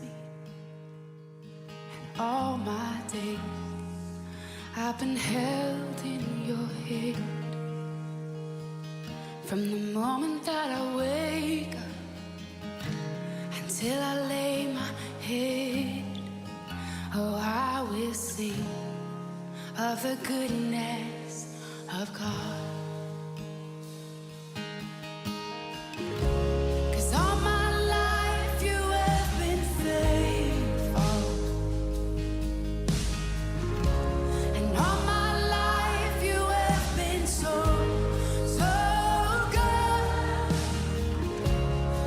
me. And all my days I've been held in your hand. From the moment that I wake up until I lay my head, oh, I will sing of the goodness of God. 'Cause all my life you have been faithful. And all my life you have been so, so good.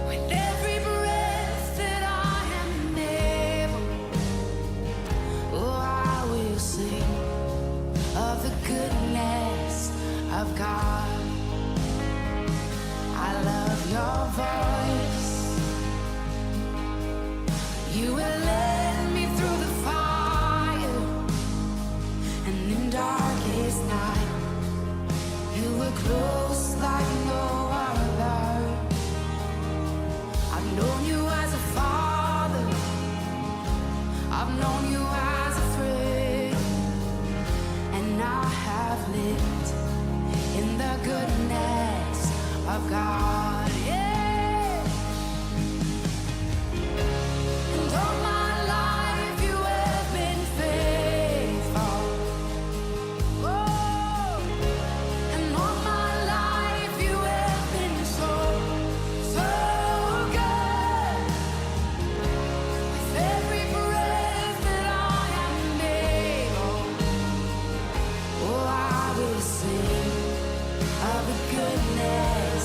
With every breath that I am able, oh, I will sing of the goodness of God. I love your voice. You will lead me through the fire and in darkest night. You were close like no other. I've known you as a father. I've known you as a friend. And I have lived in the goodness of God. Yeah. And all my life you have been faithful. Oh, and all my life you have been so, so good. With every breath that I am able, oh, I will sing of the goodness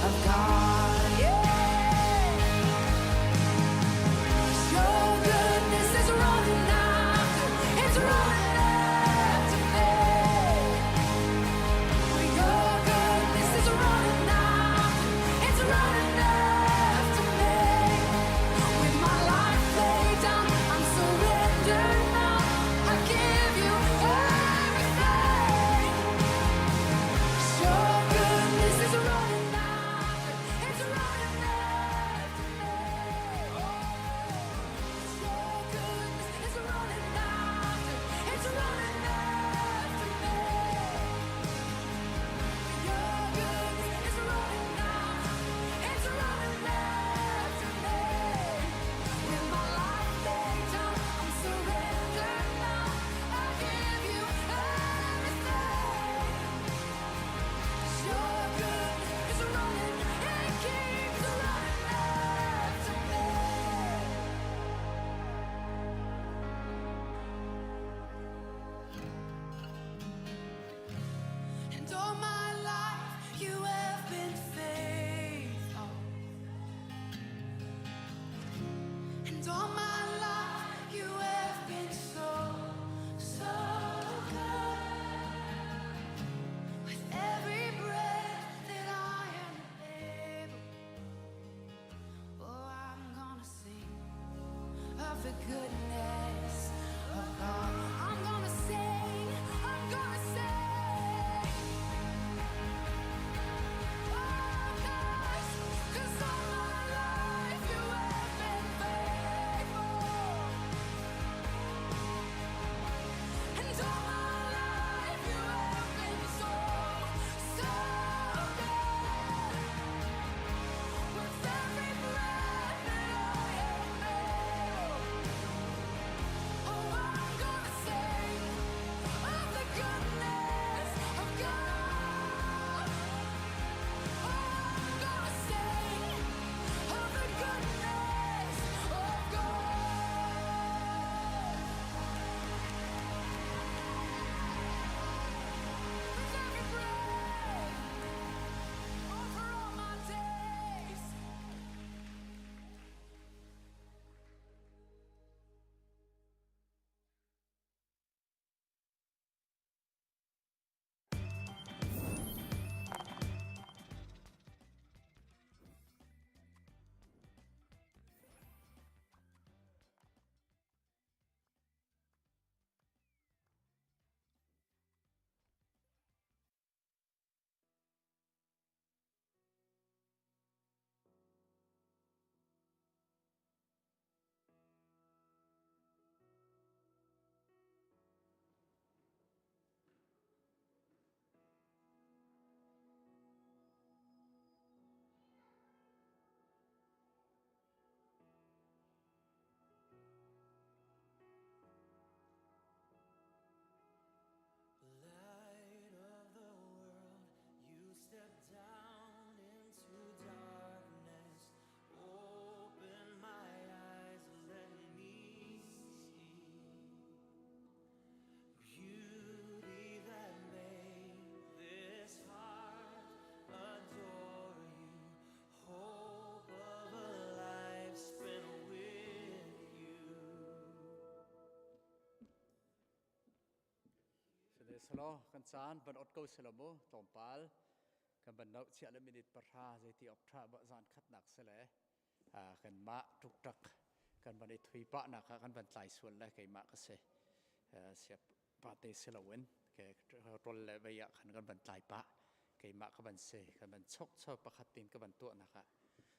of God. Yeah. Your goodness is running after, it's running after me. Your goodness is running after, it's running after me. With my life laid down, I'm surrendered now. I give you everything. Your goodness is running after, it's running after me. Your goodness is running after, it's running after me. Your goodness is running after, it's running after me. With my life laid down, I'm surrendered now. I give you everything. Your goodness is running, it keeps running after me. And all my life you have been faithful. And all my life you have been so, so good. With every breath that I am able, oh, I'm gonna sing of the goodness of God. I'm gonna sing, I'm gonna sing. Oh, 'cause all my life you have been faithful. And all my life you have been so, so good. With every breath that I am able, Selaw kan caan van ot ko selaw mu tlawmpal kan van no chia le minute pahra zeiti ok tha ba zan khatnak sele kan mah tuktak kan van i thui pa nak ah kan van tlai sual le keimah ka si siap pa te si loin ke rol le vei ah khan kan van tlai pah keimah ka van si kan van chok chok pakhat tin ka van tuah nak ah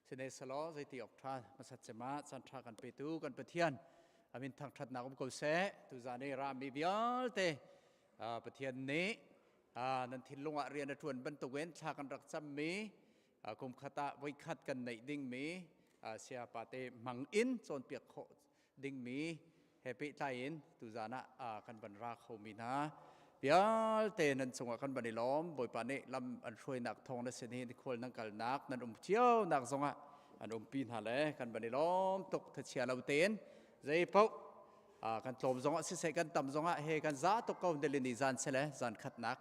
sine selaw zeiti ok tha masat cema chan tha kan petu kan Pathian amin thangthatnak um ko seh tuzan i rami vialte Pathian nih nan thinlung ah rian a tuan bantukin thla kan rak cammi kum khat ah voikhat kan neih dingmi siapa te mang in cawnpiak khawh dingmi he pehtlai in tuzan ah kan van ra khomi hna vialte nan cungah kan van i lawm. Bawipa nih lam an hruainak thawng na sin hi khual nan kalnak nan um cio nak zongah an umpi hna le kan van i lawm tuk. Thachia lo tein zei paoh kan tlawm zongah siseh kan tam zongah he kan za tuk ko ni zan sele zan khatnak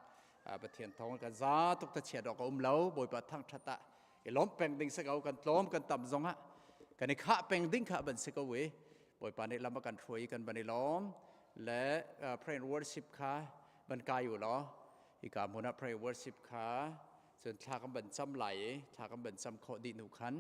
Pathian thawng kan za tuk. Thachia dawk a um lo. Bawipa thangthat ah i lawm peng ding si ko. Kan tlawm kan tam zongah kan i khah peng ding kha ban si ko i Bawipa nih lam a kan hruai i kan van i lawm le pray and worship kha van kai u law hika hmun ah pray worship kha cun thla kan van cam lai i thla kan van cam khawh dih hnu khan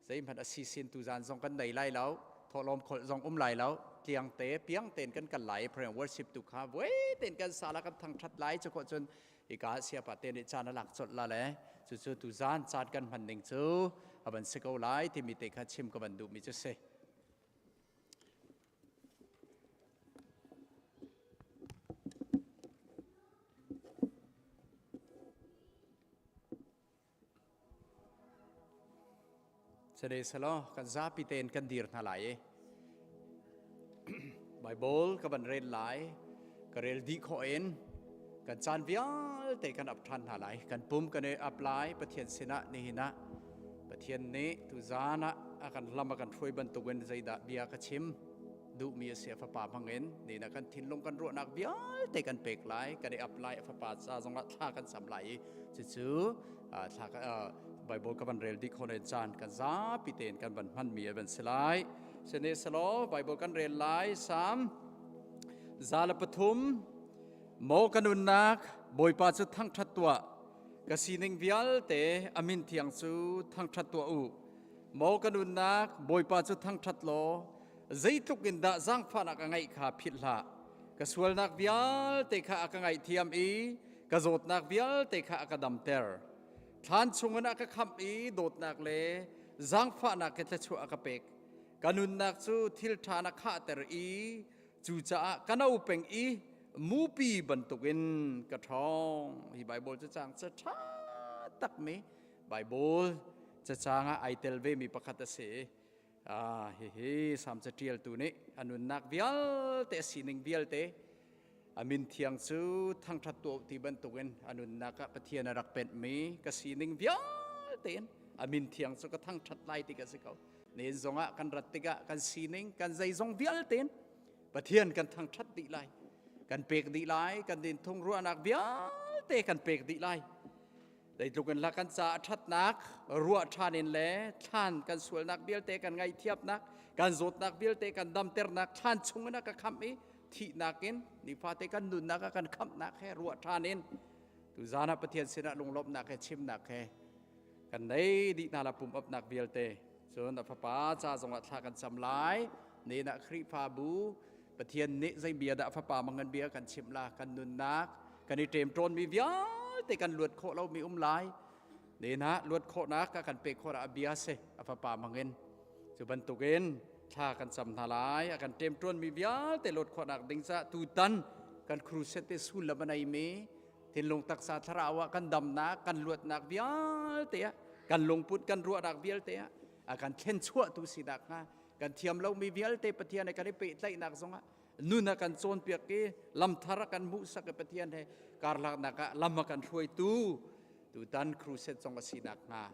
zeihmanh a si sin tu zan zong kan nei lai lo, thawhlawm kholh zong um lai lo, tliang te piang tein kan kal lai. Prayer and worship tu kha voi tein kan sala kan thangthat lai. Cu khawh cun hika siapa te nih caan a lak colh la le cucu tu zan caan kan hman ning cu a van si ko lai timi te kha chim ka van duhmi cu si. Sade selaw kan zapi tein kan dir hna lai i Bible ka van rel lai. Ka rel dih khawh in kan caan vialte kan ap ṭhan hna lai. Kan pum kan i ap lai Pathian sinah. Nihin ah Pathian nih tuzaan ah a kan lam a kan hruai bantukin zeidah bia ka chim duhmi a si a fapa hmangin nihin ah kan thinlung kan ruahnak vialte kan pek lai, kan i ap lai. A fapa ca zongah thla kan cam lai i cucu thla Bible ka van rel dih khawh len caan kan zapi tein kan van hmanmi a van si lai. Sine selaw Bible kan rel lai. Salm 103. Maw ka nunnak, Bawipa cu thangṭhat tuah, ka sining vialte a min thiang cu thangṭhat tuah u. Maw ka nunnak, Bawipa cu thangṭhat law zeitluk in dah zaangfahnak a ngeih kha philh hlah. Ka sualnak vialte kha a ka ngaihthiam i ka zawtnak vialte kha a ka damter. Thlan chungin a ka khamh i dawtnak le zaangfahnak ke thluachuah a ka pek. Ka nunnak cu thil ṭha na khahter i cucaah ka no peng i mupi bantukin ka ṭhawng. Hi Bible cacang ca ṭha takmi Bible cacang ah ai tel vemi pakhat a si. Ah, hihi Salm caṭialtu nih a nunnak vialte, a sining vialte, a min thiang cu thangṭhat tuah ti bantukin a nunnak ah Pathian a rak penhmi ka sining vialte in a min thiang cu ka thangṭhat lai ti ka si ko. Nihin zongah kan rat tikah kan sining, kan zeizong vialte in Pathian kan thangṭhat dih lai. Kan pek dih lai, kan dinthung ruahnak vialte kan pek dih lai. Zeitluk in lah kan caah ṭhatnak ruah ṭhan in le thlan kan sualnak vialte kan ngaihthiamnak, kan zawtnak vialte kan damternak, thlan chungin a ka khamh i thihnak in nifate kan nunnak a kan khamhnak he ruah ṭhan in tuzaan ah Pathian sinah lunglawmhnak he chimnak he kan nei dih hna la pum upnak vialte. Cun a fapa ca zongah thla kan cam lai. Nen ah Khrihfabu Pathian nih zei bia dah fapa mangan bia kan chimh la, kan nunnak kan i ṭemṭawnmi vialte kan luat khawh lomi um lai. Nen ah luat khawhnak a kan pek khawh a bia si a fapa mangin. Cu bantukin thla kan cam hna lai. A kan ṭemṭawnmi vialte luat khawhnak ding caah tutan kan crusade te sullam a neimi thinlung taksa thlarau ah kan damnak kan luatnak vialte ah kan lungput kan ruahnak vialte ah a kan thlenchuahtu sinak hnga, kan thiam lomi vialte Pathian he kan i pehtlaihnak zongah nun a kan cawnpiak i lamthar a kan hmuhsak i Pathian he karlaknak ah lam a kan hruaitu tutan crusade zong a sinak hnga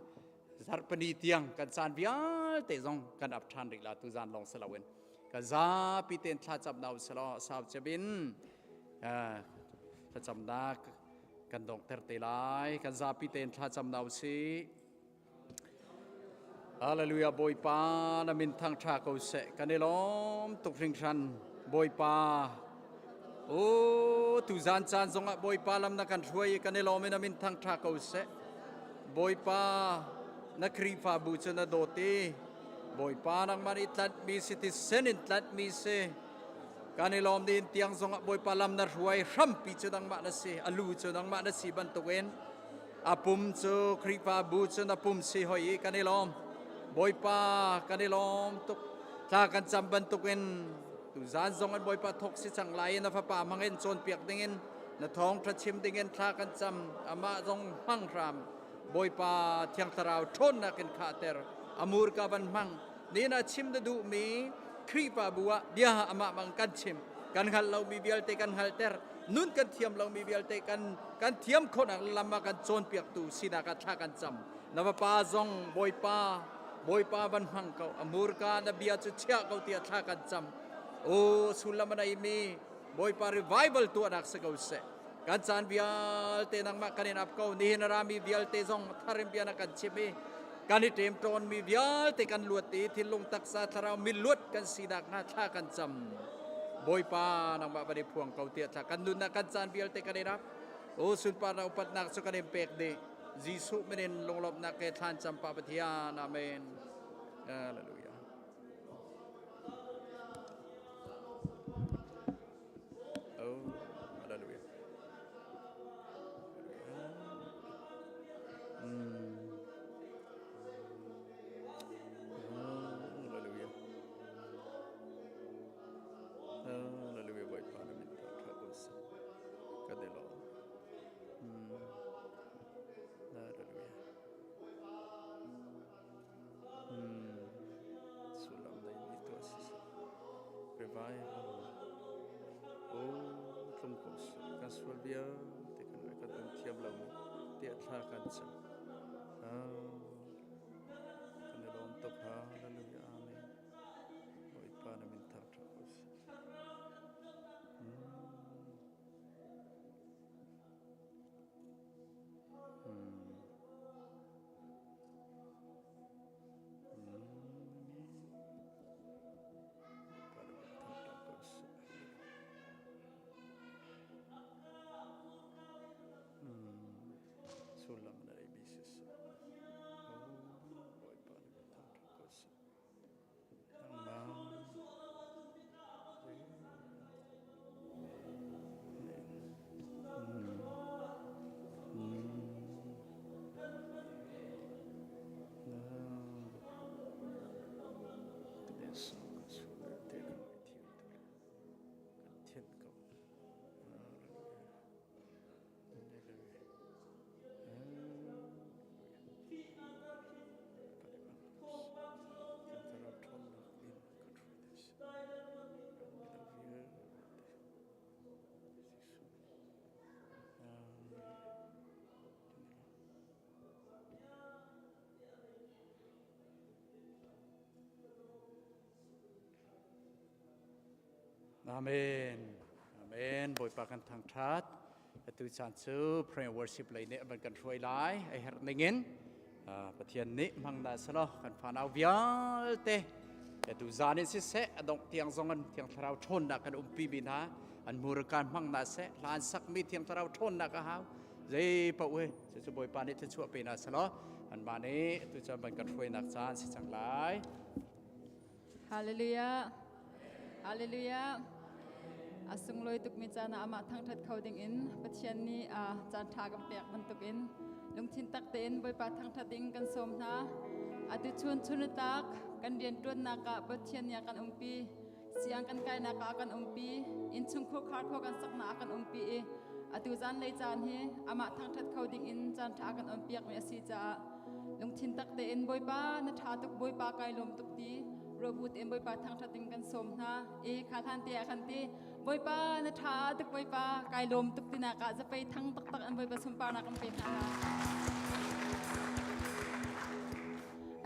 zarhpini tiang kan caan vialte zong kan ap ṭhan rih la. Tuzan lawng si loin kan zapi tein thlacam na usalaw sau cebin thlacamnak kan donghter te lai. Kan zapi tein thlacam na usih. Hallelujah. Bawipa na min thangṭha ko seh. Kan i lawm tuk hringhran Bawipa. O tuzan caan zongah Bawipa lam na kan hruai i kan i lawm in a min thangṭha ko seh. Bawipa na Khrihfabu cu na dawt i Bawipa nangmah nih tlanhmi si thisen in tlanhmi si. Kan i lawm din tiang zongah Bawipa lam na hruai hrampi cu nangmah na si, a lu cu nangmah na si bantukin a pum cu Khrihfabu cu na pum si hoi i kan i lawm. Bawipa kan i lawm tuk. Thla kan cam bantukin tuzan zong an Bawipa thok si cang lai i na fapa hmangin cawnpiak dingin na thawngṭha chim dingin thla kan cam. Amah zong hmang hram. Bawipa Thiang Thlarau ṭhawnnak in khahter. A murka van hmang. Ni na chim na duhmi Khrihfabu ah bia amah bang kan chim. Kan hngalh lomi vialte kan hngalhter. Nun kan thiam lomi vialte kan kan thiam khawhnak lam ah kan cawnpiaktu sinak ah thla kan cam. Na vapa zong Bawipa Bawipa van hmang ko. A murka na bia cu chiah ko tiah thla kan cam. O sullam a neimi Bawipa revival tuahnak si ko seh. Kan caan vialte nangmah kan in ap ko. Nihin a rami vialte zong tharim bia na kan chim i kan i ṭem ṭawnmi vialte kan luat i thinlung taksa thlarau miluat kan sinak hnga thla kan cam. Bawipa nangmah van i phuang ko tiah thla kan nunnak kan caan vialte kan in ap. O sunparnak upatnak cu kan in pek dih. Jesuh min in lunglawmhnak ke thlan cam pa Pathian. Amen. Hallelujah. Oh, hallelujah. Oh, hallelujah. Hallelujah. Bawipa na min tha ko seh. Ka de lo. Hallelujah. Sullam nei mi tuah siseh. Revival. Oh, tlung ko seh. Kan sual vialte kan rak kan um thiam lo tiah thla kan cam. Kan i lawm tuk. Hallelujah. Amen. Bawipa na min thangṭhat ko seh. Sullam na ei mi siseh. Bawipa nih thangṭhat ko seh. Amen. Amen. Bawipa kan thangṭhat. Atu caan cu prayer worship lei nih van kan hruai lai. A herh ningin Pathian nih hmang dah selaw kan fanau vialte atu zan in siseh a dongh tiang zong an Thiang Thlarau ṭhawnnak kan umpi mi hna an murkan hmang na seh hlan sakmi Thiang Thlarau ṭhawnnak a hau zei paoh he cucu Bawipa nih thluachuah pe na selaw anmah nih atu caan van kan hruainak caan si cang lai. Hallelujah. Hallelujah. A sunglawi tukmi caan ah amah thangṭhat kho dingin Pathian nih caan ṭha kan pek bantukin lungthin tak tein Bawipa thangṭhat ding kan sawm hna. Atu chun chunitlak kan rianṭuannak ah Pathian nih a kan umpi, siang kan kainak ah a kan umpi, innchung khuakhar khua kan saknak ah a kan umpi i atu zanlei caan hi amah thangṭhat kho dingin caan ṭha a kan onpiakmi a si caah lungthin tak tein Bawipa na ṭha tuk Bawipa kai lawm tuk ti ruahbu tein Bawipa thangṭhat ding kan sawm hna i kha hlan te ah khan ti Bawipa na ṭha tuk Bawipa kai lawm tuk tinak ah zapei thang taktak an Bawipa sunparnak kan pe hna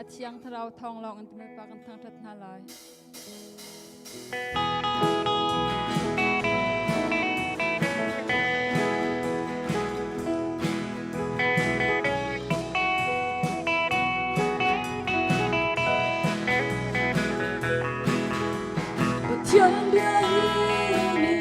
a thiang thlarau thawng lawng in Bawipa kan thangṭhat hna lai. Pathian bia hi mi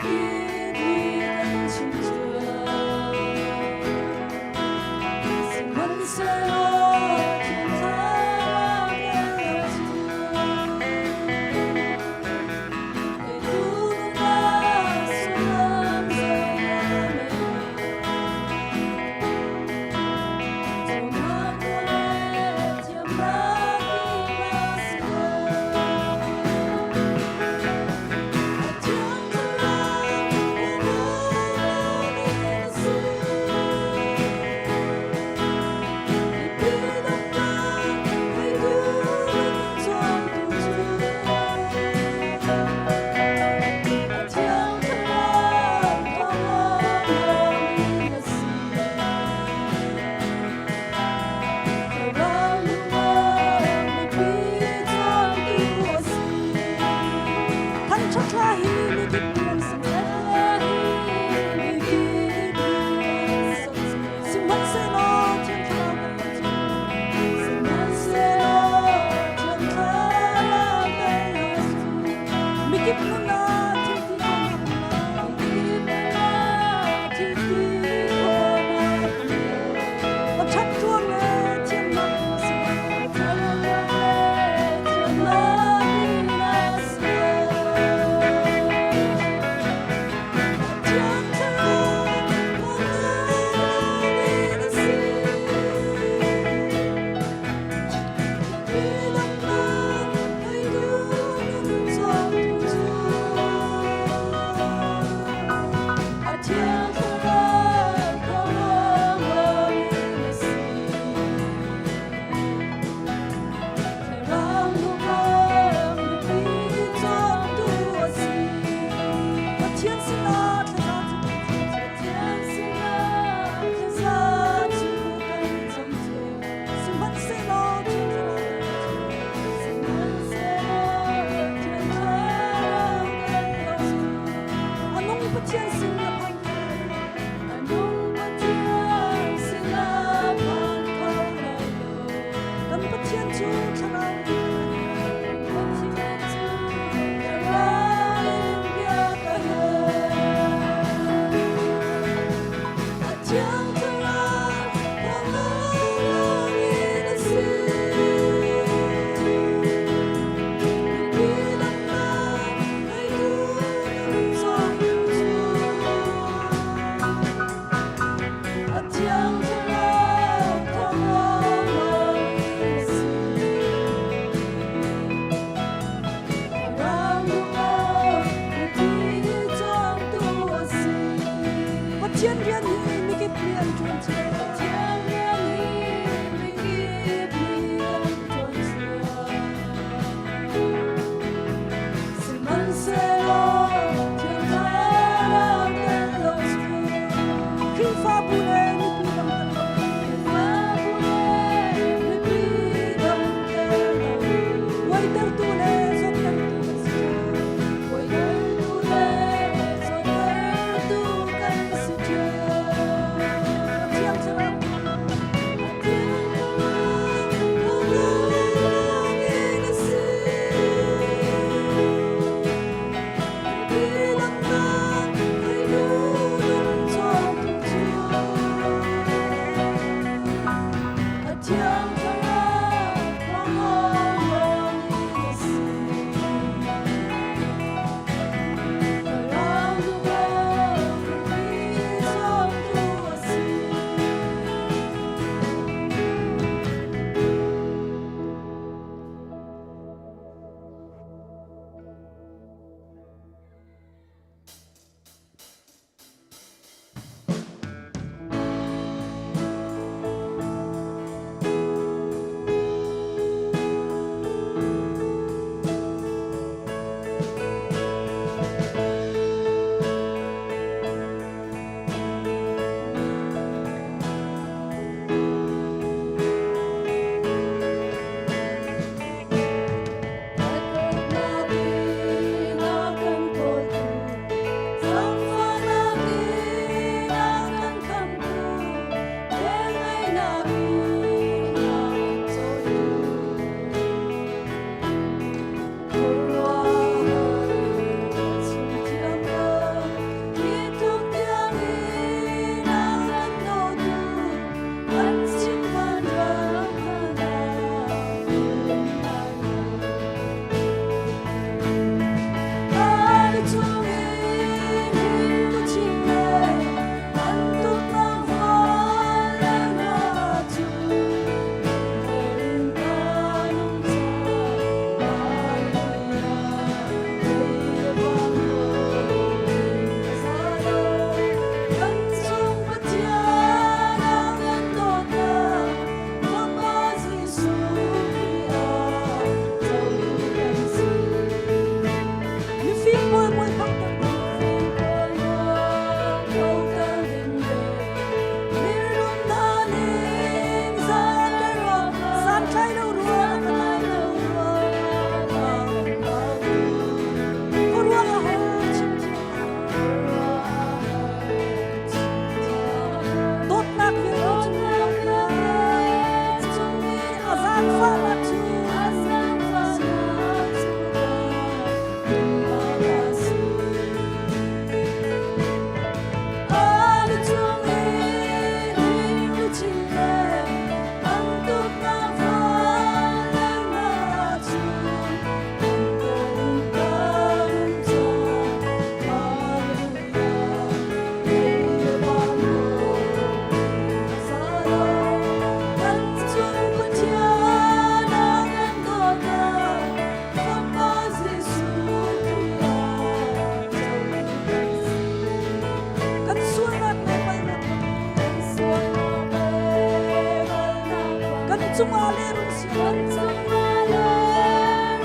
cungah le run siang cungah le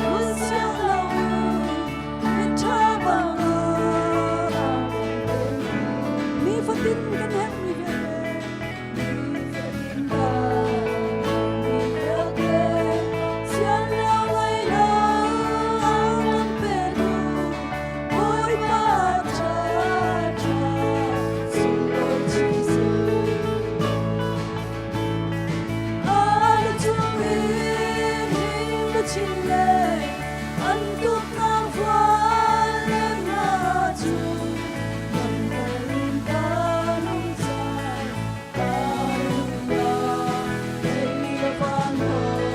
run siang lo miṭha bang nifatin kan herhmi vialte nifatin kan herhmi vialte sian lo ngei lo kan petu Bawipa ṭha ṭha sunglawi chin seh. An tuknak vual le hna cu lamkal in kan um cang. Hallelujah, lei le van hawi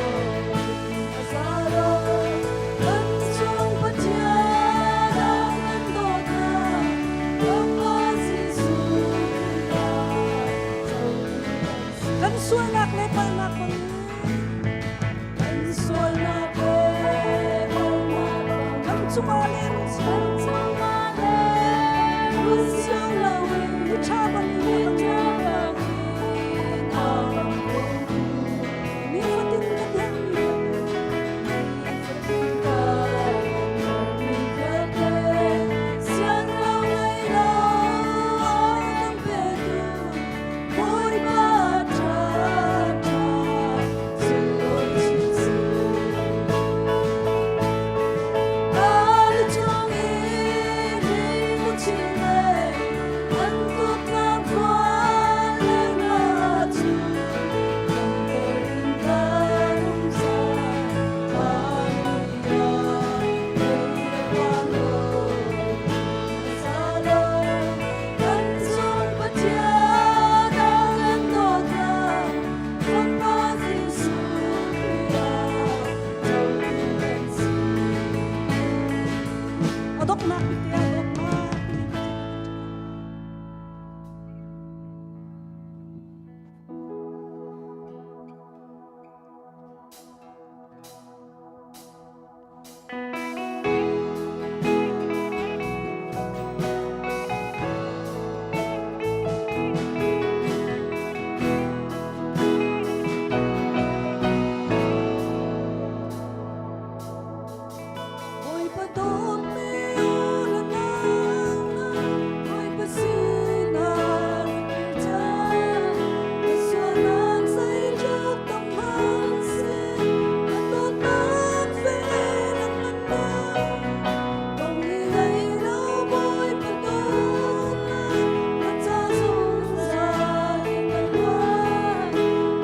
a za lo. Kan chung Pathian a kan dawtnak, Bawipa Jesuh Khrih Kan sualnak le palhnak bang kan sualnak le palhnak kan cungah le kan cungah le run siang loin mi ṭha bangin mi ṭha bangin a kan petu nifatin kan herhmi nifatin kan herhmi vialte siang lo ngei lo a kan petu Bawipa ṭha ṭha sunglawi chin seh. Al chung i luchin le an tutnak vual le nga cu lamter in kan um zan. Hallelujah, lei le van Kan cung Pathian a kan dawtnak Fapa Jesuh Khrih ah cotu kan si. A donghnak bik te ah dawtnak timi Pathian a kan ṭhat. Bawipa dawtmi u le nau hna, Bawipa sinah rak kir cang. Ka sualnak zeitluk tam hmanhseh, a dawtnak fel a ngan Kong i ngei lo Bawipa dawtnak, na ca zungzal in a luan.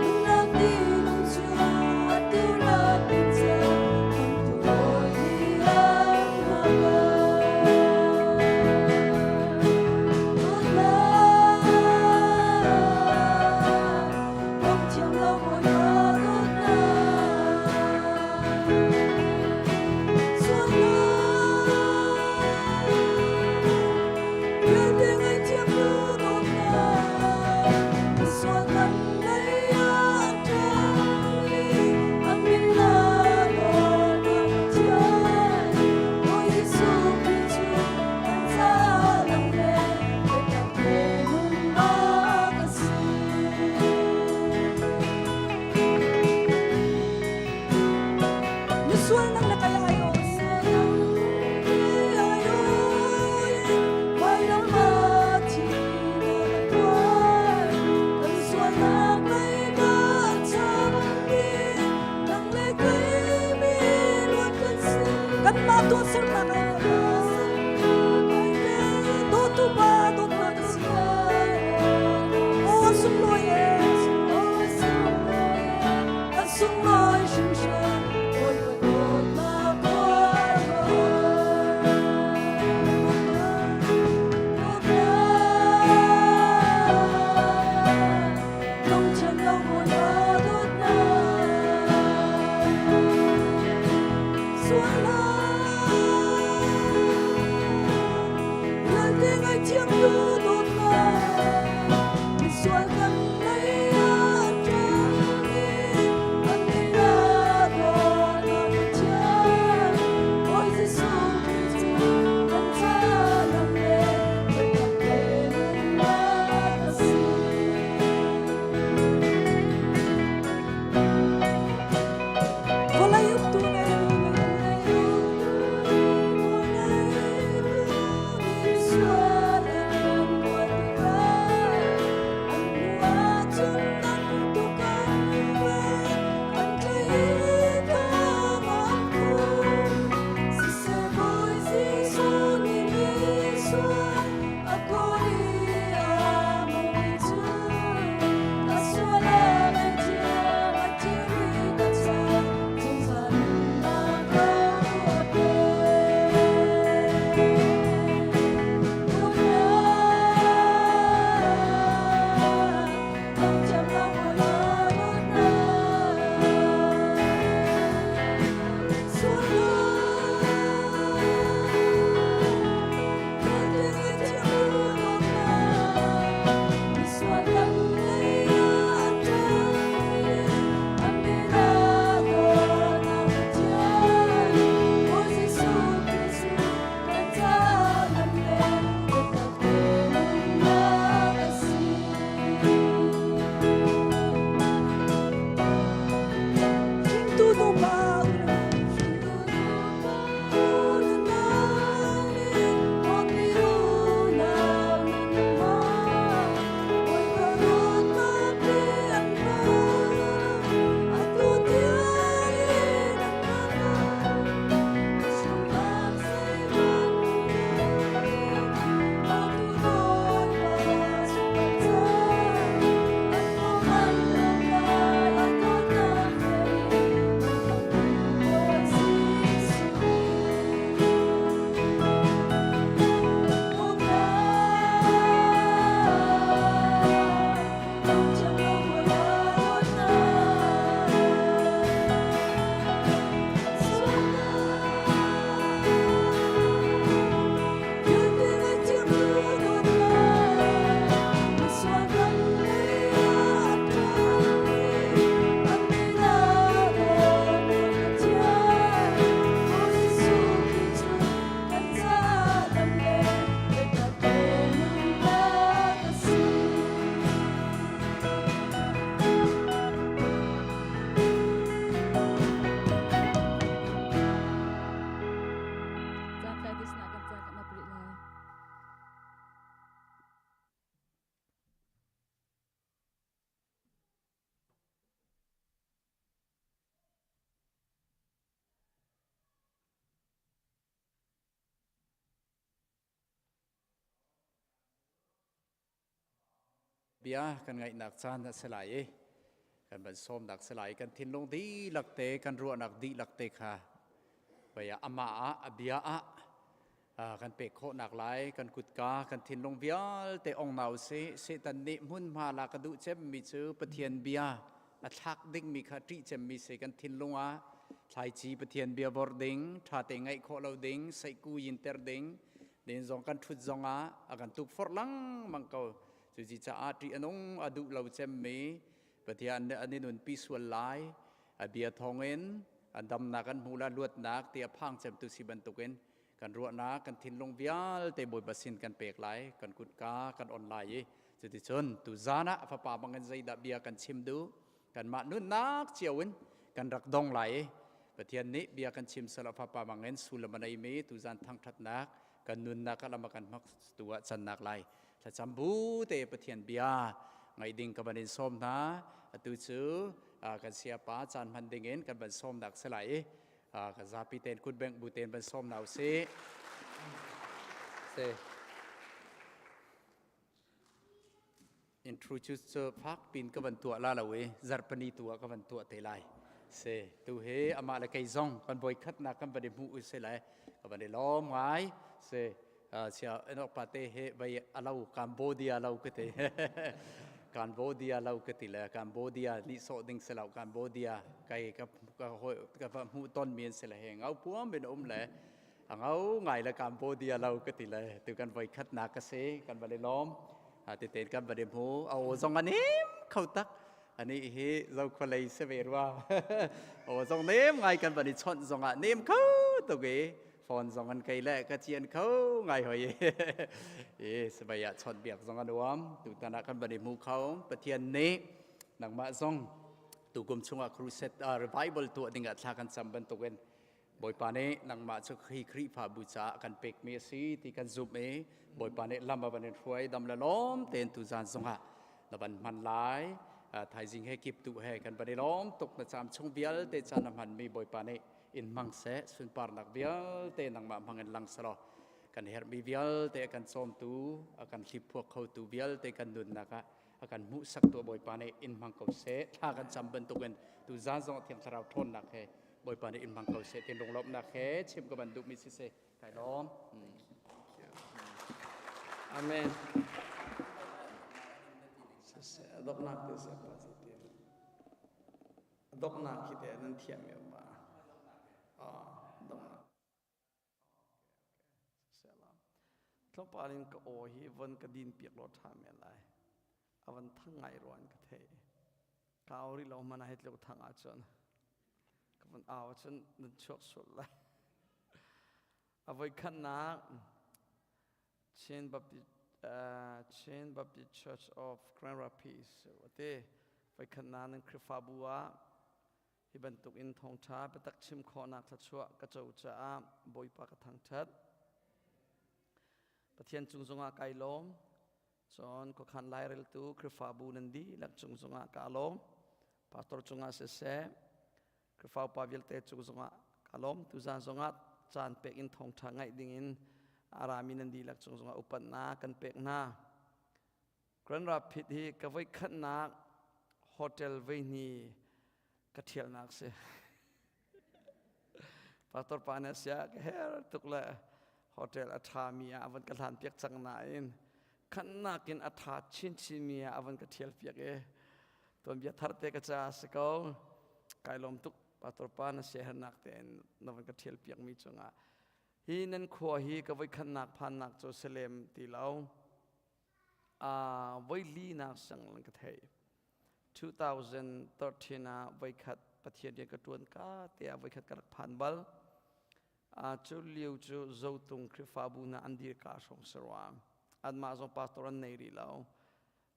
Nunnak tinung cu atu rak in cang, khamhtu Bawi nih an hngak. Dawtnak, dong thiam lo Bawipa dawtnak. Sualnak, vialte ngaihthiam tu dawtnak. Sual kan lei ah ṭang i a min na dawtnak Pathian. Bawi Jesuh Khrih cu kan caah lam le biatak le nunnak a si. Misual nang na kalayo, Kanmah tuahsernak ai dawtu pa dawtnak a si. Aw sunglawi e, a sunglawi hringhran, Bawipa dawtnak Dong thiam lo Bawipa dawtnak Sualnak vialte ngaihthiam tu dawtnak misual kan lei ah ṭang i an min ah dawtnak Pathian Bawi Jesuh Khrih cu kan caah lam le biatak le nunnak a si. Bia kan ngaihnak caan a si lai i kan van sawmnak si lai kan thinlung dihlak te kan ruahnak dihlak te kha vei ah amah ah a bia ah kan pek khawhnak lai kan kutka kan thinlung vialte ong nau si Satan nih hmunhma la ka duh cemmi cu Pathian bia a thlak dingmi kha ṭih cemmi si kan thinlung ah thlaici Pathian bia vor ding ṭha te ngaih khawh lo ding seihku yin ter ding den zong kan ṭhut zong ah a kan tukforh lengmang ko. Cuci caah ṭih a nung a duh lo cemmi Pathian nih an i nunpi sual lai. A bia thawngin an damnak an hmu la luatnak ti a phang cemtu si bantukin kan ruahnak kan thinlung vialte Bawipa sin kan pek lai kan kutka kan on lai i cuticun tuzan ah fapa bangin zeidah bia kan chim duh kanmah nunnak cio in kan rak dong lai i Pathian nih bia kan chim sala fapa bangin sullam a neimi tuzan thangṭhatnak kan nunnak ah lam a kan hmak tu ah cannak lai thlacam bu te Pathian bia ngaih ding ka van in sawm hna. Atu cu kan siapa caan hman ding in kan van sawmnak si lai i kan zapi ten kutbengh bu ten van sawm hna usih. Se Introduce cu fak pin ka van tuah la lo i zarhpani tu ah ka van tuah te lai. Se tu hi amah le kei zong kan voi khatnak kan van i hmuh u se lai ka van i lawm ngai. Se sia enok pa te he vai alo Cambodia lo ka ti. Cambodia lo ka ti le Cambodia ni sawh ding se lo Cambodia kai ka ka hoi ka va hmuh ton mi an se le he ngau puam in um le a ngau ngai le Cambodia lo ka ti le tu kan voi khatnak ka si kan van i lawm. Teten kan van i hmu a aw zong a nem kho tak ani hi zokhua lei se ve rua aw zong nem ngai kan van i chawnh zong ah nem kho tuk i phone zong an kei le ka cian kho ngai hoi i sabai ah chawnh biak zong an uam tutan ah kan van i hmu kho Pathian nih nangmah zong tukum chungah crusade revival tuah dingah thla kan cam bantukin Bawipa nih nangmah cu hi Khrihfabu caah kan pekmi a si ti kan zumh i Bawipa nih lam a van in hruai dam le lawm tein tuzan zongah na van hman lai. Thaizing he kip tu he kan van i lawm tuk na caam chung vialte caan na hmanmi Bawipa nih in hmang seh sunparnak vialte nangmah hmang in lang selaw kan herhmi vialte a kan cawmtu a kan hliphuak khotu vialte kan nunnak ah a kan hmuhsak tu Bawipa nih in hmang ko seh thla kan cam bantukin tuzan zong Thiang Thlarau ṭhawnnak he Bawipa nih in hmang ko seh tin lunglawmhnak he chim ka van duhmi si seh kai lawm. Amen. Siseh adoknak te se pa ti ti. Adoknak khi te nan thiam mi pa. Ah, donghnak. Siseh la. Tlawmpal in ka aw hi von ka din piak law ṭha men lai. A van thang ngai ruan ka thei. Ka au rih lo hmanh ah hi tluk thang ahcun ka van au ahcun nan chuak sual lai. A voikhatnak Chin Baptist, Chin Baptist Church of Grand Rapids ati voikhatnak nan Khrihfabu ah hi bantuk in thawngṭha biatak chim khawhnak thluachuah ka co caah Bawipa ka thangṭhat. Pathian cung zongah kai lawm. Cun khuakhan laireltu Khrihfabu nan dihlak cung zongah ka lawm. Pastor cungah siseh, Khrihfa upa vialte cung zongah ka lawm. Tuzan zongah caan pek in thawngṭha ngaih dingin a rami nan dihlak cung zongah upatnak kan pek hna. Grand Rapid hi ka voikhatnak hotel voihnih ka ṭhialnak si. Pastor pa nih sia ka her tuk le hotel a ṭhami ah a van ka hlan piak cang nain khannak in a ṭha chinchin mi ah a van ka ṭhial piak i tuanbia thar te ka ca si ko. Kai lawm tuk pastor pa na siahernak tein na van ka ṭhial piak mi cungah hi nan khua hi ka voikhatnak phannak cu selem ti lo. Voi linak sang lan ka thei. 2013 ah voikhat Pathian rian ka ṭuan ka te ah voikhat ka rak phan bal. Cu lio cu Zotung Khrihfabu hna an dir ka hrawng si rua. Anmah zong pastor an nei rih lo.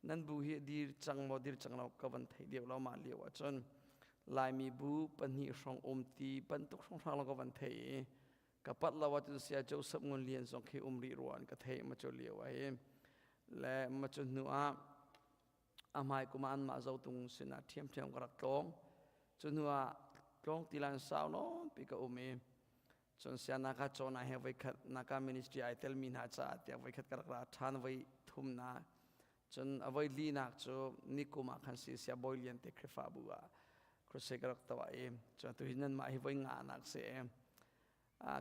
Nan bu hi dir cang maw dir cang lo ka van thei deuh lo mah lio ahcun Laimi bu pahnih hrawng um ti bantuk hrawnghrang lo ka van thei i ka pat lo ahcun sia Joseph Ngun Lian zong khi um rih rua an ka theih ma cu lio ah hi le ma cu hnu ah a hmai kum ah anmah zotung sinah ṭhiamṭhiam ka rak tlawng. Cu hnu ah tlawng tilan sau nawnpi ka um i cun sia naka cawna he voikhat naka ministry ai telmi hna caah tiah voikhat ka rak ra ṭhan voi thum na. Cun a voi linak cu nikum ah khan si sia Bawi Lian te Khrihfabu ah crusade ka rak tuah i cun atu hi nanmah hi voi nganak si.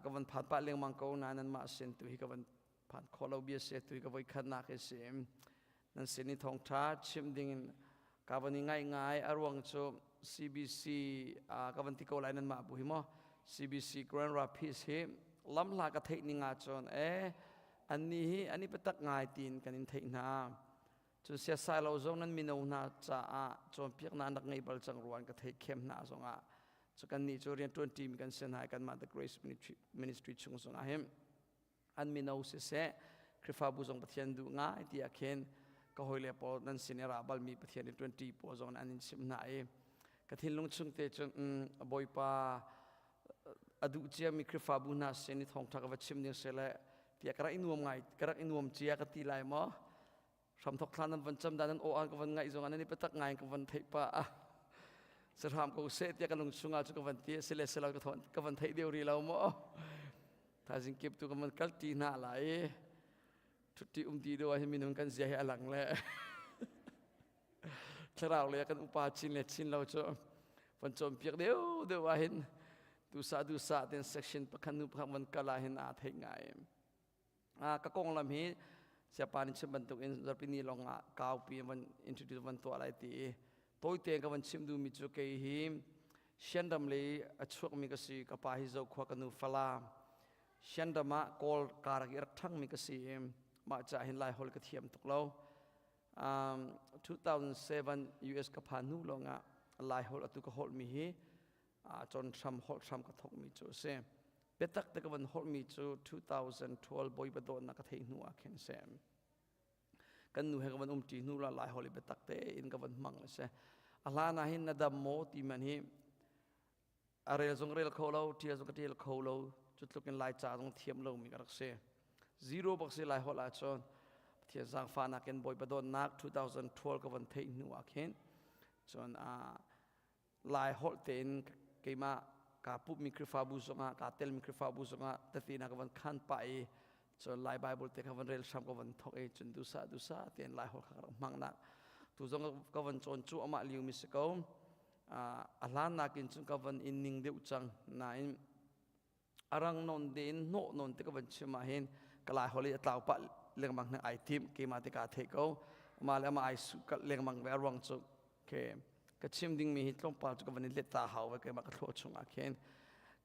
Ka van phan pah lengmang ko na nanmah sin tu hi ka van phan khawh lo bia si tu hi ka voi khatnak hi si. Nan sin i thawngṭha chim ding in ka van i ngaih ngai a ruang cu CBC ka van ti ko lai nanmah bu hi maw CBC Grand Rapids hi lamhla ka theih ning ahcun eh annih hi an i biatak ngai tiin kan in theih hna. Cun siasai lo zong nan mino hna caah cawnpiaknak an rak ngei bal cang ruan ka theih khem hna zongah cu kannih cu rianṭuan ṭimi kan si hna i kanmah The Grace Ministry chung zongah hin an mino siseh Khrihfabu zong Pathian duh ngai tiah khin ka hawile pawl nan sin i ra balmi Pathian i ṭuanṭi pawl zong an in chimh hna i ka thinlung chung te cun Bawipa a duh ciami Khrihfabu hna sin i thawngṭha ka va chim ding si le tiah ka rak i nuam ngai ka rak i nuam cia ka ti lai maw hramthok thla nan van cam dan nan aw an ka van ngaih zong nan i patak ngai ka van theih pa a sahram ko seh tiah ka lung chungah cu ka van ti sile silo ka thon ka van theih deuh ri lo maw thaizing kip tu ka van kal ti hna lai thutti um ti do ah hin minung kan zia hi alang le thlarau le kan upa chin le chin lo cu van cawnpiak deuh deuh ah hin dusa dusa ten section pakhat nu pakhat van kal ah hin aa theih ngai. Ka konglam hi siapa nih chim bantuk in zarpini lawng ah kaupi van introduce van tuah lai ti i tawite ka van chim duhmi cu kei hi Shandam lei a chuakmi ka si. Ka pa hi Zokhua, ka nu Falam. Shandam ah Kawl karak i rak ṭhangmi ka si i mah ca hin Lai holh ka thiam tuk lo. 2007 US ka phan hnu lawng ah Lai holh atu ka holhmi hi cawn hram holh hram ka thawkmi cu a si. Biatak te ka van holhmi cu 2012 Bawipa dawtnak ka theih hnu ah khin si. Kan nu he ka van umṭi hnu la Lai holh i biatak tein ka van hmang a si. A hlan ah hin na dam maw ti man hi a rel zong rel kho lo, ṭial zong ka ṭial kho lo, cu tluk in Lai ca zong thiam lomi ka rak si. Zero bak si Lai holh ahcun Pathian zaangfahnak in Bawipa dawtnak 2012 ka van theih hnu ah khin cun Lai holh tein keimah kaa pumhmi Khrihfabu zongah kaa telmi Khrihfabu zongah tete hna ka van khan pah i cun Lai Bible te kha van rel hram ka van thawk i cun dusa dusa tein Lai holh kha ka rak hmang nak tu zong ka van cawn cu amah liu mi si ko. A hlan nakin cun ka van in ning deuh cang nain a rang nawn tein hnawh nawn te ka van chim ah hin ka lai holh i a tlau pah lengmang hna ai tim keimah te ka theih ko amah le amah ai su kalh lengmang ve a ruang cu ke ka chim dingmi hi tlawmpal cu ka van i let ta hau ve keimah ka thluah chung ah khin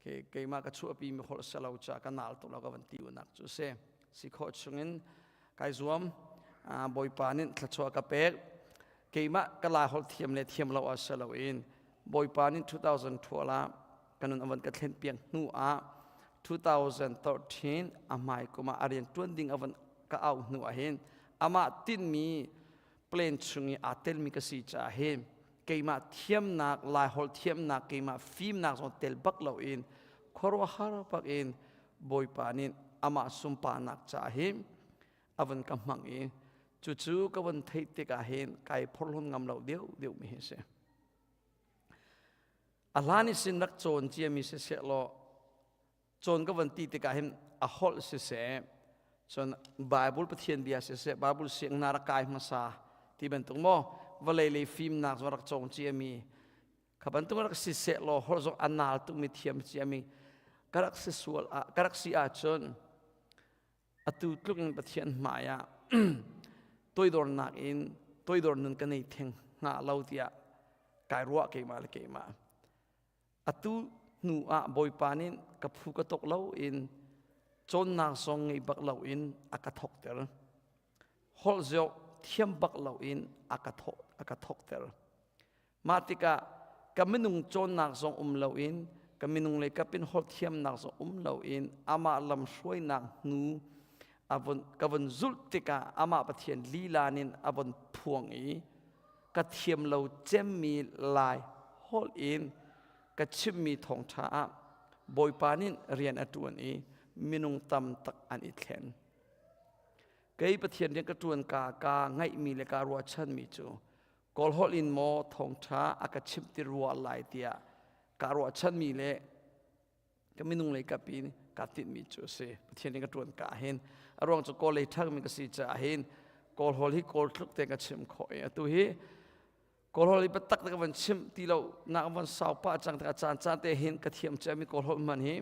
ke keimah ka chuahpi mi holh selo ca ka nal tuk lo ka van ti unak cu si si khawh chungin kai zuam. Bawipa nih thluachuah ka pek. Keimah ka lai holh thiam le thiam lo ah si loin Bawipa nih 2012 ah ka nun a van ka thlen piak hnu ah 2013 a hmai kum ah a rian ṭuan ding a van ka auh hnu ah hin amah tinhmi plan chung i aa telmi ka si caah hin keimah thiamnak Laiholh thiamnak keimah fimnak zong tel bak loin khuaruahhar bak in Bawipa nih amah sunparnak caah hin a van ka hmang i cucu ka van theih tikah hin kai phorhlon ngam lo deuh deuh mi hi si. A hlan i sin rak cawn ciami siseh law cawn ka van ti tikah hin a holh siseh cun Bible Pathian bia siseh Bible sianginn rak kai hmasa ti bantuk maw vawlei lei fimnak zong rak cawng ciami kha bantuk rak siseh law holh zong a nal tukmi thiam ciami ka rak si sual ah ka rak si ahcun atu tluk in Pathian hmai ah toidornak in toidor nun ka nei theng hnga lo tiah kai ruah keimah le keimah. Atu hnu ah Bawipa nih ka phu ka tok lo in cawnnak zong ngei bak lo in a ka thokter. Holh zong thiam bak lo in a ka thok a ka thokter. Mah tikah ka minung cawnnak zong um loin ka minung lei kap in holh thiamnak zong um loin amah lamhruainak hnu a von, ka von zulh tikah amah Pathian lila nin a von phuang i ka thiam lo cemmi Lai holh in ka chimmi thawngṭha ah Bawipa nih rian a ṭuan i minung tam tak an i thlen. Kei Pathian rian ka ṭuan ka ka ngaihmi le ka ruahchanmi cu Kawl holh in maw thawngṭha a ka chimh ti rua lai tiah ka ruahchanmi le ka minung lei kap in kaa tinhmi cu a si. Pathian nih ka ṭuan ka hin a ruang cu Kawl lei ṭhangmi ka si caah hin. Kawl holh hi kawl tluk te ka chim khawh i atu hi Kawl holh hi biatak te ka van chim ti lo nak van sau pah cang tikah caan caan te hin ka thiam ciami kawl holh hman hi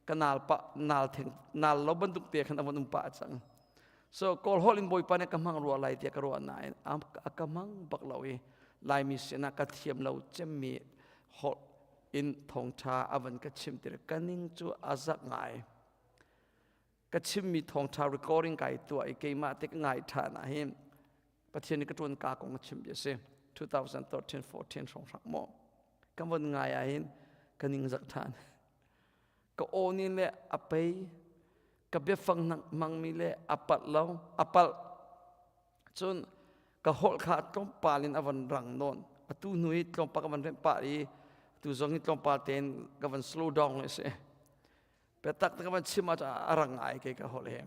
ka nal pah nal theng nal lo bantuk te khan a van um pah cang. So kawl holh in Bawipa nih ka hmang rua lai tiah ka ruah nain a ka hmang bak lo i Laimi sinah ka thiam lo cemmi holh in thawngṭha a van ka chim ti ka ning cu a zak ngai. Ka chimmi thawngṭha recording kai tuah i keimah te ka ngai ṭhan ah hin Pathian nih ka ṭuan ka kong a chim bia si 2013 14 hrawng hrak maw ka von ngai ah hin ka ning zak ṭhan. Ka aw nih le a pei ka biafang hmangmi le a palh lo a palh cun ka holh kha tlawmpal in a van rang nawn atu hnu hi tlawmpal ka van remh pah i tu zong hi tlawmpal tein ka van slow down le si biatak te ka van chim ah a rang ngai kei ka holh he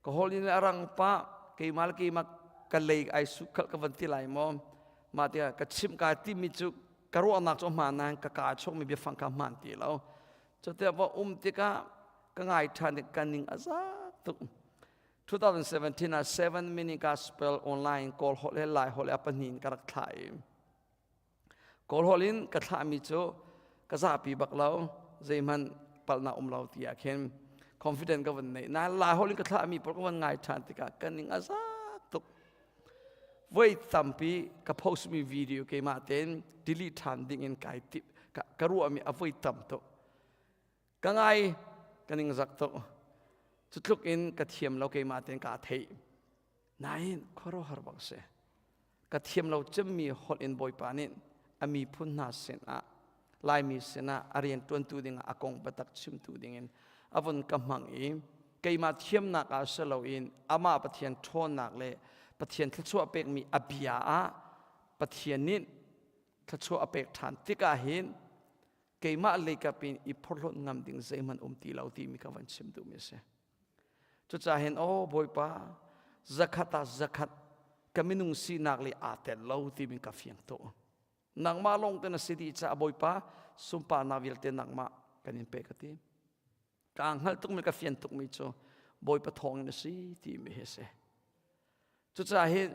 ka holh in a rang pah keimah le keimah ka lei ai su khalh ka van ti lai maw mah tiah ka chim ka timi cu ka ruahnak cu hmaan nain ka kaa chungmi biafang kha hmaan ti lo Cuti va um tikah ka ngai ṭhan i ka ning a za tuk. 2017 ah 7 Minute Gospel online Kawl holh he Lai holh he a pahnih in ka rak thlah i Kawl holh in ka thlahmi cu ka zapi bak lo zeihmanh palhnak um lo ti ah khin confident ka van nei. Nain Lai holh in ka thlahmi pawl ka van ngai ṭhan tikah ka ning a za tuk. Voi tampi ka postmi video keimah tein delete ṭhan ding in kai tip ka ruahmi a voi tam tuk. Ka ngai ka ningzak tuk. Cu tluk in ka thiam lo keimah tein kaa theih. Nain khuaruahhar bak si. Ka thiam lo cemmi holh in Bawipa nih a miphun hna sinah Laimi sinah a rian ṭuantu dingah a kong biatak chimtu dingin a vun ka hmang i keimah thiamnak ah si loin amah Pathian ṭhawnnak le Pathian thluachuah pekmi a bia ah Pathian nih thluachuah a pek ṭhan tikah hin keimah leikap in i phorhlawt ngam ding zeihmanh um ti lo timi ka van chim duhmi a si. Cucaah hin aw Bawipa zakhat ah zakhat ka minung sinak le aa tel lo timi ka fiang tuk. Nangmah lawng te na si dih caah Bawipa sunparnak vialte nangmah kan in pek ka ti. Ka hngalh tukmi ka fian tukmi cu Bawipa thawng in a si timi hi a si. Cucaah hin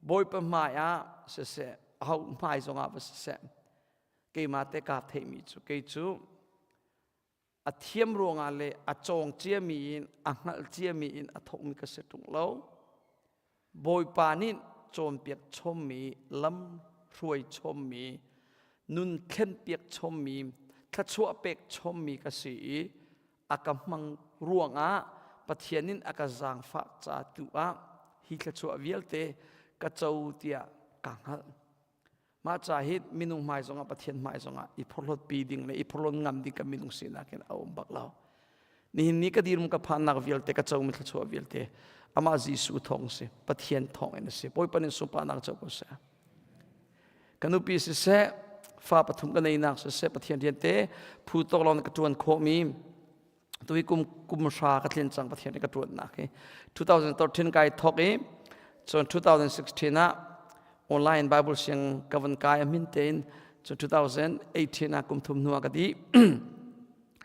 Bawipa hmai ah siseh, aho hmai zongah va siseh, keimah te kaa theihmi cu kei cu a thiam ruangah le a cawng ciami in a hngalh ciami in a thawkmi ka si ṭung lo. Bawipa nih cawnpiak chommi, lam hruai chommi, nun thlenpiak chommi, thluachuah pek chommi ka si i a ka hmang ruangah Pathian in a ka zaangfah ca tu ah hi thluachuah vialte ka co tiah ka hngalh. Mah ca hi minung hmai zongah Pathian hmai zongah i phorhlawt pi ding le i phorhlawt ngam ding ka minung sinak in a um bak lo. Nihin ni ka dirhmun ka phannak vialte ka comi thluachuah vialte amah Jesuh thawng si Pathian thawng in a si. Bawipa nih sunparnak co ko seh. Ka nupi siseh, fa pathum ka neinak siseh, Pathian rian te phu tawk lawng ka ṭuan khawhmi tui kum kum hra ka tlin cang Pathian nih ka ṭuannak hi 2013 kai thawk i cun 2016 ah online Bible siang ka van kai a min tein cun 2018 ah kum thum hnu ah ka dih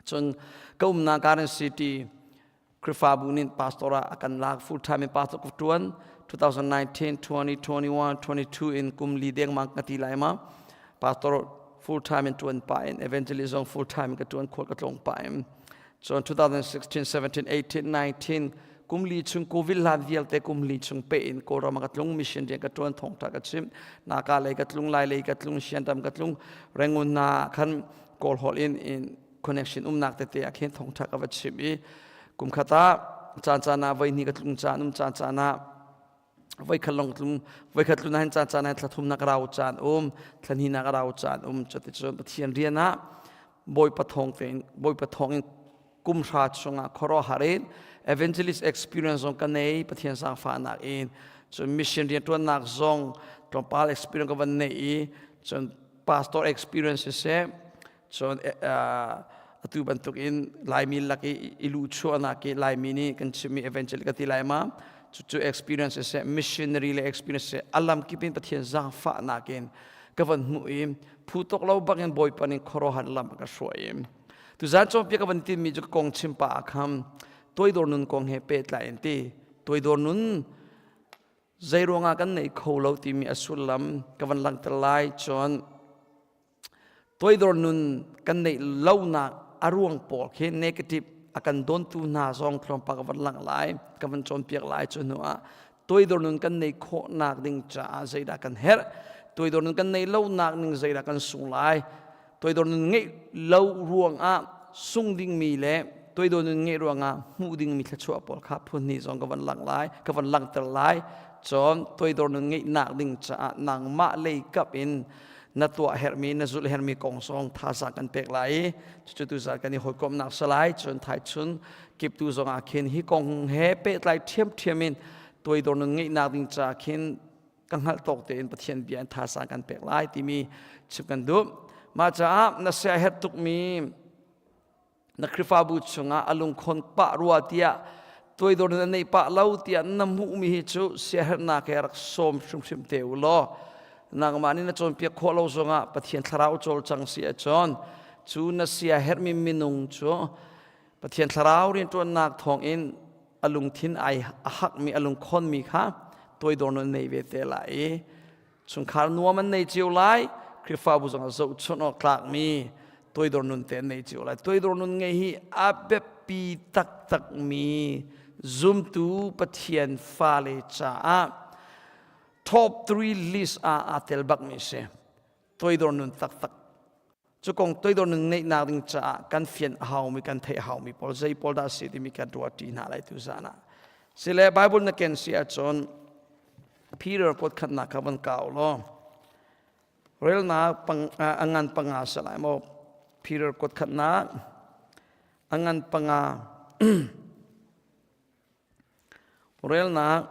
cun ka umnak Garden City Khrihfabu nih pastor ah a kan lak full time in pastor ka ṭuan 2019 20 21 22 in kum li dengmang ka ti lai ma pastor full time in ṭuan pah in evangelism full time ka ṭuan khual ka tlawng pah in cun 2016 17 18 19 kum li chung covid hlan vialte kum li chung pe in kawlram ka tlung mission rian ka ṭuan thawngṭha ka chim naka lei ka tlung lai lei ka tlung sianram ka tlung rangoon na khan kawl hol in in connection umnak tete ah khin thawngṭha ka va chim i kum khat ah caan caan ah voi hnih ka tlung caan um caan caan ah voikhat long tlung voikhat tlun ahhin caan caan ah thla thumnak rau caan um thla hnihnak rau caan um cuticun Pathian rian ah Bawipa thawng tein Bawipa thawng in kum hra chungah khuaruahhar in evangelist experience zong ka nei Pathian zaangfahnak in cun mission rianṭuannak zong tlawmpal experience ka van nei i cun pastor experience siseh Cun atu bantuk in Laimi lak i i luhchuahnak i Laimi nih kan chimmi evangel ka ti lai ma cucu experience siseh missionary le experience siseh a lam kip in Pathian zaangfahnak in ka van hmuh i phu tok lo bak in Bawipa nih khuaruahhar lam a ka hruai i tuzan cawnpiak ka van timmi cu ka kong chim pah ah khan toidor nun kong he pehtlai in ti toidor nun. Zeiruangah kan nei kho lo timi a sullam ka van langhter lai. Cun toidor nun kan neih lonak a ruang pawl khi negative a kan dawntu hna zong tlawmpal ka van langh lai, ka van cawnpiak lai. Cu hnu ah toidor nun kan neih khawhnak ding caah zeidah kan herh, toidor nun kan neih lonak ning zeidah kan sung lai, toidor nun ngeih lo ruangah sung dingmi le toidor nun ngeih ruangah hmuh dingmi thluachuah pawl kha phun hnih zong ka van lang lai, ka van langhter lai. Cun toidor nun ngeihnak ding caah nangmah lei kap in na tuah herhmi, na zulh herhmi kong zong thazaang kan pek lai i cucu tuzaan kan i hawikomhnak si lai. Cun thaicun kiptu zong ah khin hi kong he pehtlai ṭhiamṭhiam in toidor nun ngeihnak ding caah khin ka hngalh tawk tein Pathian bia in thazaang kan pek lai timi chim kan duh. Mah caah na sia herh tukmi na Khrihfabu chungah a lungkhon pah rua tiah toidor na neih pah lo tiah na hmuhmi hi cu siaherhnak he rak sawm hrimhrim te u law, nangmah nih na cawnpiak khawh lo zongah Pathian thlarau cawlcang si ahcun cu na sia herhmi minung cu Pathian thlarau rianṭuannak thawngin a lungthin ai a hakmi, a lungkhonmi kha toidor nun nei ve te lai i chungkhar nuam an nei cio lai. Khrihfabu zong ah zohchunh awk tlakmi toidor nun te an nei cio lai. Toidor nun ngei hi a biapi taktakmi zumtu Pathian fale caah top 3 list ah aa tel bakmi si. Toidor nun taktak cu kong, toidor nun ngeihnak ding caah kan fian a haumi, kan theih a haumi pawl zei pawl dah si timi kan ruah ṭi hna lai tu zan ah. Sile Bible na ken si ahcun Peter kuat khatnak kha van kau law relnak pang, a ngan panga si lai maw? Peter kuat khatnak a ngan panga, relnak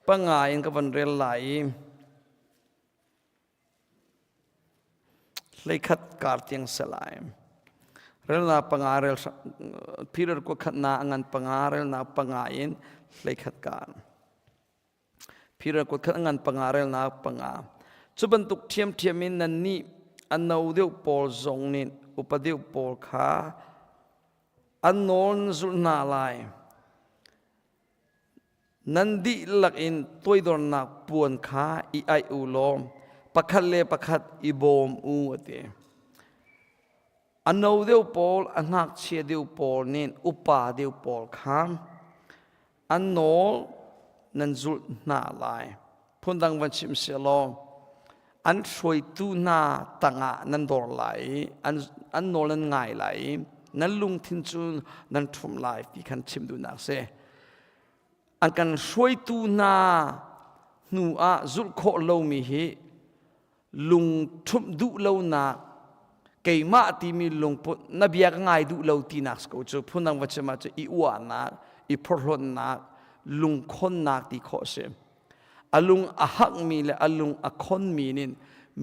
panga in ka van rel lai i 11 kar tiang si lai. Relnak panga rel, Peter kua khatnak a ngan panga, relnak panga in 11 kar. Peter kua khat a ngan panga, relnak panga. Cu bantuk ṭhiamṭhiam in nannih a no deuh pawl zong nih upa deuh pawl kha an nawl nan zulh hna lai. Nan dihlak in toidornak puan kha i aih u law pakhat le pakhat i bawm u, a ti. A no deuh pawl, a ngakchia deuh pawl nih upa deuh pawl kha an nawl nan zulh hna lai. Phundang van chim sehlaw, an hruaitu hna tangah nan dor lai i an nawl nan ngai lai i nan lungthin cu nan ṭhumh lai ti khan chim duhnak a si. An kan hruaitu hna hnu ah zulh khawh lomi hi lungṭhumh duh lonak, keimah timi lungput, na bia ka ngai duh lo tinak si ko cu. Phundang va chim ahcun i uahnak, i phorhlawtnak, lungkhonnak ti khawh a si. A lung a hakmi le a lung a khonmi nih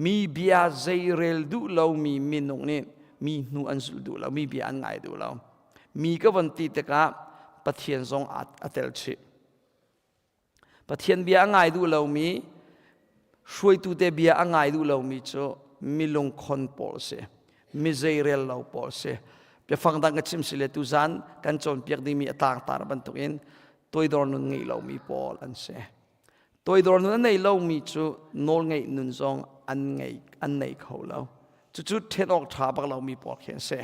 mi bia zeirel duh lomi minung nih mi hnu an zulh duh lo, mi bia an ngai duh lo. Mi ka von ti tikah Pathian zong a tel chih. Pathian bia a ngai duh lomi, hruaitu te bia a ngai duh lomi cu milungkhon pawl si, mi zeirel lo pawl si. Biafang dang ka chim si le tuzan kan cawnpiak dingmi a tlangtar bantukin toidor nun ngei lomi pawl an si. Toidor nun a nei lomi cu nawlngeih nun zong an ngei an nei kho lo. Cucu ṭhen awk ṭha bak lomi pawl khi an si.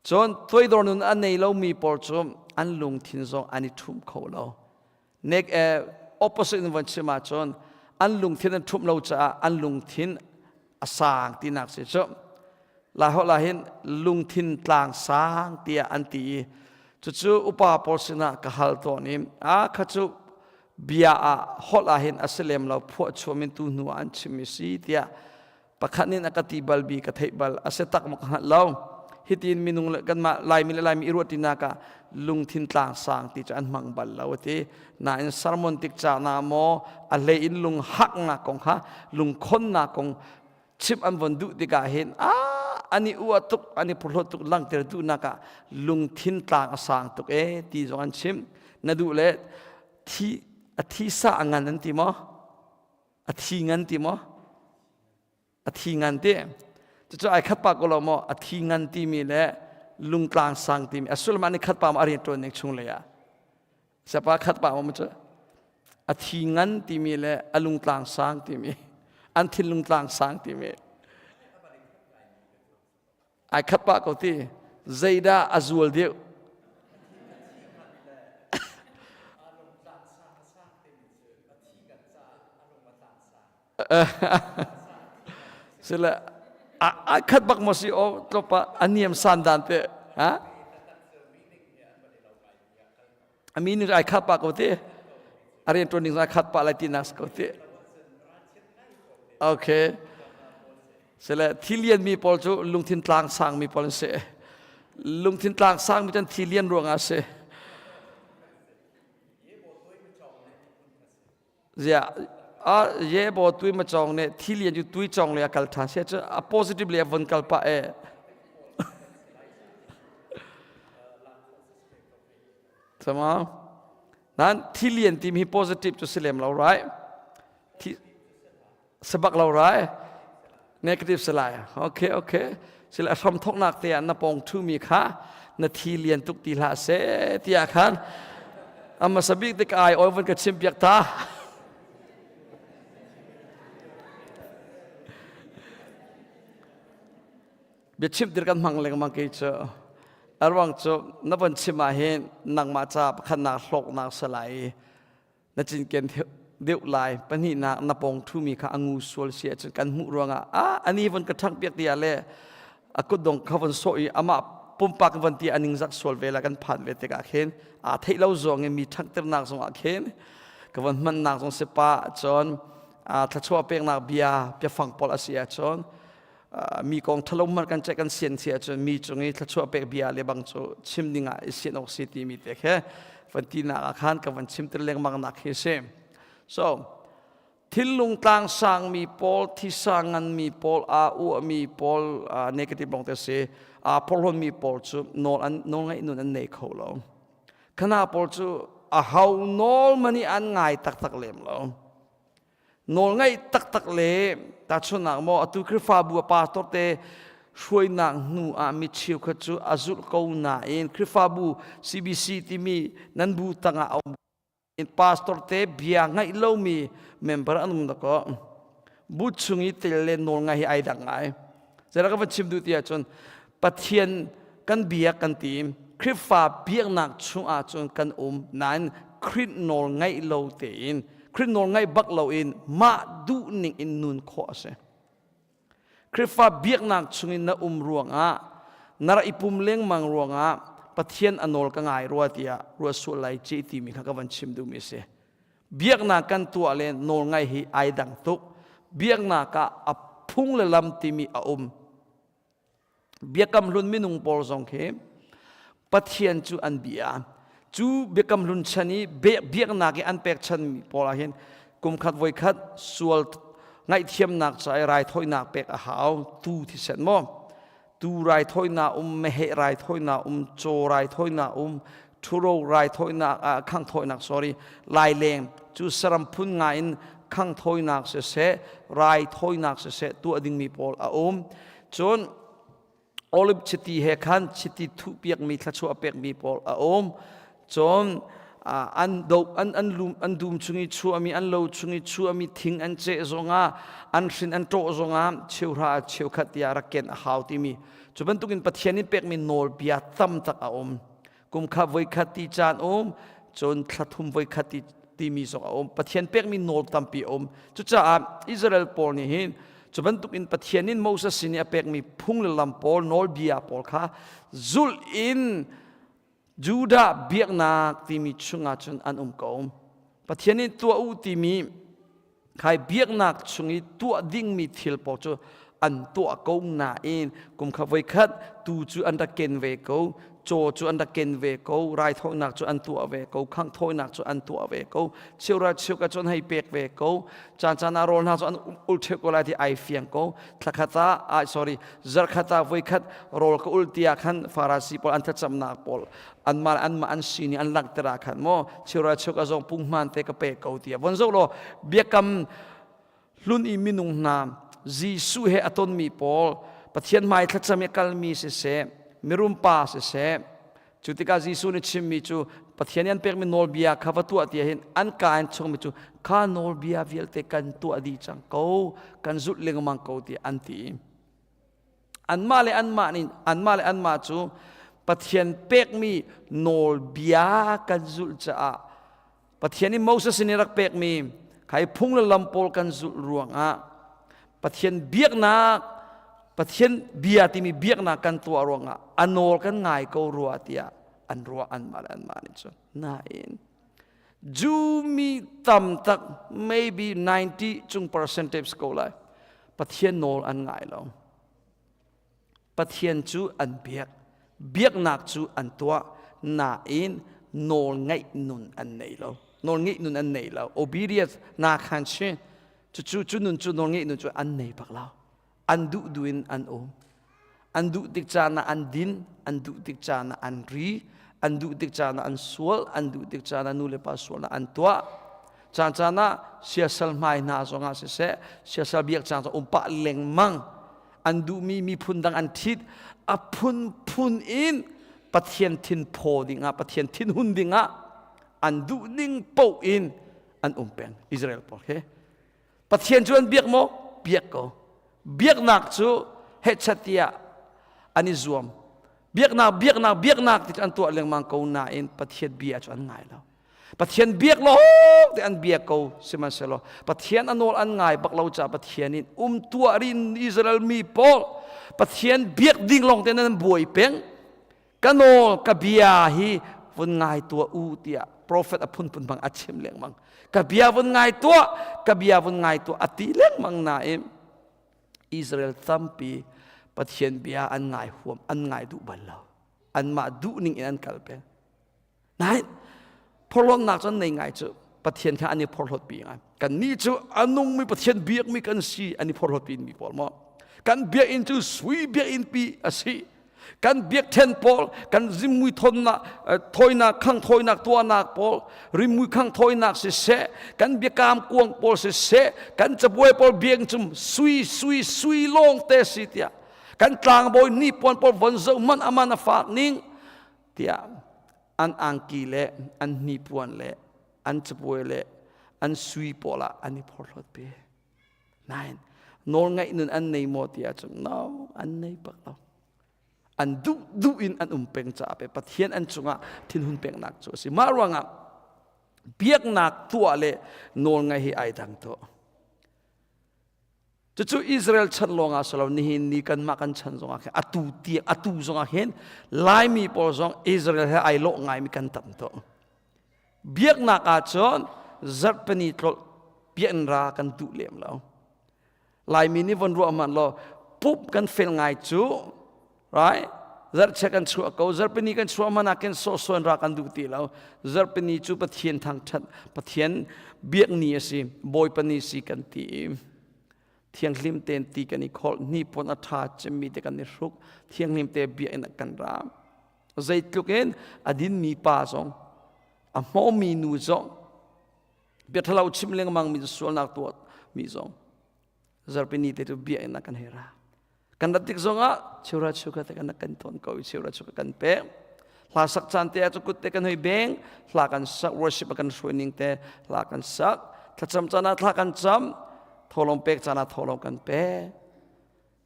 Cun toidor nun a nei lomi pawl cu an lungthin zong an i ṭhum kho lo. Nek opposite in von chim ahcun an lungthin an ṭhumh lo caah an lungthin a sang tinak si cu. Lai holh ah hin lungthin tlang sang tiah an ti i cucu upa pawl sinah ka hal tawn i a kha cu bia ah holh ah hin a si lem lo, phuah chuam in tu hnu ah an chimmi si tiah pakhat nih a ka ti bal bi ka theih bal. A si tak maw ka hngalh lo. Hitin minung le kanmah Laimi le Laimi i ruahtinak ah lungthin tlang sang ti cu an hmang bal lo a ti. Nain sermon tik ca na maw a hlei in lung haknak kong kha, lungkhonnak kong chim an von duh tikah hin a an i uah tuk, an i phurhlawt tuk langhter duhnak ah lungthin tlang a sang tuk e ti zong an chim. Na duh le thi a thi sa a ngan an ti maw, a thi ngan ti maw, a thi ngan ti, cucu ai khat pa ko lo maw? A thi ngan timi le lungtlang sang timi a sullam an i khat pa ma, a rian ṭuan ning chung lei ah. Sapa khat pa ma cu a thi ngan timi le a lungtlang sang timi an thinlung tlang sang timi ai khat pah ko ti zeidah a zual deuh Sile a khat bak maw si o tlopa a niam san dan te ha a mi nih ai khat pa ko te a rian tuan ding ai khat pa lai ti nak ko te okay sile thilian mi pawl cu lungthin tlang sang mi pawl an si lungthin tlang sang mi cun thilian ruangah si Ziah a ye bo tui ma chong ne thi lian ju tui chong le a kal tha sia chu a positive le a von kal pa e sama nan thi lian tim hi positive chu silem lo right thi Sabak lo rai negative salai okay okay sila hram thoknak te ah na pong thu mi kha na thi lian tuk ti hlah se tiah khan ama sabik te ka ai oi von ka chim piak ta biachim dir kan hmang lengmang ke cu aruang cu na von chim ah hin nangmah ca pakhatnak hlawknak salai Na cinken deuh lai. Pahnihnak na pawng ṭhumi kha a ngu sual si ahcun kan hmuh ruangah ah ani von ka ṭhangh piak tiah le a kutdong kha von sawh i amah pumpak von ti a ningzak sual ve la kan phan ve tikah khin aa theih lo zong in mi ṭhanghternak zongah khin ka von hmannak zong si pa cun thluachuah peknak bia biafang pawl a si ahcun mi kong ṭhalo hmanh kan ceih kan sian si ahcun mi cung i thluachuah pek bia le bang cu chim ding ah i sian awk si timi te khe van tinak ah khan ka van chim tir lengmang nak hi si. So thinlung tlang sangmi pawl thisa nganmi pawl aa uahmi pawl negative lawng te si aa phorhlawnmi pawl cu nawl an nawl ngaih nun an nei kho lo. Khana pawl cu a hau nawl mani an ngai taktak lem lo. Nawlngaih taktak le tahchunhnak maw atu Khrihfabu a pastor te hruainak hnu ah mi cheukhat cu a zulh ko nain Khrihfabu CBC timi nan bu tangah a um pastor te bia ngaih lomi member an um dakaw bu chung i tel le nawl ngai hi ai dang ngai zeidah ka van chim duh ti ahcun Pathian kan biak kan ti Khrihfa biaknak chung ahcun kan um nain Khrih nawl ngaih lo tein Khrih nawl ngaih bak loin mah duh ning in nun khawh a si. Khrihfa biaknak chungin na um ruangah na rak i pum lengmang ruangah Pathian a nawl ka ngai rua tiah ruah sual lai ci timi kha ka van chim duhmi a si. Biaknak kan tuah le nawl ngaih hi ai dang tuk. Biaknak ah a phung le lam timi a um. Biakam hlun minung pawl zong khi Pathian cu an bia. Cu biakam hlun chan i biaknak i an pekchanmi pawl ah hin kumkhat voikhat sual ngaihthiamnak ca i raithawinak pek a hau. Tu thisen maw? Tu raithawinak um, meheh raithawinak um, caw raithawinak um, ṭhuro raithawinak, ah, khanghthawinak sorry, laileng cu saram phun nga in khanghthawinak siseh, raithawinak siseh tuah dingmi pawl a um. Cun olive chiti he khan chiti thuhpiakmi thluachuah pekmi pawl a um. Cun an do an an lum an dum chung i chuahmi an lo chung i chuahmi thing an ceh zongah an hrin an ṭawh zongah cheuhra cheukhat tiah rak ken a hau timi cu bantukin Pathian in pekmi nawlbia tam tak a um. Kum kha voikhat ti caan um cun thla thum voikhat ti timi zong a um. Pathian pekmi nawl tampi a um. Cucaah Israel pawl nih hin cu bantukin Pathian in Moses sin i a pekmi phung le lam pawl nawlbia pawl kha zulh in Judah biaknak timi chungah cun an um ko. Pathian nih tuah u timi khai biaknak chung i tuah dingmi thil pawl cu an tuah ko nain kum kha voikhat tu cu an rak ken ve ko caw cu an rak ken ve ko raithawinak cu an tuah ve ko khanghthawinak cu an tuah ve ko cheuhra cheuka cu an hei pek ve ko caan caan ah rawl hna cu an ul ṭheu ko lai ti ai fiang ko thlakhat ah ai sorry zarkhat ah voikhat rawl ka ul tiah khan farasi pawl an thlacamnak pawl anmah anmah an sin i an langhter ah khan maw cheuhra cheuka zong punghman te ka pe ko tiah von zoh law biakam hlun i minung hna Jesuh he a tonmi pawl Pathian hmai thlacam i kalmi siseh mirum pa siseh cu tikah Jesuh nih chimmi cu. Pathian nih an pekmi nawlbia kha va tuah ti hin an ka in chungmi cu kha nawlbia vialte kan tuah dih cang ko, kan zulh lengmang ko ti an ti. Anmah le anmah nih anmah le anmah cu Pathian pekmi nawlbia kan zulh caah Pathian nih Moses sin i rak pekmi khai phung le lam pawl kan zulh ruangah Pathian biaknak Pathian bia timi biaknak kan tuah ruangah a nawl kan ngai ko rua tiah an ruah anmah le anmah nih cun. Nain Jew mi tam tak maybe 90 cung percentage ko lai Pathian nawl an ngai lo. Pathian cu an biak, biaknak cu an tuah, nain nawlngaih nun an nei lo. Nawlngaih nun an nei lo. Obedience na khan si. Cucu cu nun cu nawlngaih nun cu an nei bak lo. An duh duh in an um. An duh tik caan ah an din, an duh tik caan ah an ri, an duh tik caan ah an sual, an duh tik caan ah nu le pa sualnak an tuah. Caan caan ah siasal hmai hna zongah siseh, siasal biak caan zong um pah lengmang. An duhmi miphun dang an ṭhit a phunphun in Pathian thin phaw dingah Pathian thinhun dingah an duh ning paoh in an um peng Israel pawl he. Pathian cu an biak maw? Biak ko. Biaknak cu hechat tiah an i zuam. Biaknak biaknak biaknak ti cu an tuah lengmang ko nain Pathian bia cu an ngai lo. Pathian biak lawng te an biak ko sihmanhsehlaw Pathian a nawl an ngai bak lo caah Pathian in um tuah rin Israel mi pawl Pathian biak ding lawng te nan buai peng. Ka nawl ka bia hi vun ngai tuah u tiah prophet a phunphun bang a chim lengmang. Ka bia vun ngai tuah, ka bia vun ngai tuah a ti lengmang nain Israel tampi Pathian bia an ngai huam, an ngai duh bal lo. Anmah duh ning in an kal peng. Nain phorhlawtnak cu an nei ngai cu Pathian kha an i phorhlawt pi ngai. Kannih cu a nungmi Pathian biakmi kan si an i phorhlawt pi mi pawl maw. Kan biakinn cu sui biakinn pi a si. Kan biakṭhen pawl, kan zimui thonnak, thawinak, khang thawinak tuahnak pawl, rimui khang thawinak siseh, kan biakam kuang pawl siseh, kan cabuai pawl biakinn cu sui sui sui lawng te si tiah kan tlangbawi hnipuan pawl von zoh hmanh aman a fak ning tiah an angki le an hnipuan le an cabuai le an sui pawl ah an i phorhlawt pi. Nain nawlngaih nun an nei maw ti ahcun no, an nei bak lo. An duh duh in an um peng caah pe Pathian an cungah thinhun peknak cu a si. Mah ruangah biaknak tuah le nawlngaih hi ai dang tuah. Cucu Israel chan lawngah si lo nihin ni kanmah kan chan zongah khin atu tiang atu zongah hin Laimi pawl zong Israel he ai lawh ngaimi kan tam tuk. Biaknak ah cun zarhpini tlolh biakinn ra kan duh lem lo. Laimi nih von ruah hmanh law pup kan fel ngai cu right? Zarhchia kan chuah ko zarhpini kan chuah hmanh ah khin sawhsawn ra kan duh ti lo. Zarhpini cu Pathian thangṭhat Pathian biak ni a si Bawipa ni si kan ti i thianghlim tein ti kan i kholh hnipuan a ṭha cemmi te kan i hruk thianghlim te biakinn ah kan ra. Zeitluk in a dinmi pa zong a hmawmi nu zong bia ṭhalo chim lengmang mi sualnak tuah mi zong zarhpini te cu biakinn ah kan hei ra. Kan rat tik zongah cheura chukha te kan kan tawn ko i cheura chukha kan pek. Hla sak caan te ah cu kut te kan hoi beng, hla kan sak, worship a kan hruai ning te hla kan sak. Thlacam caan ah thla kan cam, tholong pek caan ah tholong kan pek.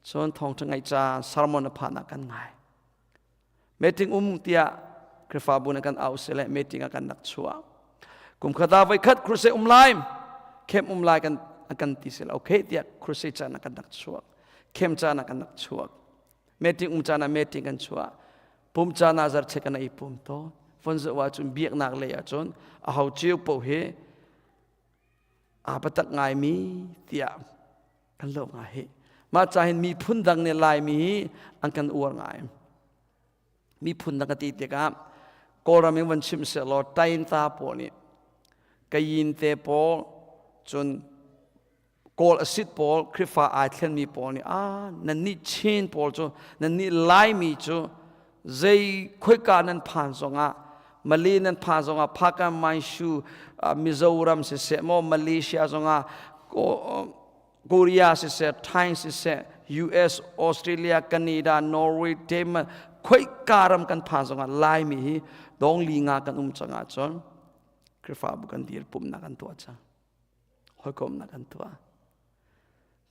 Cun thawngṭha ngaih caan, sermon a phan ah kan ngai. Meeting um tiah Khrihfabu nih kan au sile meeting ah kan rak chuah. Kum khat ah voikhat crusade um lai, camp um lai kan kan ti sile okay tiah crusade caan ah kan rak chuak. Camp caan ah kan rak chuak. Meeting um caan ah meeting kan chuah. Pum caan ah zarhchek kan i pum tawn. Fon zoh ahcun biaknak lei ahcun a ho cio paoh hi aa biatak ngaimi tiah kan lo ngai hi. Mah ca hin miphun dang nih Laimi hi an kan uar ngai. Miphun dang ka ti tikah Kawlram in van chim sehlaw Tainta pawl nih Kayin te pawl cun Kawl asit pawl Khrihfa ai thlenmi pawl nih ah nannih Chin pawl cu nannih Laimi cu zei khoika nan phan zongah Malay nan phan zongah Phakam Maishu Mizoram siseh maw Malaysia zongah Korea siseh Thai siseh US Australia Canada Norway Denmark. Khoika ram kan phan zongah Laimi hi dong li nga kan um cang ahcun Khrihfabu kan dir pumhnak kan tuah cang. Hawikomhnak kan tuah.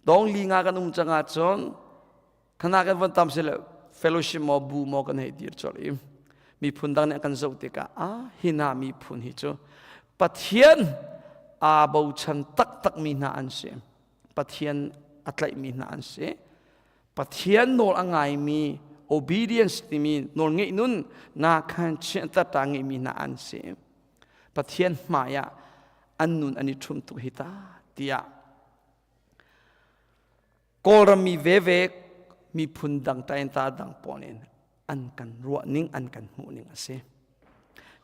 Dong li nga kan um cang ahcun khana kan von tam sile fellowship maw bu maw kan hei dir colh i miphun dang nih an kan zoh tikah ah hi hna miphun hi cu Pathian aa bochan taktakmi hna an si. Pathian a tlaihmi hna an si. Pathian nawl a ngaimi obedience timi nawl ngeih nun na khan chiah tata ngeihmi hna an si. Pathian hmai ah an nun an i ṭhum tuk hi ta tiah Kawlram mi veve miphun dang tainta dang pawl in an kan ruah ning an kan hmuh ning a si.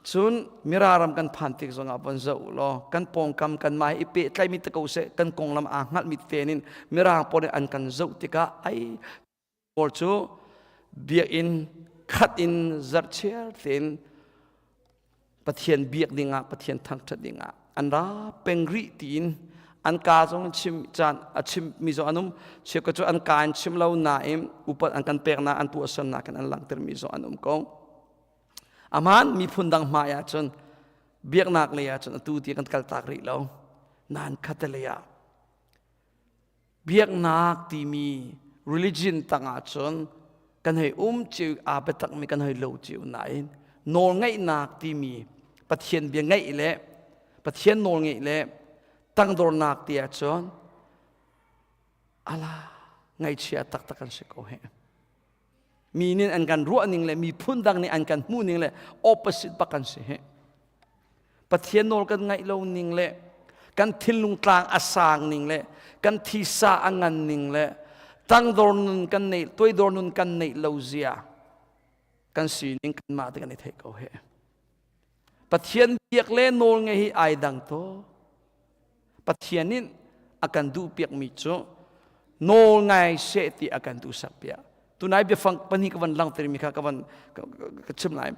Cun miraram kan phan tik zongah von zoh u law kan pawngkam kan mah i pehtlaimi te ko seh kan konglam aa hngalhmi tein in mirang pawl nih an kan zoh tikah ai pawl cu biakinn khat in zarhchiar tein Pathian biak dingah Pathian thangṭhat dingah an ra peng rih tiin an ka zong chim caan a chim mi zong an um cheukhat cu an ka in chim lo nain upat an kan peknak an tuahsernak in an langhter mi zong an um ko aman miphun dang hmai ah cun biaknak lei ah cun atu ti kan kaltak rih lo nan khat lei ah Biaknak timi religion tangah cun kan hei um cio aa biatakmi kan hei lo cio nain nawlngeihnak timi Pathian bia ngeih le Pathian nawlngeih le tangdornak ti ahcun ala ngaihchia taktak kan si ko he. Mi nih an kan ruah ning le miphun dang nih an kan hmuh ning le opposite bak kan si he. Pathian nawl kan ngaih lo ning le kan thinlung tlang a sang ning le kan thisa a ngan ning le tangdor nun kan neih tuaidor nun kan neih lo zia kan sining kanmah te kan i theih ko he. Pathian biak le nawl ngeih hi ai dang to. Pathian nih a kan duhpiakmi cu nawl ngai seh ti a kan duhsak piak. Tunai biafang pahnih ka van langhtermi kha ka van ka chim lai.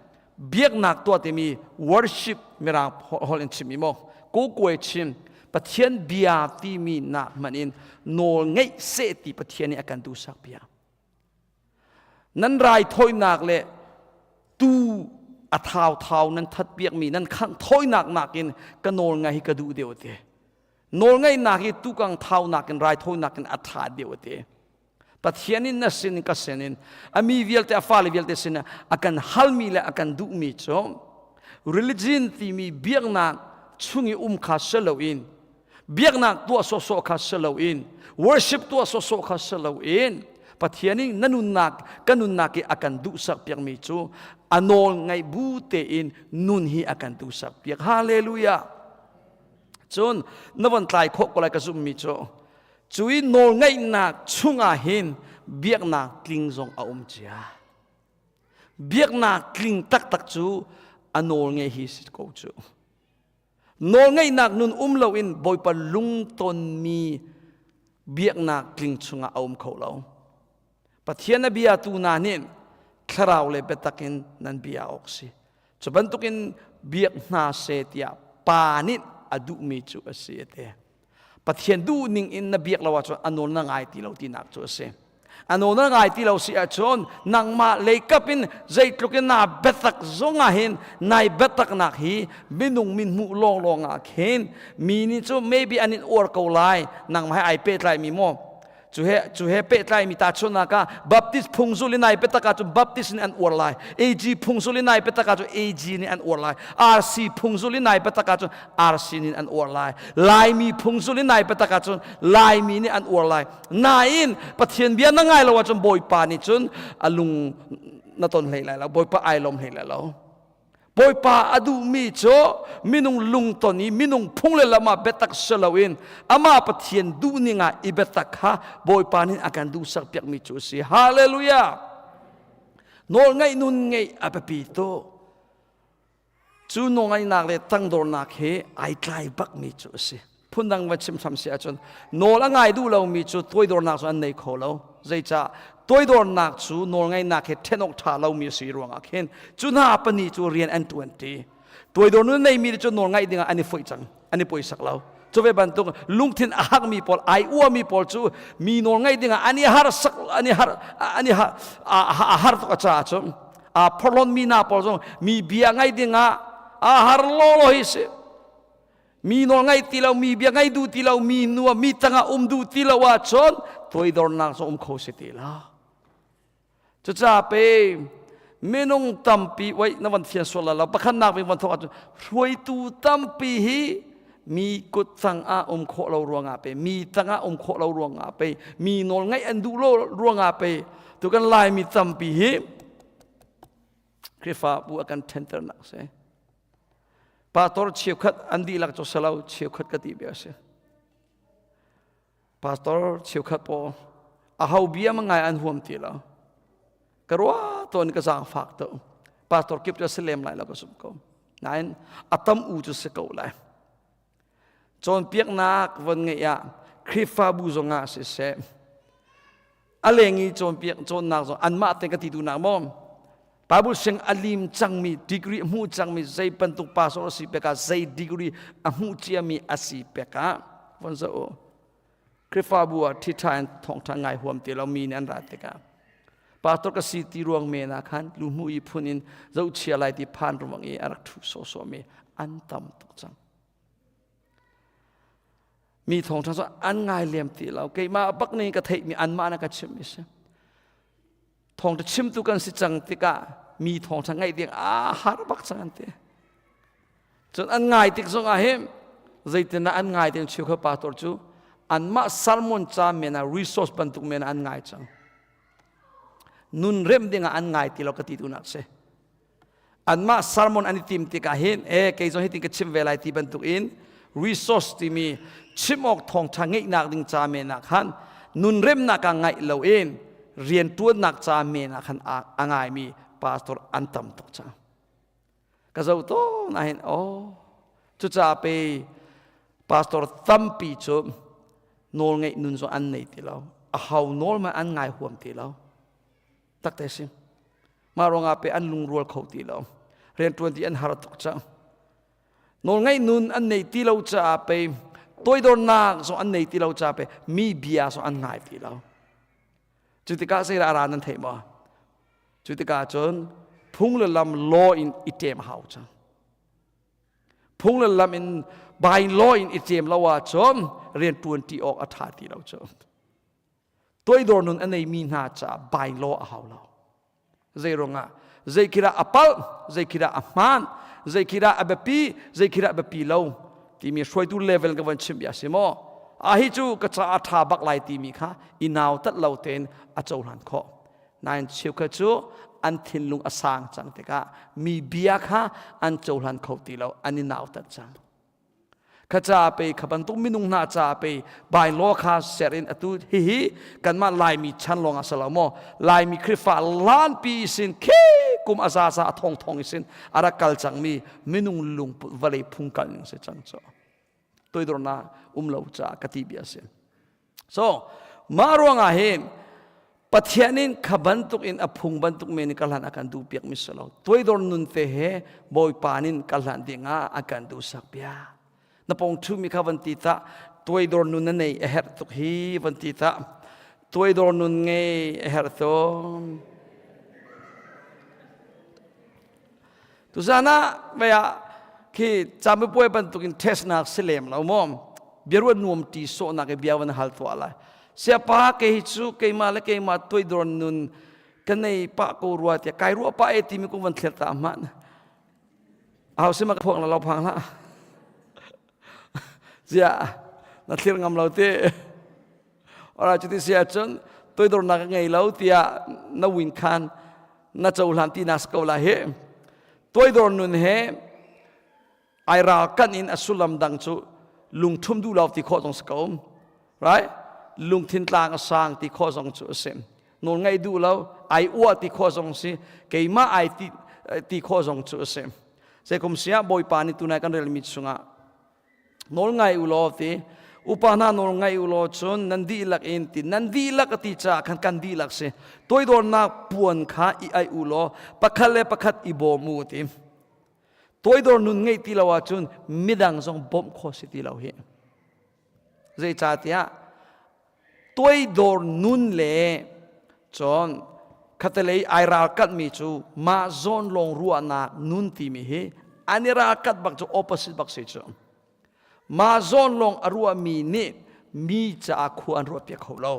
Biaknak tuah timi worship mirang holh in chimmi maw kukuai chim Pathian bia timi nak hmanh in nawl ngeih seh ti Pathian nih a kan duhsak piak. Nan raithawinak le tuu a thauthau nan thatpiakmi nan khangh thawinak nakin ka nawl ngai hi ka duh deuh te. Nawlngaihnak hi tukang thaunak in raithawinak in a ṭha deuh te. Pathian in na sin ka sin in a mi vialte a fale vialte sin a kan halmi le a kan duhmi cu religion timi biaknak chung i um kha si loin biaknak tuah sawhsawh kha si loin worship tuah sawhsawh kha si loin Pathian in na nunnak ka nunnak i a kan duhsak piakmi cu a nawl ngaih bu tein nun hi a kan duhsak piak hallelujah cun na von tlai khawh ko lai ka zumhmi cu cu i nawl ngaihnak chungah hin biaknak tling zong a um cia biaknak tling taktak cu a nawl ngei hi si ko cu Nawlngeihnak nun um loin Bawipa lungtonmi biaknak tling chungah a um kho lo. Pathian a biatu hna nih thlarau le biatak in nan bia awk si. Cu bantukin biak hna seh tiah Pa nih a duhmi cu a si a ti. Pathian duh ning in na biak lo ahcun a nawl na ngai ti lo tinak cu a si. A nawl na ngai ti lo si ahcun nangmah leikap in zeitluk in naa biatak zong ah hin nai biataknak hi minung min hmuh lawnglawng ah khin mi nih cu maybe an in uar ko lai nangmah he ai pehtlai mi maw cu he cu he pehtlai mi tahchunhnak ah Baptist phungzul in nai biatak ahcun Baptist nih an uar lai AG phungzul in nai biatak ahcun AG nih an uar lai RC phungzul in nai biatak ahcun RC nih an uar lai Laimi phungzul in nai biatak ahcun Laimi nih an uar lai nain Pathian bia na ngai lo ahcun Bawipa nih cun a lung na ton hlei lai lo Bawipa ai lawm hlei lai lo Bawipa a duhmi cu minung lungton i minung phung le lam ah biatak si loin amah Pathian duhning ah i biatak kha Bawipa nih a kan duhsak piakmi cu a si. Hallelujah! Nawlngaih nun ngeih a biapi tuk. Cu nawlngaihnak le tangdornak hi ai tlai bakmi cu a si. Phundang va chim hram si ahcun nawl a ngai duh lomi cu toidornak cu an nei kho lo. Zeicah toidornak cu nawlngaihnak he ṭhen awk ṭha lomi a si ruangah khin cu hna pahnih cu rian an ṭuan ṭi. Toidor nun neimi cu nawl ngaih dingah an i foih cang, an i poisak lo. Cu ve bantuk lungthin a hakmi pawl, ai uami pawl cu mi nawl ngaih dingah an i harsak, an i har, an i har, a har tuk a caah cun. Aa phorhlonmi hna pawl zong mi bia ngaih dingah aa har lawlaw hi si. Mi nawl ngaih ti lo, mi bia ngaih duh ti lo, mi nu mi tangah um duh ti lo ahcun toidornak zong um kho si ti lo. Cucaah pe minung tampi wai na van fian sual lo pakhatnak bik van thawk ahcun hruaitu tampi hi mi kut tangah um khawh lo ruangah pe mi tangah um khawh lo ruangah pe mi nawl ngaih an duh lo ruangah pe tu kan Laimi tampi hi Khrihfabu a kan ṭhenternak si. Pastor cheukhat an dihlak cu si lo cheukhat ka ti bia si. Pastor cheukhat pawl aho bia ma ngai an huam ti lo. Ka ruah tawn ka zaangfak to. Pastor kip cu si lem lai lo ka zumh ko. Nain a tam u cu si ko lai. Cawnpiaknak von ngeih ah Khrihfabu zongah siseh a leng i cawnpiak cawnnak zong anmah te ka ti duhnak maw Bible sing a lim cangmi degree a hmu cangmi zei bantuk pastor a si pek ah zei degree a hmuh ciami a si pek ah von zoh u Khrihfabu ah ṭhiṭha in thawngṭha ngai huam ti lo mi nih an ra tikah pastor ka si ti ruang men ah khan luhmuh i phun in zohchia lai ti phan ruang i a rak ṭhu sawhsawhmi an tam tuk cang. Mi thawngṭha cu an ngai lem ti lo. Keimah bak nih ka theihmi anmah na ka chimmi si. Thawngṭha chimtu kan si cang tikah mi thawngṭha ngaih ding aa har bak cang an ti. Cun an ngai tik zongah hin zeitindah an ngai ding cheukhat pastor cu anmah sermon ca men ah resource bantuk men ah an ngai cang. Nun remh ding ah an ngai ti lo ka ti duhnak si. Anmah sermon an i tim tikah hin e kei zong hitin ka chim ve lai ti bantuk in resource timi chim awk thawngṭha ngeihnak ding ca men ah khan nun remnak ah ngaih lo in rianṭuannak ca men ah khan a ngaimi pastor an tam tuk cang. Ka zoh tawn ah hin oh cucaah pe pastor tampi cu nawlngeih nun zong an nei ti lo. A hau nawl man an ngai huam ti lo. Takte si. Mah ruangah pe an lungrual kho ti lo. Rianṭuan ti an har tuk cang. Nawlngaih nun an nei ti lo caah pe toidornak zong an nei ti lo caah pe mi bia zong an ngai ti lo. Cu tikah zeidah a ra nan theih maw? Cu tikah cun phung le lam law in i ṭem a hau cang. Phung le lam in by law in i ṭem lo ahcun rianṭuan ṭi awk a ṭha ti lo cu. Toidor nun a neimi hna caah by law a hau lo. Zei ruangah? Zei khi dah a palh, zei khi dah a hmaan, zei khi dah a biapi, zei khi dah a biapi lo timi hruaitu level ka von chim bia si maw? A hi cu ka caah a ṭha bak lai timi kha i nautat lo tein a cohlan khawh. Nain cheukhat cu an thinlung a sang cang tikah mi bia kha an cohlan kho ti lo, an i nautat cang. Kha ca pe kha bantuk minung hna ca pe by law kha ser in atu hihi kanmah Laimi chan lawng ah si lo maw Laimi Khrihfa lanpi sin khi kum a zaza a thong thong sin a rak kal cangmi minung lungput vawlei phung kal ning si cang cu toidornak um lo caah ka ti bia si. So mah ruangah hin Pathian in kha bantuk in a phung bantuk men in ka hlan a kan duh piak mi si lo. Tuaidor nun te he Bawipa nin ka hlan ding ah a kan duh sak bia. Na pong thu mi kha van ti ta tuaidor nun na nei a herh tuk hi van ti ta tuaidor nun ngei a herh tuk. Tuzan ah vei ah khi camipuai bantukin test nak si lem lo maw? Biaruat nuam ti sawhnak i bia van hal tuah lai. Siapa kei hi cu keimah le keimah tuaidor nun ka nei pah ko rua tiah kai ruah pah e timi kong van thlir ta hmanh. Aho sima ka phuak la lo phang hlah. Ziah na thlir ngam lo ti. Ora cuti si ahcun toidornak ka ngei lo tiah na win khan na cohlan ti na si ko lai hi. Toidor nun he ai ralkanh in a sullam dang cu lungthum duh lo ti khawh zong si ko. Right? Lungthin tlang a sang ti khawh zong cu a si. Nawl ngaih duh lo, ai uah ti khawh zong si, keimah ai ti, ti khawh zong cu a si. Zeikum siah Bawipa nih tunai kan relmi chungah Nawl ngai u law ti upa hna nawl ngai u law cun nan dihlak in ti nan dihlak a ti caah khan kan dihlak si toidornak puan kha i aih u law pakhat le pakhat i bawm u ti toidor nun ngeih ti lo ahcun midang zong bawmh khawh si ti lo hi zeicahtiah toidor nun le cun. Khatalei ai ralkatmi cu mah zawn lawng ruahnak nun timi hi an i ralkat bak cu opposite bak si cu. Mah zawn lawng a ruahmi nih mi caah khua an ruahpiak kho lo.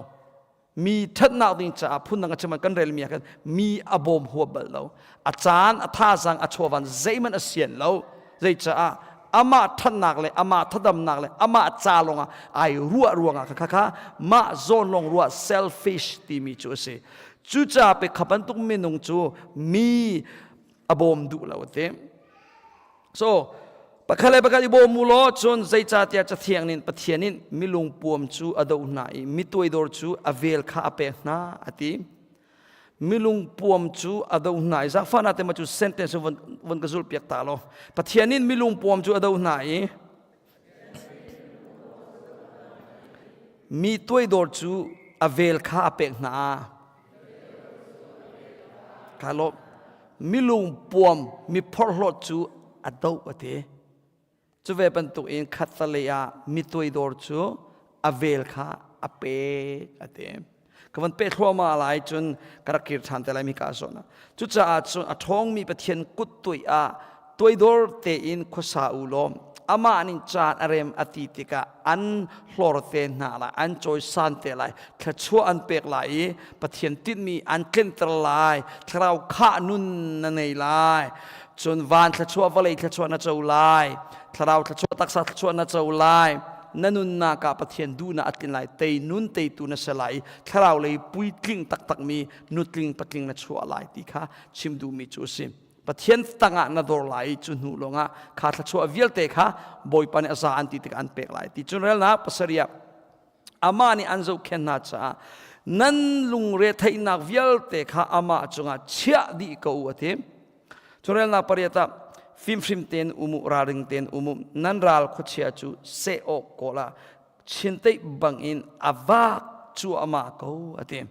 Mi ṭhatnak ding caah phundang a chim kan relmi ah khan mi a bawm huap bal lo. A caan, a thazaang, a chawvan zeihmanh a sian lo. Zeicaah amah ṭhatnak le amah thadamnak le amah ca lawngah ai ruah ruangah kha kha mah zawn lawng ruah selfish timi cu a si. Cucaah pe kha bantuk minung cu mi a bawm duh lo a ti. So pakhat le pakhat i bawm u law cun zeicahtiah Cathiang nih Pathian nih milung puam cu a doh hna i mi tuaidor cu a vel kha a pek hna a ti. Milung puam cu a do hna i zaangfahnak te ma cu sentence von, von ka zulh piak ta law Pathian nih milung puam cu a do hna i mi tuaidor cu a vel kha a pek hna. Ka lawm. Milung puam mi phorhlawt cu a doh a ti. Cu ve bantuk in khattalei ah mi tuaidor cu a vel kha a pek a ti. Ka van peh thluahmah lai cun ka rak kir ṭhan te lai mi ka zawn ah. Cucaah cun a ṭhawngmi Pathian kut tuih ah tuaidor tein khuasa u law amah nih caan a rem a ti tikah an hlor te hna lai an cawisan te lai thluachuah an pek lai i Pathian tinhmi an tlinter lai thlarau khah nun na nei lai cun van thluachuah vawlei thluachuah na co lai thlarau thluachuah taksa thluachuah na co lai na nunnak ah Pathian duhnak a tlin lai tei nun teitu na si lai i thlarau lei puitling taktakmi nutling patling na chuah lai ti kha chim duhmi cu a si Pathian tangah na dor lai i cu hnu lawngah kha thluachuah vialte kha Bawipa nih a za an ti tikah an pek lai ti cun relnak pasarih ah amah nih an zohkhenh hna caah nan lungre theihnak vialte kha amah cungah chiah dih ko u a ti Curelnak pariat ah fimhrim tein um u ralring tein um u nan ral khuachia cu seh awk kawl ah chinteih bangin a vak cuahmah ko a ti.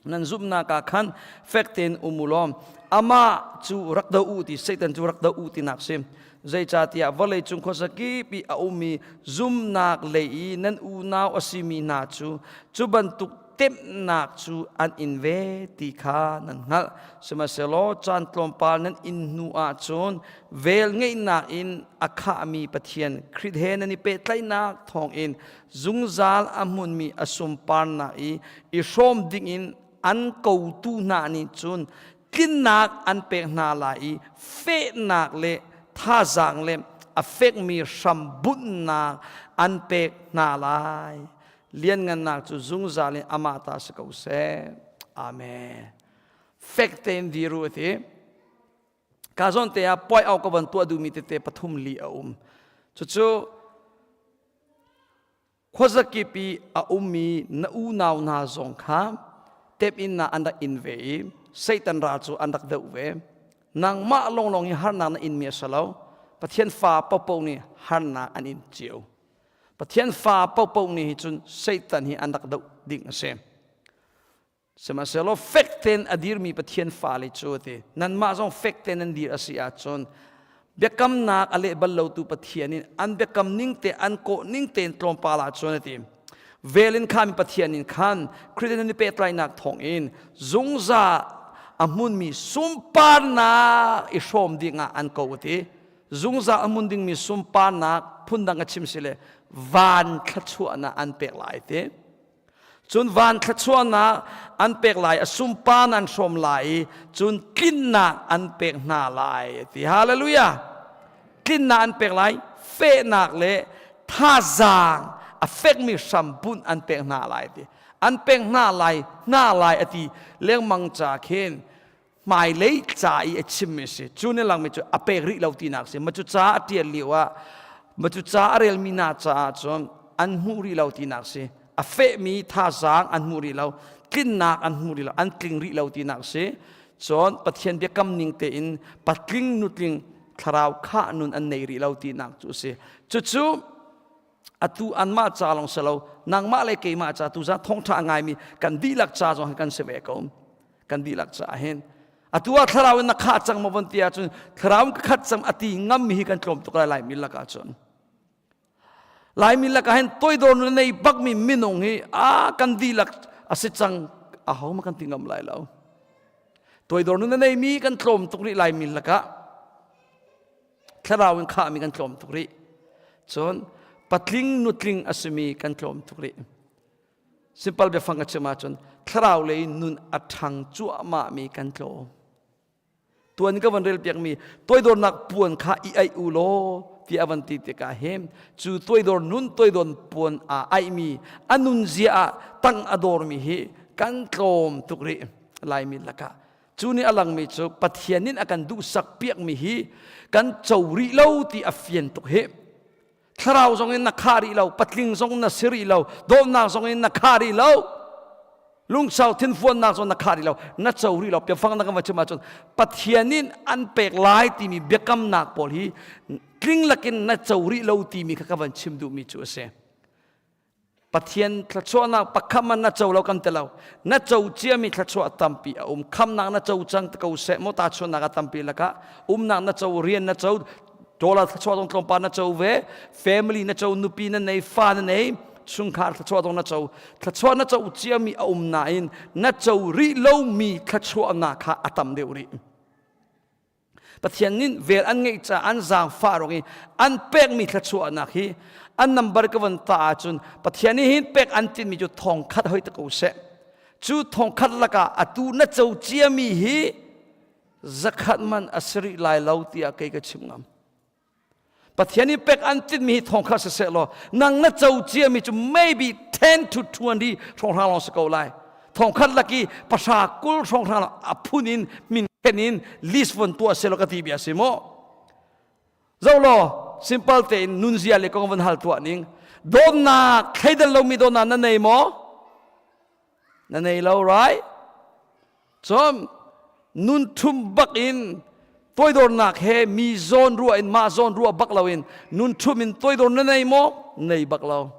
Nan zumhnak ah khan fek tein um u law amah cu rak do u ti Satan cu rak do u tinak si. Zeicahtiah vawlei cung khuazakip i a ummi zumhnak lei i nan unau a simi hna cu cu bantuk temhnak cu an in ve ti kha nan hngalh. Sihmanhsehlaw caan tlawmpal nan in hnu ahcun velngeihnak in a khahmi Pathian Khrih he nan i pehtlaihnak thawngin zungzal a hmunmi a sunparnak i i hrawm dingin an kotu hna nih cun tlinnak an pek hna lai i fehnak le thazaang le a fekmi hrambunhnak an pek hna lai. Lianngannak cu zungzal in amah ta si ko seh. Amen. Fek tein dir u ti. Ka zawn te ah poi au ka van tuah duhmi tete pathum li a um. Cucu khuazakip i a ummi na unau hna zong kha tep-in ah an rak in ve i Satan ral cu an rak deuh ve. Nangmah lawnglawng hi harnak na inmi a si lo. Pathian fa paohpaoh nih harnak an in cio. Pathian fa paohpaoh nih hi cun Satan hi an rak doh ding a si. Sihmanhsehlaw fek tein a dirmi Pathian fale cu a ti. Nanmah zong fek tein nan dir a si ahcun biakamnak a leh bal lotu Pathian in an biakam ning te an kawh ning tein tlawmpal ahcun a ti. Vel in khan Pathian in khan Khrih nan i pehtlainak thawng in zungzal a hmunmi sunparnak i hrawm ding ah an ko a ti. Zungzal a hmun dingmi sunparnak phundang a chim si le van thluachuahnak an pek lai ti. Cun van thluachuahnak an pek lai, a sunparnak an hrawm lai i cun tlinnak an pek hna lai ti. Hallelujah! Tlinnak an pek lai, fehnak le thazaang a fekmi hrambunh an pek hna lai ti. An pek hna lai, hna lai a ti lengmang ca khin hmailei ca i a chimmi a si cu nih langmi cu a pek rih lo tinak a si ma cu ca a ṭial lio ah ma cu ca a relmi hna caah cun an hmuh rih lo tinak a si a fehmi thazaang an hmuh rih lo tlinnak an hmuh rih lo an tling rih lo tinak a si cun Pathian biakam ning tein patling nutling thlarau khah nun an nei rih lo tinak cu a si cucu atu anmah ca lawng si lo nangmah le keimah ca tu za thawngṭha a ngaimi kan dihlak ca zong kan si ve ko kan dihlak caah hin atu ah thlarau in na khah cang maw von ti ahcun thlarau in ka khat cang a ti ngammi hi kan tlawm tuk lai laimi lakah cun laimi lakah hin toidor nun nei bakmi minung hi a kan dihlak a si cang. Aho ma kan ti ngam lai lo. Toidor nun a neimi kan tlawm tuk rih laimi lakah thlarau in khahmi kan tlawm tuk rih. Cun patling nutling a simi kan tlawm tuk rih. Simple biafang ka chim ahcun thlarau lei nun a ṭhang cuahmahmi kan tlawm. Tuan ka van rel piakmi toidornak puan kha i aih u law ti a van ti tikah hin cu toidor nun toidor puan aa aihmi a nunzia ah tang a dormi hi kan tlawm tuk rih Laimi lakah. Cu nih a langmi cu Pathian in a kan duhsak piakmi hi kan co rih lo ti a fian tuk hi. Thlarau zong in na khah rih lo, patling zong na si rih lo, dawtnak zong in na khah rih lo, lungsau thinfuannak zong na khah rih lo, na co rih lo. Biafang na kan va chim ahcun Pathian in an pek lai timi biakamnak pawl hi tling lakin na co rih lo timi kha ka van chim duhmi cu a si. Pathian thluachuahnak pakhat man na co lo kan ti lo. Na co ciami thluachuah tampi a um. Khamnak na co cang ko seh maw tahchunhnak a tampi lakah umnak na co, rian na co, dollar thluachuah zong tlawmpal na co ve, family na co, nupi na nei, fa na nei, chungkhar thluachuah zong na co. Thluachuah na co ciami a um nain na co rih lomi thluachuahnak kha a tam deuh rih. Pathian nih vel an ngeih caah an zaangfah ruang i an pekmi thluachuahnak hi an number ka van ta ahcun Pathian nih hin pek an tinhmi cu thong khat hoi te ko seh. Cu thong khat lakah atu na co ciami hi zakhat man a si rih lai lo tiah kei ka chim ngam. Pathian nih pek an tinhmi hi thong kha siseh law nang na co ciami cu maybe 10 to 20 hrawnghrang lawng si ko lai. Thong khat laki pahra kul hrawnghrang lawng a phun in min khen in list von tuah seh law ka ti bia si mu. Zo law simple tein nunzia le kong van hal tuah ning dawtnak thleidan lomi dawtnak na nei maw? Na nei lo right? Cun nun ṭhum bak in toidornak he mi zawn ruah in mah zawn ruah bak loin nun ṭhum in toidor na nei maw? Nei bak lo.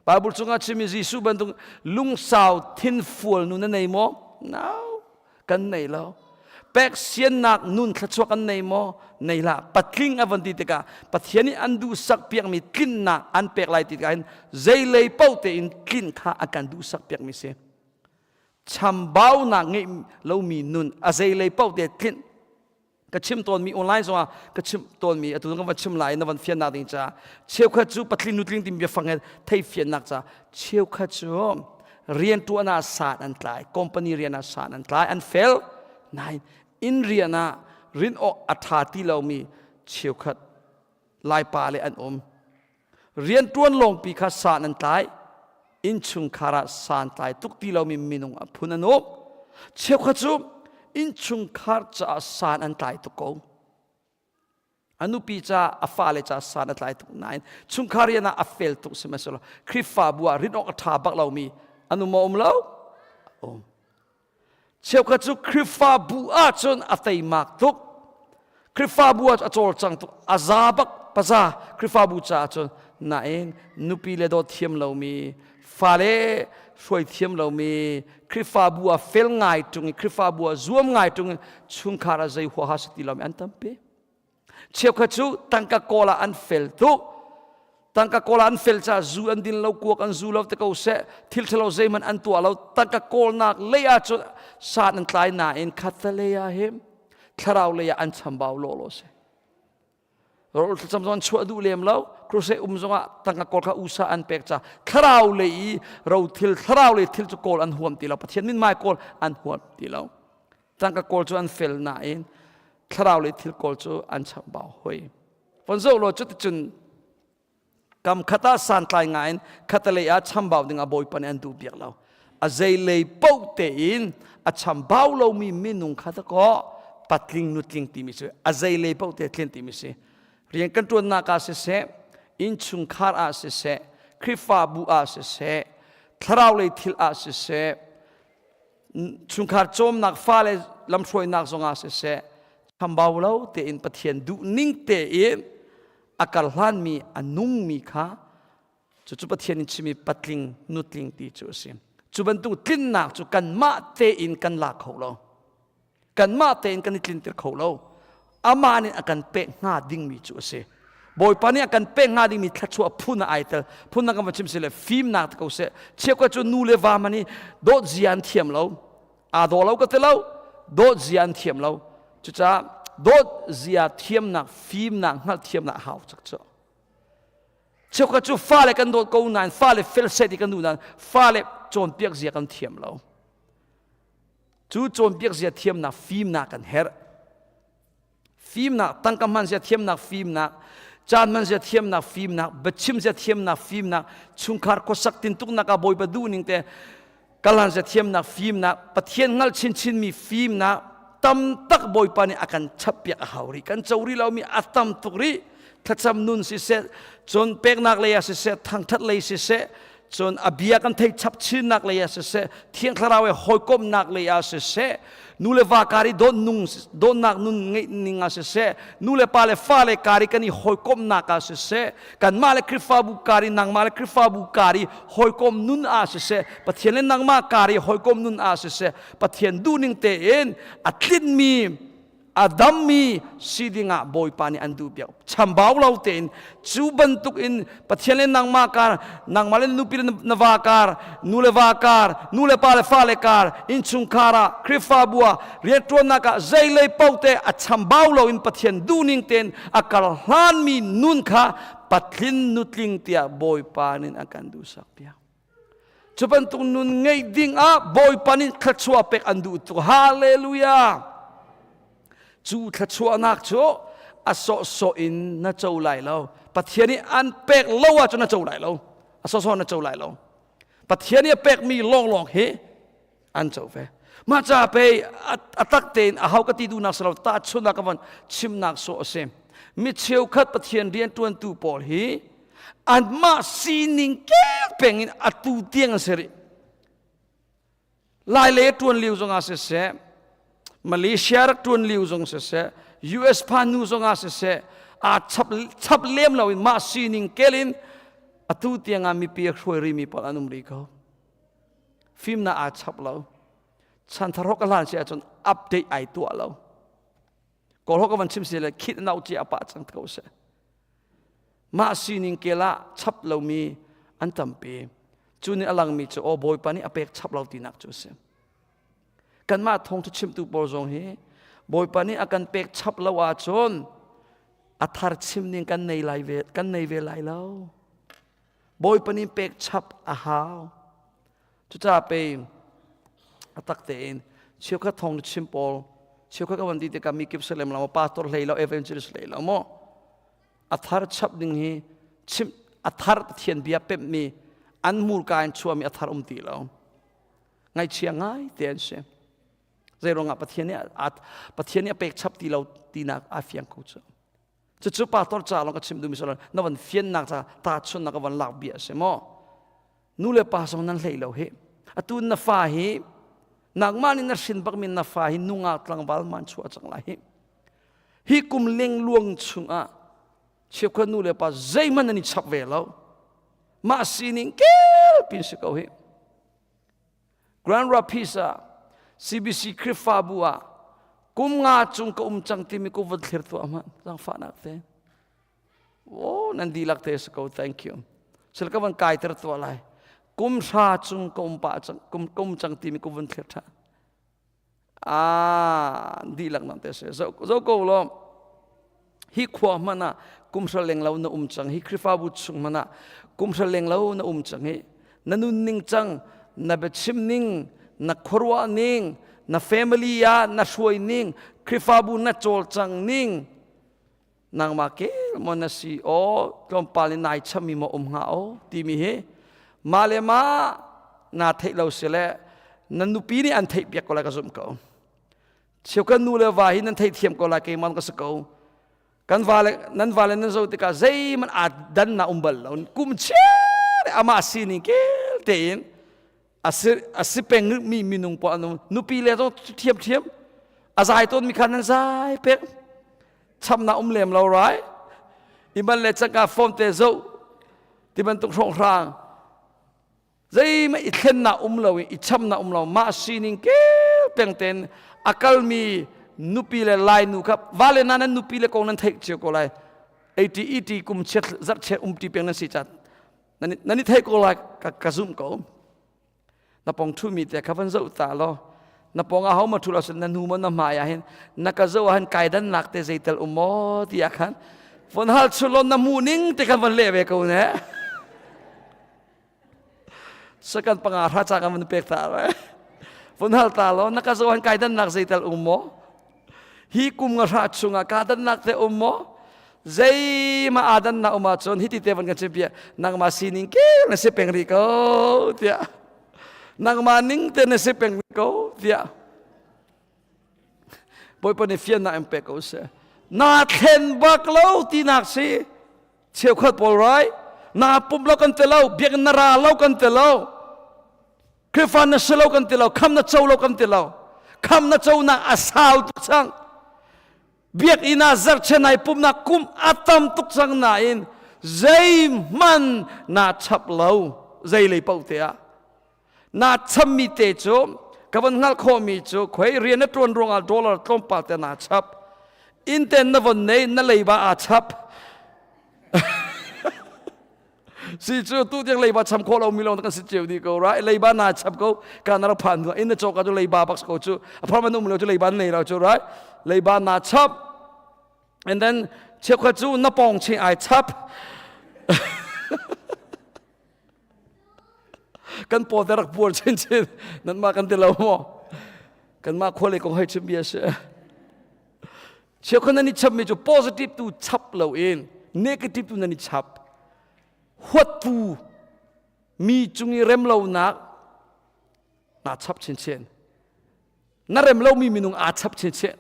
Bible chungah chimmi Jesuh bantuk lungsau thinfual nu na nei maw? No, kan nei lo. Pek siannak nun thluachuah kan nei maw? Nei hlah. Patling a van ti tikah Pathian nih an duhsak piakmi tlinnak an pek lai ti tikah hin zeilei paoh tein tlin kha a kan duhsak piakmi si. Chambaunak ngeih lomi nun a zeilei paoh te tlinh ka chim tawnmi online zongah ka chim tawnmi atu ka van chim lai na van fiannak ding ca cheukhat cu patling nutling timi biafang he thei fiannak ca cheukhat cu rian tuan ah san an tlai company rian ah san an tlai an fel nain inn rian ah rin awk a tha ti lomi cheukhat laipa le an um Rianṭuan lawngpi kha san an tlai. Innchungkhar ah santlai tuk ti lomi minung a phun an um. Cheukhat cu innchungkhar caah san an tlai tuk ko. A nupi ca, a fale ca san a tlai tuk nain chungkhar rian ah a fel tuk sihmanhsehlaw Khrihfabu ah rin awk a ṭha bak lomi an um maw um lo? Um. Cheukhat cu Khrihfabu ahcun a teimak tuk. Khrihfabu ah a cawlcang tuk. A za bak paza Khrihfabu caah cun nain nupi le dawt thiam lomi, fale hruai thiam lomi, Khrihfabu ah fel ngai ṭung i Khrihfabu ah zuam ngai ṭung i chungkhar ah zei huaha si ti lomi an tampi. Cheukhat cu tangka kawl ah an fel tuk. Tangka kawl ah an fel caah zu an din lo, kuak an zu lo te ko seh, thil ṭhalo zeihmanh an tuah lo. Tangka kawlnak lei ah cun san an tlai nain khattelei ah hin thlarau lei ah an chambau lawlaw si. Rawl thlacam zong an chuah duh lem lo. Crusade um zongah tangka kawl kha usa an pek ca thlarau lei i rothil thlarau lei thil cu kawl an huam ti lo. Pathian mithmai kawl an huam ti lo. Tangka kawl cu an fel nain thlarau lei thil kawl cu an chambau hoi. Von zoh law cuticun kam khat ah santlai ngai in khatalei ah chambau ding ah Bawipa nih an duh piak lo. A zeilei paoh tein a chambau lomi minung kha dakaw patling nutling timi si a zeilei paoh te tlin timi si. Rian kan ṭuannak ah siseh, innchungkhar ah siseh, Khrihfabu ah siseh, thlarau lei thil ah siseh, chungkhar cawmnak fale lamhruainak zongah siseh chambau lo tein Pathian duh ning tein a karhlanmi a nungmi kha cucu Pathian in chimi patling nutling ti cu a si. Cu bantuk tlinnak cu kanmah tein kan la kho lo. Kanmah tein kan i tlinter kho lo. Amah nih a kan pek hnga dingmi cu a si. Bawipa nih a kan pek hnga dingmi thluachuah phun ah ai tel. Phun dang kan va chim si le fimnak te ko seh. Cheukhat cu nu le va man i dawt zia an thiam lo. Aa daw lo ka ti lo. Dawt zia an thiam lo. Cucaah dawt zia thiamnak, fimnak, hngalhthiamnak a hau cak cu. Cheukhat cu fale kan dawt ko nain fale fel seh ti kan duh nain fale cawnpiak zia kan thiam lo. Cu cawnpiak zia thiamnak fimnak kan herh. Fimnak, tangka hman zia thiamnak fimnak, caan hman zia thiamnak fimnak, biachim zia thiamnak fimnak, chungkhar khuasak tintuknak ah Bawipa duhning te kalan zia thiamnak fimnak, Pathian hngalh chinchinmi fimnak tam tak Bawipa nih a kan chappiak a hau rih. Kan co rih lomi a tam tuk rih. Thlacam nun siseh, cun peknak lei ah siseh, thangthat lei siseh, cun a bia kan thei chap chinnak lei ah siseh thiang thlarau he hawikomhnak lei ah siseh nu le va kar i dawtnung dawtnak nun ngeih ning ah siseh nu le pa le fa le kar i kan i hawikomhnak ah siseh kanmah le Khrihfabu kar i nangmah le Khrihfabu kar i hawikom nun ah siseh Pathian le nangmah kar i hawikom nun ah siseh Pathian duhning tein a tlinmi a dammi si dingah Bawipa nih an duh piak chambau lo tein cu bantuk in Pathian le nangmah kar nangmah le nupi le na va kar nu le va kar nu le pa le fa le kar innchungkhar ah Khrihfabu ah rianṭuannak ah zeilei paoh te a chambau lo in Pathian duhning tein a kar hlanmi nun kha patling nutling tiah Bawipa nih a kan duhsak piak. Cu bantuk nun ngeih ding ah Bawipa nih thluachuah pek an duh tuk. Hallelujah! Cu thluachuahnak cu a sawhsawh in na co lai lo. Pathian nih an pek lo ahcun na co lai lo. A sawhsawh na co lai lo. Pathian nih a pekmi lawnglawng hi an co ve. Mah ca pei a tak tein a hau ka ti duhnak si lo tahchunhnak ka von chimnak sawh a si. Mi cheukhat Pathian rianṭuantu pawl hi anmah sining kel peng in atu tiang an si rih. Lai lei ṭuan lio zongah siseh, Malaysia rak ṭuan lio zong siseh, US phan nu zongah siseh, aa chap, chap lem lo in mah sining kel in atu tiang ah mipi a hruai rimi pawl an um rih ko. Fimnak aa chap lo. Chanthar hok a hlan si ahcun update ai tuah lo. Kawl hok a van chim si le khit nau cia pah cang ko seh. Mah sining kel ah chap lomi an tampi. Cu nih a langmi cu aw Bawipa nih a pek chap lo tinak cu a si. Kanmah thawngṭha chimtu pawl zong hi Bawipa nih a kan pek chap lo ahcun a thar chim ning kan nei lai ve kan nei ve lai lo. Bawipa nih pek chap a hau. Cucaah pei a tak tein cheukhat thawng chim pawl cheukhat ka van ti tikah mi kip salem lo pastor hlei lo evangelist hlei lo maw a thar chap ding hi chim a thar Pathian bia pemhmi an hmurka in chuahmi a thar um ti lo ngaihchia ngai te an si zeiruangah Pathian nih Pathian nih a pek chap ti lo tinak a fiang ko cu Cucu pastor ca lawng ka chim duhmi si lo na van fiannak ca tahchunnak ka van lak bia a si maw? Nu le pa zong nan hlei lo hi. Atu na fa hi nangmah nih na hrin bakmi na fa hi nungak tlangval man chuah cang lai hi. Hi kum lengluang chungah cheukhat nu le pa zeihmanh nan i chap ve lo. Mah sining kel pin si ko hi. Grand Rapids ah CBC Khrihfabu ah kum nga cung ka um cang timi ku vun thlir tuah hmanh zangfahnak te. Oh, nan dihlak te si ko thank you. Sil ka van kai ter tuah lai. Kum hra cung ka um pah cang kum ka um cang timi ku vun thlir tha. Ah, dihlak nan te si. Zo zo ko lo. Hi khua hmanh ah kumhra leng lo na um cang hi Khrihfabu chung hmanh ah kumhra leng lo na um cang hi na nunning cang na biachim ning na khuaruah ning na family ah na hruai ning Khrihfabu na cawlcang ning nangmah kel maw na si aw tlawmpal in nai chami maw um hnga aw timi hi mah le mah naa theih lo si le na nupi nih an theih piak ko lai ka zumh ko Cheukhat nu le va hi nan theithiam ko lai keimah ka si ko. Kan va le nan va le nan zo tikah zeihmanh aa dan na um bal lo. Kum chiar amah sining kel tein a si a si peng mi minung pawl an um. Nupi le zong thiam thiam a zai tawn mi kha nan zai pek. Chamna um lem lo rai. Iman le cangka phone te zo ti bantuk hrawnghrang Zeihmanh i thlennak um lo i i chamnak um lo mah sining kel peng tein a kalmi nupi le lai nu kha vale na nan nupi le kong nan theih cio ko lai. 80 ET kum chiat zarh chiat um ti peng nan si ca nan i thei ko lai ka ka zum ko. Na pong thu mi te kha van zoh ta law na pong a ho ma thu lo sin na nu mo na hmai ah hin na ka zoh ah hin kaidan nak te zeital um maw ti ah khan von hal chulon na mu ning te khan van leh ve ko ne. Second panga hra cha kan van pek ta re. Von hal ta lo na ka zo han kai dan nak zeital um maw? Hi kum nga hra chungah ka dan nak te um maw? Zei ma adan na um ahcun hi ti te van kan chim bia nangmah sining ke na si peng ri ko tiah nangmah ning te na si peng ri ko tiah Bawipa nih fiannak in pek ko seh. Na thlen bak lo tinak si. Cheukhat pawl rai na pum lo kan ti lo biakinn na ra lo kan ti lo Khrihfa na si lo kan ti lo kham na co lo kan ti lo kham na co nak a sau tuk cang biakinn ah zarhchen ai pumnak kum a tam tuk cang nain zeihman na chap lo zei lei paoh te ah na chammi te cu ka von hngalh khawhmi cu khoi rian na ṭuan ruangah dollar tlawmpal te naa chap inn ten na von nei na leiba aa chap si cu tu tiang leiba cham khawh lo mi lawng kan si cio dih ko right leiba naa chap ko ka na rak phan hnu inn na cawk ah cu leiba bak ko cu a phar man um lo cu leiba nei lo cu right leiba naa chap and then cheukhat cu na pawng ching ai chap Kan paw te rak puar chinchin. Nanmah kan ti lo maw? Kanmah khua lei kong hei chim bia si. Cheukhat nan i chapmi cu positive tu chap loin negative tu nan i chap. Huattu mi cung i remlonak naa chap chinchin. Na rem lomi minung aa chap chinchin.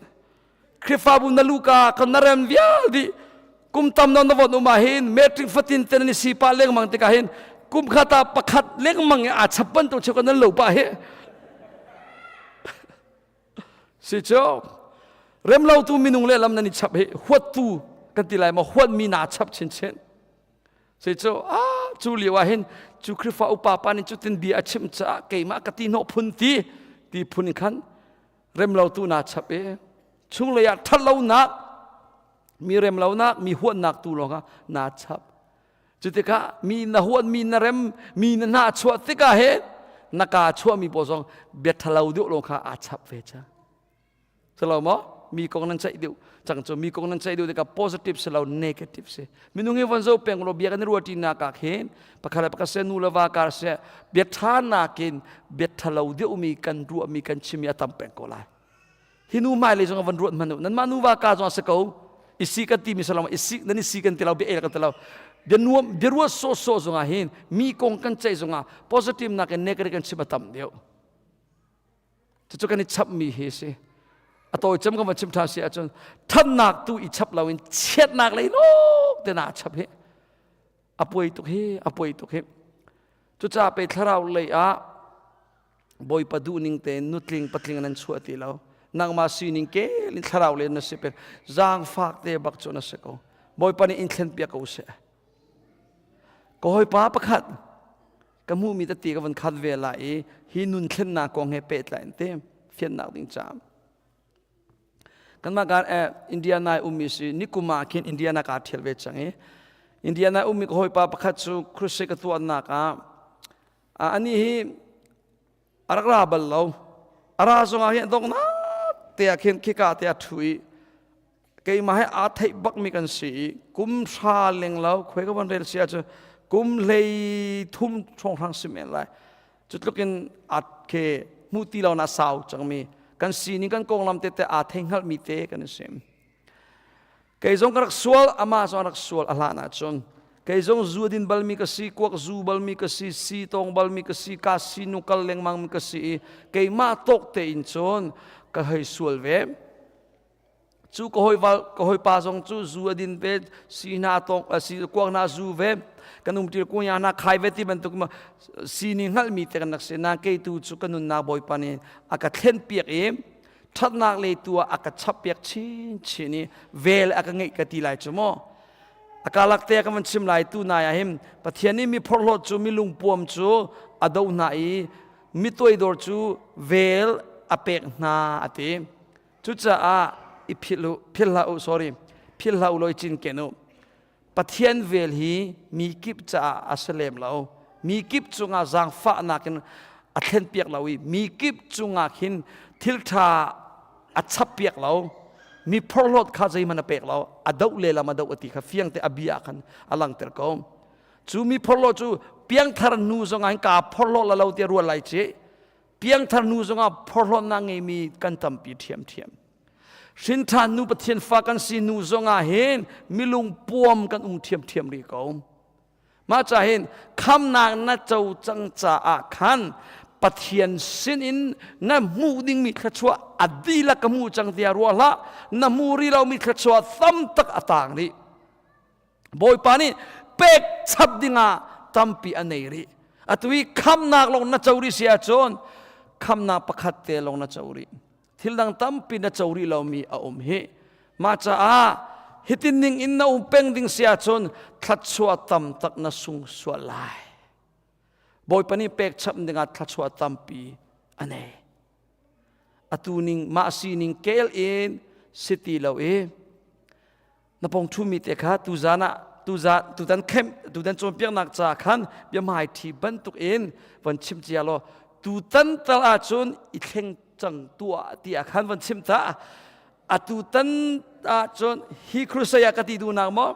Khrihfabu na luka kan na rem vial dih. Kum tam na na von um ah hin metric fatin te nan i si pah lengmang tikah hin kum khat ah pakhat lengmang i aa chap bantuk cheu kan nan lo pah hi. Si cu remlotu minung lehlam nan i chap hi huattu kan ti lai ma huatmi naa chap chinchin. Sei cu ah cu lio ah hin cu Khrihfa upa pa nih cutin bia a chimh caah keimah ka ti hnawh phun ti ti phun in khan remlotu naa chap i chunglei ah ṭhatlonak mi remlonak mi huatnak tu lawngah naa chap. Cu tikah mi na huat mi na rem mi na hnah chuah tikah hin na kaa chuahmi pawl zong bia ṭhalo deuh lawng kha aa chap ve cang. Silo maw? Mi kong nan ceih deuh. Cang cu mi kong nan ceih deuh tikah positive si lo negative si. Minung hi von zo peng lo bia kan i ruah ṭinak ah khin pakhat le pakhat se nu le va kar se bia ṭha nakin bia ṭhalo deuhmi kan ruahmi kan chimmi a tam peng ko lai. Hi nu hmailei zong van ruat hmanh u. Nanmah nuva ka zong a si ko. Isi kan timi si lo isi nan isi kan ti lo bia el kan ti lo. Bia nuam bia ruat sawhsawh zongah hin mi kong kan ceih zongah positive nakin negative kan chim a tam deuh. Cucu kan i chapmi hi a si. A tawi cem kan van chim ṭha si ahcun ṭhatnak tu i chap loin chiatnak lei lawng te naa chap hi. A puai tuk hi, a puai tuk hi. Cucaah pe thlarau lei ah Bawipa duhning tein nutling patling nan chuah ti lo. Nangmah sining kel in thlarau len na si pek. Zaangfak te bak cu na si ko. Bawipa nih in thlen piak ko seh. Ka hawipa pakhat ka hmuhmi tete ka van khat ve lai i hi nun thlennak kong he pehtlai in te fiannak ding caah kanmah kan eh, Indiana i ummi si nikum ah khin Indiana kaa ṭhial ve cang i Indiana ummi ka hawipa pakhat cu crusade ka tuahnak ah ani hi a rak ra bal lo a ra zongah hin donghnak te ah khin khika te ah ṭhu i keimah he aa theih bakmi kan si i kum hra leng lo khuai ka von rel si ahcun kum hlei thum hrawnghrang si men lai cu tluk in at ke hmu ti lo na sau cangmi kan sining kan konglam tete aa thei hngalhmi te kan i sim kei zong ka rak sual amah zong a rak sual a hlan ahcun kei zong zu din balmi ka si kuak zu balmi ka si si tong balmi ka si ka si nu kal lengmang mi ka si i keimah tawk tein cun ka hei sual ve Cu ka hawival ka hawipa zong cu zu a din ve, si hna tong si kuak hna zu ve, kan um ṭil kunya hna khai ve ti bantuk ma si nih hngalhmi te kan rak si. Na kei tu cu ka nunnak Bawipa nih a ka thlenpiak i ṭhatnak lei tu ah a ka chappiak chinchin i vel a ka ngeih ka ti lai cu maw. A kalak te ka van chim lai tu nai ah hin Pathian nih mi phorhlawt cu mi lungpuam cu a doh hna i mi toidor cu vel a pek hna a ti. Cucaah i philh u, philh hlah u, sorry, philh hlah u law i cinken u. Pathian vel hi mi kip caah a si lem lo. Mi kip cungah zaangfahnak in a thlenpiak lo i mi kip cungah khin thil ṭha a chappiak lo. Mi phorhlawt kha zeihmanh a pek lo. A doh lehlam a doh a ti kha fiangte a bia ah khan a langhter ko. Cu mi phorhlawt cu piangthar hnu zongah hin kaa phorhlawt la lo tiah ruat lai ci. Piangthar hnu zongah phorhlawtnak ngeimi kan tampi ṭhiamṭhiam. Hrinṭhan nu Pathian fa kan si nu zongah hin milung puam kan um ṭhiamṭhiam rih ko. Mah ca hin khamnak na co cang caah khan Pathian sinin na hmuh dingmi thluachuah a dihlak ka hmu cang tiah ruah hlah. Na hmu rih lomi thluachuah tam tak a taang rih. Bawipa nih pek chap dingah tampi a nei rih. Atu i khamnak lawng na co rih si ahcun khamnak pakhat te lawng na co rih. Thil dang tampi na co rih lomi a um hi. Mah caah hitin ning in na um peng ding si ahcun thluachuah tam tak na sung sual lai. Bawipa nih pek chap dingah thluachuah tampi a nei. Atu ning mah sining kel in si ti lo i na pong ṭhumi te kha tuzan ah tuzan tutan khem tutan cawnpiaknak ca khan biahmai ṭhi bantuk in von chim cia law tutan tal ahcun i thleng cang tuah tiah khan von chim ta atutan ahcun hi crusade ah ka ti duhnak maw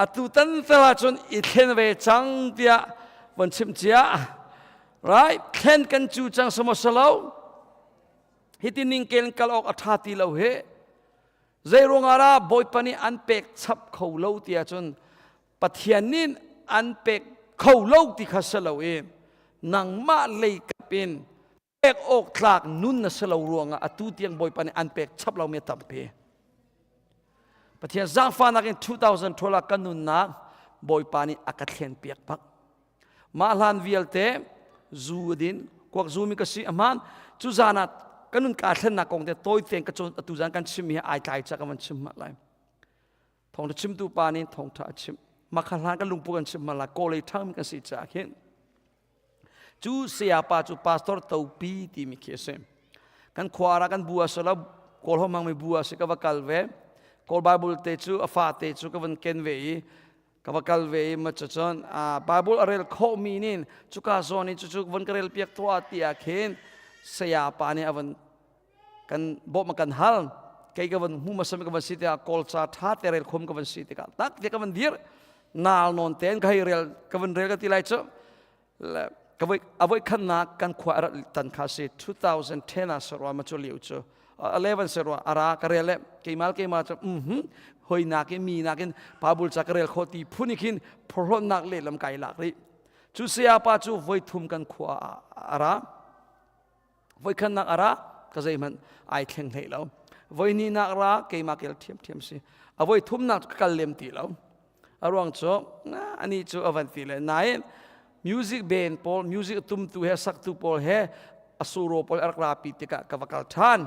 atutan tal ahcun i thlen ve cang tiah von chim cia right thlen kan cu cang samaw salo hiti ning kel kal awk a ṭha ti lo he Zeiruangah dah Bawipa nih an pek chap kho lo ti ahcun Pathian nih an pek kho lo ti kha si lo i nangmah lei kap in pek awk tlak nun na si lo ruangah atu tiang Bawipa nih an pek chap lomi a tampi. Pathian zaangfahnak in 2012 ah ka nunnak Bawipa nih a ka thlen piak bak. Mah hlan vialte zu a din, kuak zumi ka si a hmaan. Cu zan ah ka nun kaa thlennak kong te tawi tein ka cawn atu zan kan chimmi he ai tlai ca ka van chim hmah lai. Thawngṭha chimtu pa nih thawngṭha a chim. Mah kha hlan kan lungpu kan chim hmah lai. Kawlei ṭhangmi kan si caah khin. Cu saya pa cu pastor topi timi khi a si. Kan khua ah kan bu a si lo, Kawl ho hmangmi bu a si ka va kal ve. Kawl Bible te cu a fate cu ka van ken ve i ka va kal ve i ma cun Bible a rel khawhmi nin cuka zawn in cucu von ka rel piak tuah tiah khin saya pa nih a von kan bawmh a kan hal kei ka von hmu hmasa mi ka von si tikah kawlca ṭha te rel khom ka von si tikah tak te ka von dir naal nawn tein ka hei rel ka von rel ka ti lai cu ka voi a voi khannak kan khua a rat tan kha si 2010 ah sarwa ma cu liu cu 11 sarwa ara ka rel le keimal keima cu mhm hoi nakin mi nakin Bible ca ka rel kho ti phun khin phorhlawtnak le lam kai lak rih cu saya pa cu voi thum kan khua ara voi khannak ara ka zeihmanh ai thleng hlei lo voi ni nak ra keimah kel thiam thiam si a voi thumnak ka kal lem ti lo a ruang cu ani cu a van ti le nain music band pawl music tumtu he saktu pawl he a suro pawl a rak rapi tikah ka va kal ṭhan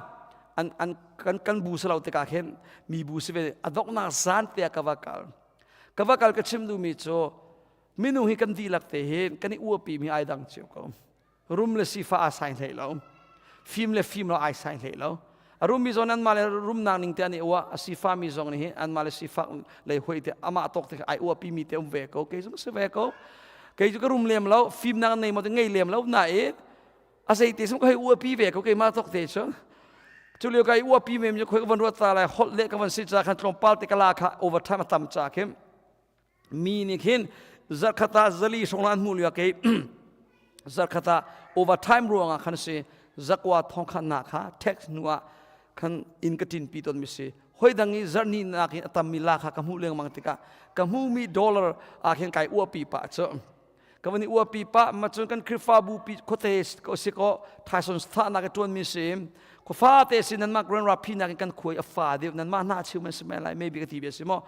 an an kan kan bu si lo tikah khin mi bu si ve a donghnak zan te ah ka va kal ka va kal ka chim duhmi cu minung hi kan dihlak te hin kan i uapi mi ai dang cio ko rum le sifa aa sai hlei lo fim le fim lo ai sai hlei lo a rummi zong anmah le rumnak ning te an i uah a sifami zong nih anmah le sifak lei hoi te amah tawk te ai uapi mi te um ve ko kei zong si ve ko kei cu ka rum lem lo fimnak nei mo te ngei lem lo nain a zei te sum ka hei uapi ve ko keimah tawk te cu cu lio ka i uapi mem cu khoi ka van ruat ta lai holh le ka van si ca khan tlawmpal te ka la kha overtime a tam ca khin mi nih khin zarkhat ah zali hrawng an hmuh lio kei zarkhat ah overtime ruangah khan si zakwa thong khan na kha tax hnu ah khan in ka tin pi ton mi si hoi dang i zarni nak in atam mi la kha ka hmuh lengmang tikah ka hmu mi dollar ah khin kai uapi pa cu ka van i uapi pah ma cun kan Khrihfabu pi khuate si ko Tyson thah nak i ṭuan mi si khuafa te si nanmah Grand Rapi nak in kan khuai a fa deuh nanmah hna chiu man si mai lai maybe ka ti bia si maw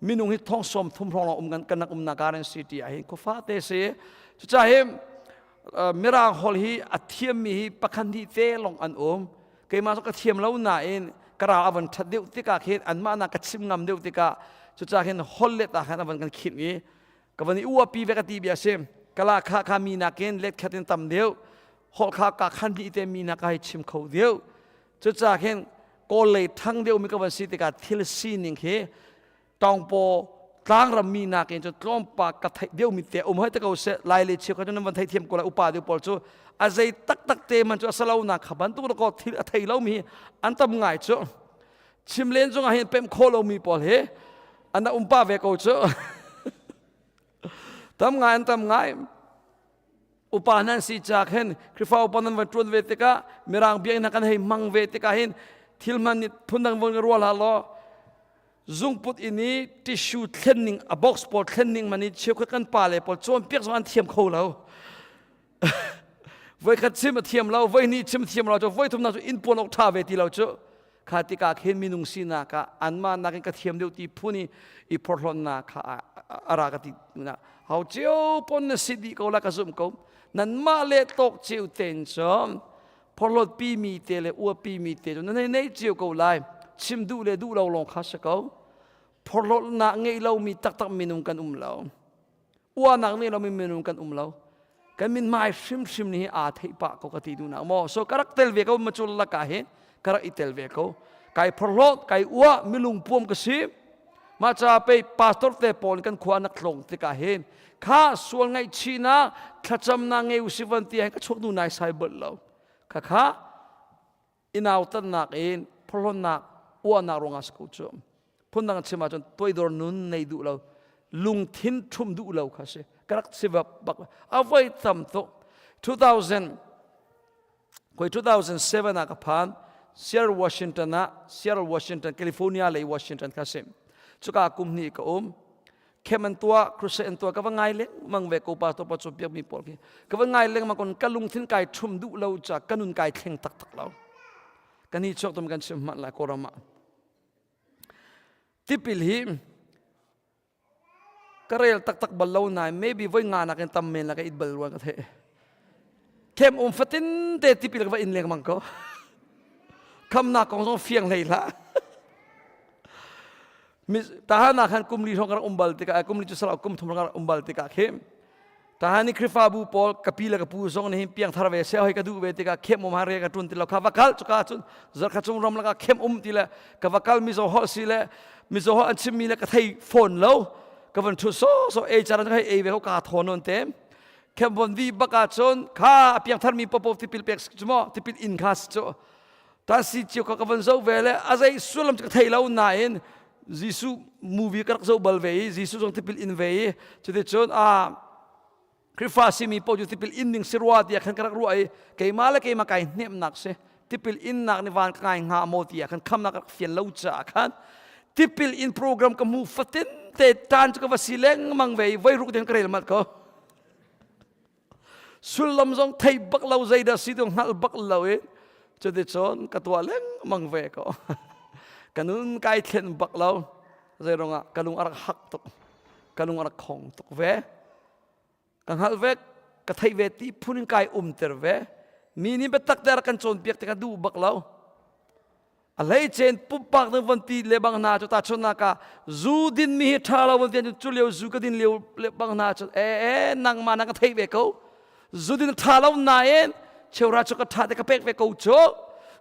minung hi thong som thum hrawng long um kan kan nak umnak Garden City ah hin khuafa te si cucaah hi mirang hol hi a thiam mi hi pakhat hnih te long an um keimah cu ka thiam lo nain ka ral a van ṭhat deuh tikah khin anmah nak ka chim ngam deuh tikah cucaah khin hol let ah khan a van kan khinh i ka van i uapi ve ka ti bia si kala kha kha mi nakin let khat in tam deuh holh kha ka khan dih te mi nak ka hei chim kho deuh cucaah khin kawl lei thang deuh mi ka van si tikah thil sining hi tawngpaw Tlangram mi nakin cun tlawmpa ka theih deuhmi te um hoi te ko seh. Lai le cheukhat cu nan van theithiam ko lai upa deuh pawl cu a zei taktak te man cu a si lo nak kha bantuk dakaw thil a thei lomi hi an tam ngai cu. Chim len zongah hin pemh khawh lomi pawl hi an um pah ve ko cu. Tam ngai an tam ngai. Upa nan si ca khin Khrihfa upa nan van ṭuan ve tikah Mirang biakinn kan hei hmang ve tikah hin thil hman nih phundang von ka rual hlah law zungput in i tissue thlen ning a box pawl thlen ning man i cheukhat kan pa le pawl cawnpiak zong an thiam kho lo. Voikhat chim a thiam lo, voihnih chim a thiam lo cu voithumnak cu inn puan awk ṭha ve ti lo cu. Kha tikah khin minung sinak ah anmah nakin ka thiam deuh ti phun i i phorhlawtnak kha a ra ka ti na hau cio pon na si dih ko la ka zumh ko. Nanmah le tawk cio ten cu phorhlawt pi mi te le uapi mi te cu nan hei nei cio ko lai. Chim duh le duh lo lawng kha si ko. Phorhlawtnak ngei lomi taktak minung kan um lo. Uahnak nih lomi minung kan um lo. Kan min hmai hrimhrim nih aa theih pah ko ka ti duhnak maw. So ka rak tel ve ko ma cul laka hi ka rak i tel ve ko. Kai phorhlawt, kai uah, milung puam ka si. Mah ca pei pastor te pawl kan khua nak tlong tikah hin kha sual ngaihchihnak thlacamnak ngei usih van ti hin ka chuak nu nai sai bal lo. Kha kha inautatnak in phorhlawtnak uahnak ruangah si ko cu. Phundang chim ahcun toidor nun nei duh lo, lungthin ṭhum duh lo kha si. Ka rak si bak a voi tam tuk. 2000 koi 2007 ah ka phan Seattle Washington ah Seattle Washington California lei Washington kha si. Cuka kum hnih ka um. Khem an tuah, crusade an tuah, ka va ngai lengmang ve ko pastor pa cawnpiak mi pawl khi. Ka va ngai lengmang kon ka lungthin kai ṭhum duh lo ca ka nun kai thleng taktak lo. Kan hi chuak tum kan chim hmanh lai Kawlram ah. Tipil hi ka rel taktak bal lo nain maybe voi nga nakin tam men la ka it bal ruang ka theih. Khem um fatin te tipil ka va in lengmang ko. Khamnak kong zong fiang hlei hlah. Tahan ah khan kum li hrawng ka rak um bal tikah kum li cu salau kum thum rak um bal tikah khi tahan i Khrihfabu pawl ka pi le ka pu zong nih hin piangthar ve seh hoi ka duh ve tikah khem um ha re ka ṭun ti lo kha va kal cuka cun zarkhat chung ram lakah khem um ti le ka va kal mizo holh si le mizo holh an chimmi le ka thei fawn lo ka van ṭhu so so ei caran hei ei ve ko ka thawn non te khem von vi bak ah cun kha a piangthar mi popo tipil pek cu maw tipil in kha si cu Ta si cio ka ka van zoh ve le a zei sullam cu ka thei lo nain Jesuh movie ka rak zoh bal ve i Jesuh zong tipil in ve i cuticun a Khrihfa simi paoh cu tipil in ding si rua tiah khan ka rak ruah i keimah le keimah kai hnemhnak si tipil innak nih van ka ngai hnga maw tiah khan khamnak ka rak fian lo caah khan tipil in program ka hmu fatin te tan cu ka va si lengmang ve i voi ruk ding ka rel mat ko. Sullam zong thei bak lo zeidah si tu hngalh bak lo i cuticun ka tuah lengmang ve ko. Ka nun kai thlen bak lo. Zeiruangah ka lung a rak hak tuk. Ka lung a rak khong tuk ve. Ka hngalh ve, ka theih ve ti phun in kai umter ve. Mi nih biatak te rak kan cawnpiak tikah duh bak lo. A hleicen pumpak ding von ti le bang hna cu tahchunhnak ah zu din mi hi ṭha lo von ti cu lio zu ka din lio le bang hna cu e e nangmah na ka theih ve ko zu din ṭha lo nain cheura cu ka ṭha te ka pek ve ko cu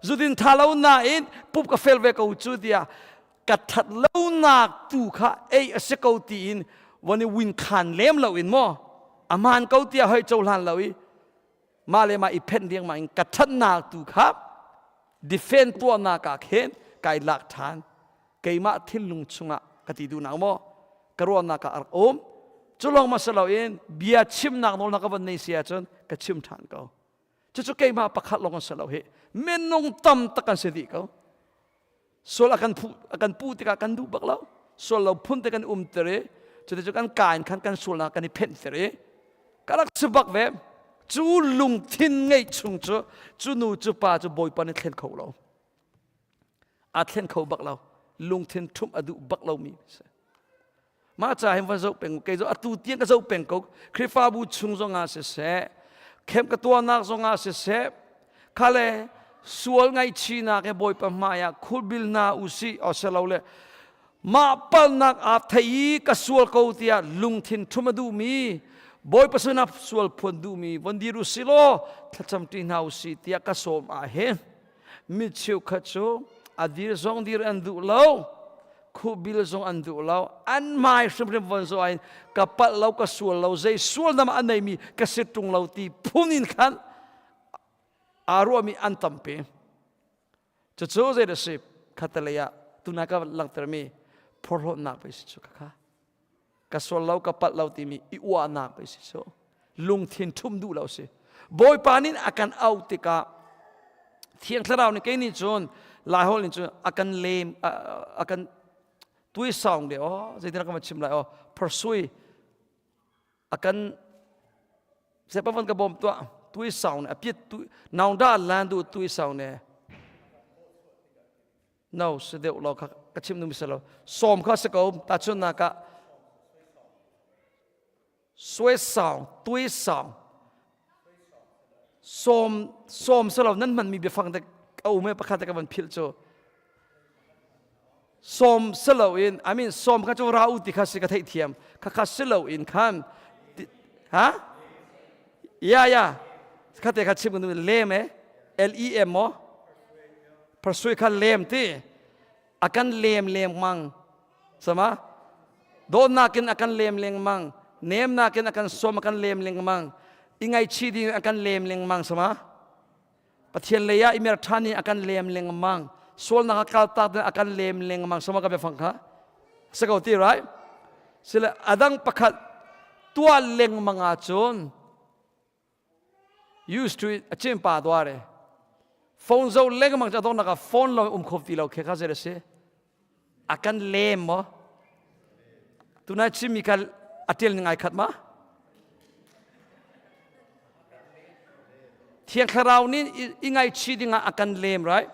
zu din ṭha lo nain pup ka fel ve ko cu tiah ka ṭhat lonak tu kha ei a si ko tiin von i win khan lem lo in maw aman ko tiah hoi cohlan lo i mah le mah i phenh riangmang in ka ṭhatnak tu kha defend tuahnak ah khin kai lak ṭhan. Keimah thinlung chungah ka ti duhnak maw ka ruahnak ah a rak um. Cu lawng ma si loin bia chimnak nawl na ka van nei si ahcun ka chim ṭhan ko. Cucu keimah pakhat lawng an si lo hi. Minung tam tak kan si dih ko. Sual a kan phu a kan pu tikah kan duh bak lo. Sual lo phun te kan um ter i cuti kan ka in khan kan sualnak kan i phenh ter i ka rak si bak ve. Cu lungthin ngeih chung cu cu nu cu pa cu Bawipa nih thlen kho lo. Aa thlen kho bak lo. Lungthin ṭhumh a duh bak lomi si. Mah ca hin van zoh peng kei zo atu tiang ka zoh peng ko. Khrihfabu chung zongah siseh, khem ka tuahnak zongah siseh, khale sual ngaihchihnak he Bawipa hmai ah khulbil hna usih le mah palnak aa thei i ka sual ko tiah lungthin ṭhum a duhmi Bawipa sinah sual phuan duhmi von dir usih law thlacam ṭi hna usih tiah ka sawm ah hin mi cheukhat cu a dir zong dir an duh lo. Khuhbil zong an duh lo. An hmai hrimhrim von zoh in ka palh lo, ka sual lo, zei sual nam a neimi ka si ṭung lo ti phun in khan aa ruahmi an tampi. Cucu zei dah si? Khatalei ah tunai ka langhtermi phorhlawtnak pei si cu khakha. Ka sual lo, ka palh lo timi i uahnak pei si cu. Lungthin ṭhumh duh lo si. Bawipa nih a kan auh tikah Thiang Thlarau nih kei nih cun Laiholh nih cun a kan lem a kan tuisaung de aw zeitin ka van chim lai aw pursue a kan sepa van ka bawm tuah tuisaung ne a piat tu naung da lan du tuisaung ne no si deuh lo kha ka chim nu si lo sawm kha si ko ta chun nak ah Sui saung, tui saung, sawm sawm selo nan hmanmi biafang te a um e pakhat te ka van philh cu sawm selo in I mean sawm kha cu ra u ti kha si ka theih thiam kha kha silo in khan ha ya ya kha te kha chim kan lem e L E M mo persui kha lem ti a kan lem lengmang sama dawtnak in a kan lem lengmang nemnak in a kan sawm a kan lem lengmang i ngaihchih ding a kan lem lengmang sama Pathian lei ah i mer ṭhan in a kan lem lengmang sualnak a kaltak ding a kan lem lengmang sama ka biafang kha si ko ti right sile adang pakhat tuah lengmang ahcun Used to it a cim pa tuare. Phone zo lengmang ca dong naka phone lo um kho ti lo khe kha zei si. A kan lem mo. Tunai chim mi kha a tel ni ngai khat ma. Thiang thlarau nih i ngai chi dingah a kan lem right?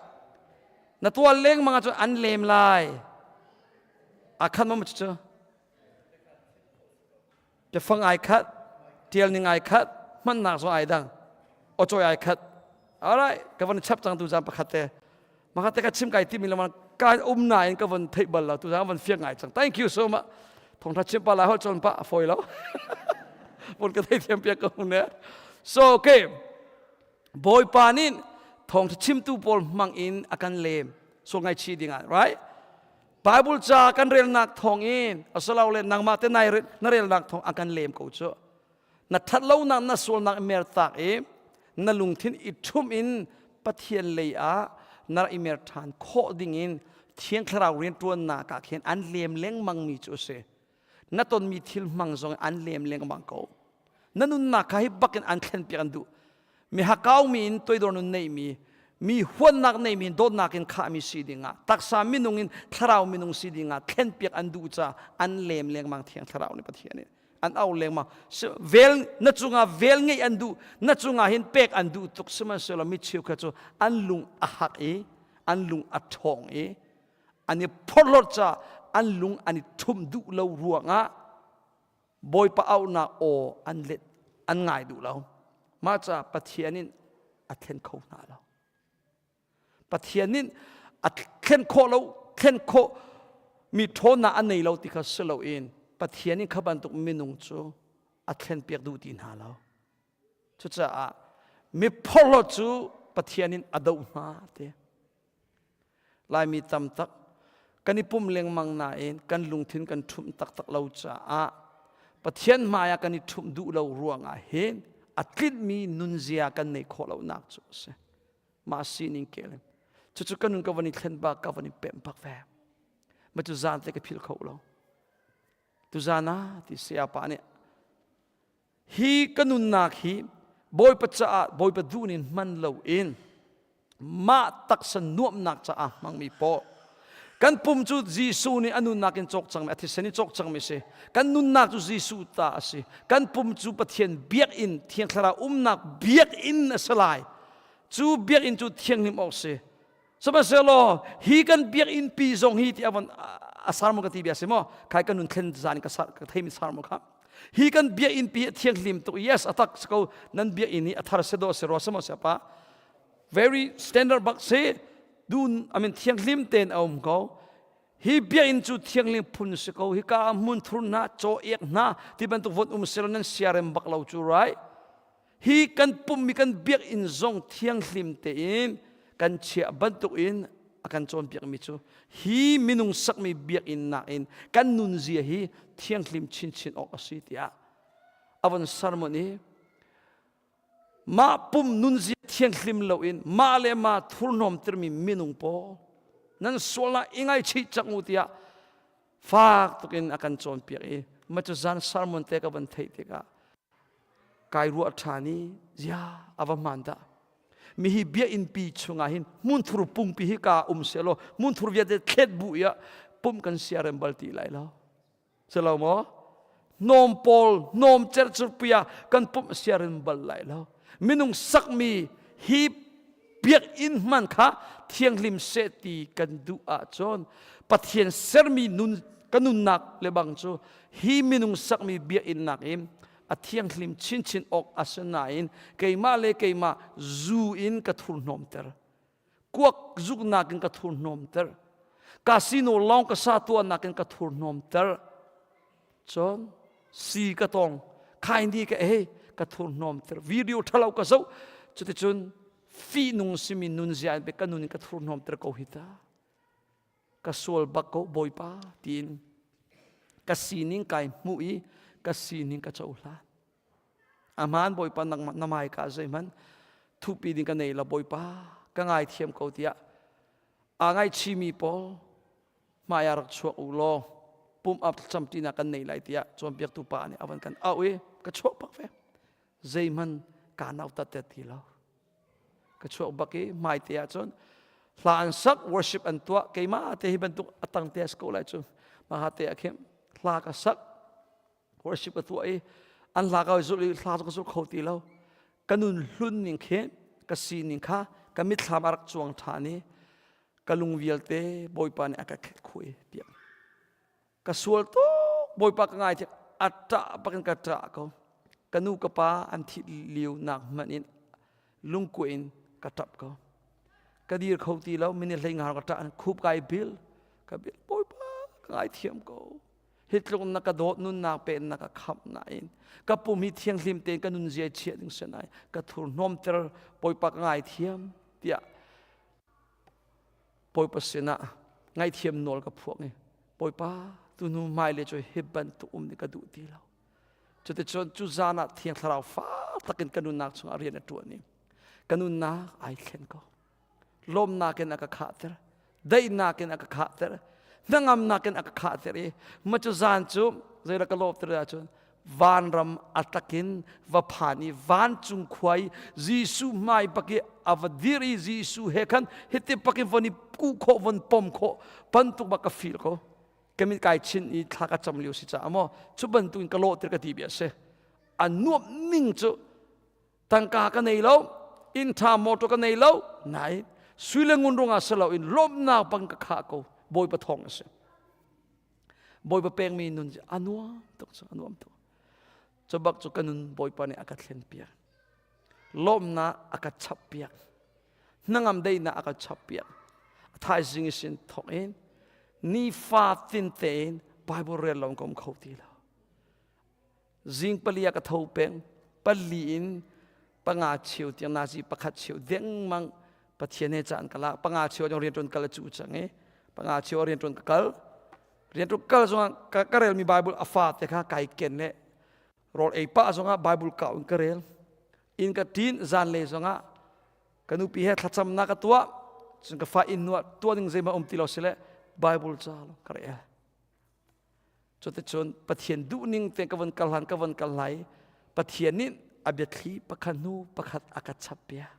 Na tual lengmang ahcun an lem lai. A khan ma cu. Biafang ai khat, tial ning ai khat, hmannak zong ai dang. Awcawi ai khat. Alright, ka von chap cang tu zan pakhat te. Maka te ka chim kai timi lama ka um na in ka von theih bal lo tu zan von fiang ngai cang. Thank you so much. Thong tha chim pa lai hol chon pa foi lo. Von ka thei thiam piak ko ne. So okay. Bawipa nih thawngtha chimtu pawl hmang in a kan lem. So ngai chi ding ah, right? Bible ca kan relnak thawng in asilole nangmah te na relnak thawng a kan lem ko cu. Na that lonak na sualnak i mertak i na lungthin i ṭhum in Pathian lei ah na rak i mer ṭhan khawh ding in Thiang Thlarau rianṭuannak ah khin an lem lengmang mi cu a si. Na tonmi thil hmang zong an lem lengmang ko. Na nunnak kha hi bakin an thlenpiak an duh. Mi hakaumi in toidor nun neimi, mi huannak neimi dawtnak in khahmi si dingah, taksa minung in thlarau minung si dingah thlenpiak an duh caah an lem lengmang thiang thlarau nih Pathian nih an au lengmang. Vel na cungah vel ngeih an duh, na cungah hin pek an duh tuk sihmanhsehlaw mi cheukhat cu an lung a hak i an lung a ṭhawng i an i phorhlawt caah an lung an i ṭhumh duh lo ruangah Bawipa auhnak aw an let an ngai duh lo. Mah caah Pathian in a thlen kho hna lo. Pathian in a thlen khawh lo, thlen khawh mi ṭhawnnak a nei lo ti kha si loin Pathian in kha bantuk minung cu a thlenpiak duh ti hna lo. Cucaah mi phorhlawt cu Pathian in a doh hna ti. Laimi tam tak kan i pum lengmang nain kan lungthin kan ṭhumh taktak lo caah Pathian hmai ah kan i ṭhumh duh lo ruangah hin a tlinhmi nunzia kan neih khawh lonak cu a si. Mah sining kel in. Cucu ka nun ka van i thlen bak, ka van i pemh bak ve. Ma cu zan te ka philh kho lo. Tuzan ah ti sayapa nih Hi ka nunnak hi Bawipa caah Bawipa duh ning hman loin mah taksa nuamhnak caah hmangmi pawl kan pum cu Jesuh nih a nunnak in cawk cangmi a thisen in cawk cangmi si kan nunnak cu Jesuh ta a si kan pum cu Pathian biakinn Thiang Thlarau umnak biakinn a si lai cu biakinn cu thianghlim awk si sihmanhsehlaw hi kan biakinn pi zong hi ti a von a sermon ka ti bia si maw khai kan nun thlen zan ka ka theimi sermon kha hi kan biakinn pi a thianghlim tuk yes atak ko nan biakinn hi a thar se do se ro se mo se pa very standard bak se dun I mean thianghlim ten a um ko hi biakinn cu thianghlim phun si ko hi ka hmun thur na chaw ek na ti bantuk von um selo nan siarem bak lo cu right Hi kan pummi kan biakinn zong thianghlim tein kan chiah bantukin a kan cawnpiakmi cu hi minung sakmi biakinn nakin kan nunzia hi thianghlim chinchin awk a si tiah a von sermon i mah pum nunzia thianghlim loin mah le mah thurhnawmtermi minung pawl nan sual ah i ngaichih cang u tiah fak tukin a kan cawnpiak i mah cu zan sermon te ka van theih tikah kai ruah ṭhan i zia a va hmaan dah mi hi biakinn pi chungah hin hmunthur pungpi hi ka um selaw hmunthur vialte thlet bu i pumh kan siarem bal ti lai lo silo maw hnawm pawl hnawm cercurpi ah kan pumh siarem bal lai lo minung sakmi hi biakinn hman kha thianghlim seh ti kan duh ahcun Pathian sermi nun ka nunnak le bang cu hi minung sakmi biakinn nakin a thianghlim chinchin awk a si nain keimah le keimah zu in ka thurhnawmter kuak zuknak in ka thurhnawmter casino lawng ka sa tuahnak in ka thurhnawmter cun si ka tong khaini ka ei ka thurhnawmter video ṭhalo ka zoh cuticun fihnung simi nunzia in ka nun in ka thurhnawmter ko hi ta ka sual bak ko bawipa tiin ka sining kai hmuh i ka sining ka cohlan ahmaan bawipa na mai ka zeihmanh thupi ding ka nei lo bawipa ka ngaithiam ko tiah aa ngaichimi pawl hmai ah rak chuak u law pum up camṭinak kan nei lai tiah cawnpiaktu pa nih a van kan auh i ka chuak bak ve zeihmanh kaa nautat ti lo ka chuak bak i hmaite ah cun hla an sak worship an tuah keimah te hi bantuk a tang te a si ko lai cu mah te ah khin hla ka sak worship ka tuah i an hla ka zulh i hla cu ka zulh kho ti lo ka nun hlun ning khi ka sining kha ka mitthlam a rak cuang ṭhan i ka lung vialte Bawipa nih a ka khet khui piak ka sual tuk Bawipa ka ngai thiam a ṭah bakin ka ṭah ko ka nu ka pa an thih lio nak hmanh in lungkuai in ka ṭap ko ka dir kho ti lo minute hlei nga ka ṭah khup kai bil ka bil Bawipa ka ngaithiam ko hi tluk na ka dawt nunnak pe na ka khamh nain ka pum hi thianghlim tein ka nun zia chiah ding si nain ka thur hnawmter Bawipa ka ngaithiam tiah Bawipa sinah ngaihthiam nawl ka phuak i Bawipa tu hnu hmai le cu hi bantuk um nih ka duh ti lo cuticun cu zan ah Thiang Thlarau fak takin ka nunnak chungah rian a ṭuan i ka nunnak ai thlen ko lawmnak in a ka khahter daihnak in a ka khahter hnangamnak in a ka khahter i ma cu zan cu zeidah ka lawmter ahcun vanram a takin va phan i vancung khua i Jesuh hmai bak i a va dir i Jesuh he khan hiti bak i von i kuh khawh von pom khawh bantuk bak ka feel ko ka mit kai chin i thla ka cam lio si caah maw cu bantuk in ka lawhter ka ti bia si a nuamh ning cu tangka ka nei lo inn ṭha motor ka nei lo nain sui le ngun ruangah si loin lawmhnak bang ka khah ko bawipa thawng a si bawipa pekmi nun cu a nuam tuk cu a nuam tuk cu bak cu ka nun bawipa nih a ka thlen piak lawmhnak a ka chap piak hnangam daihnak a ka chap piak a thaizing i sin thawk in nifa tin tein Bible rel lo ka um kho ti lo Zing pali ah ka tho peng. Pali in panga cheu tiang nazi pakhat cheu dengmang Pathian he caan ka lak. Panga cheu ah rianṭuan kal a cu cang i panga cheu ah rianṭuan ka kal. Rianṭuan kal zongah ka, ka relmi Bible a fa te kha kai ken le rawl ei pah zongah Bible kau in ka rel. Inn ka ṭin zanlei zongah ka nupi he thlacamnak ka tuah. Cun ka fa inn nuah tuah ding zeihmanh um ti lo sile Bible ca ka rel. Cuticun Pathian duhning te ka von kal hlan ka von kal lai Pathian nih a biathli pakhat hnu pakhat a ka chap piak.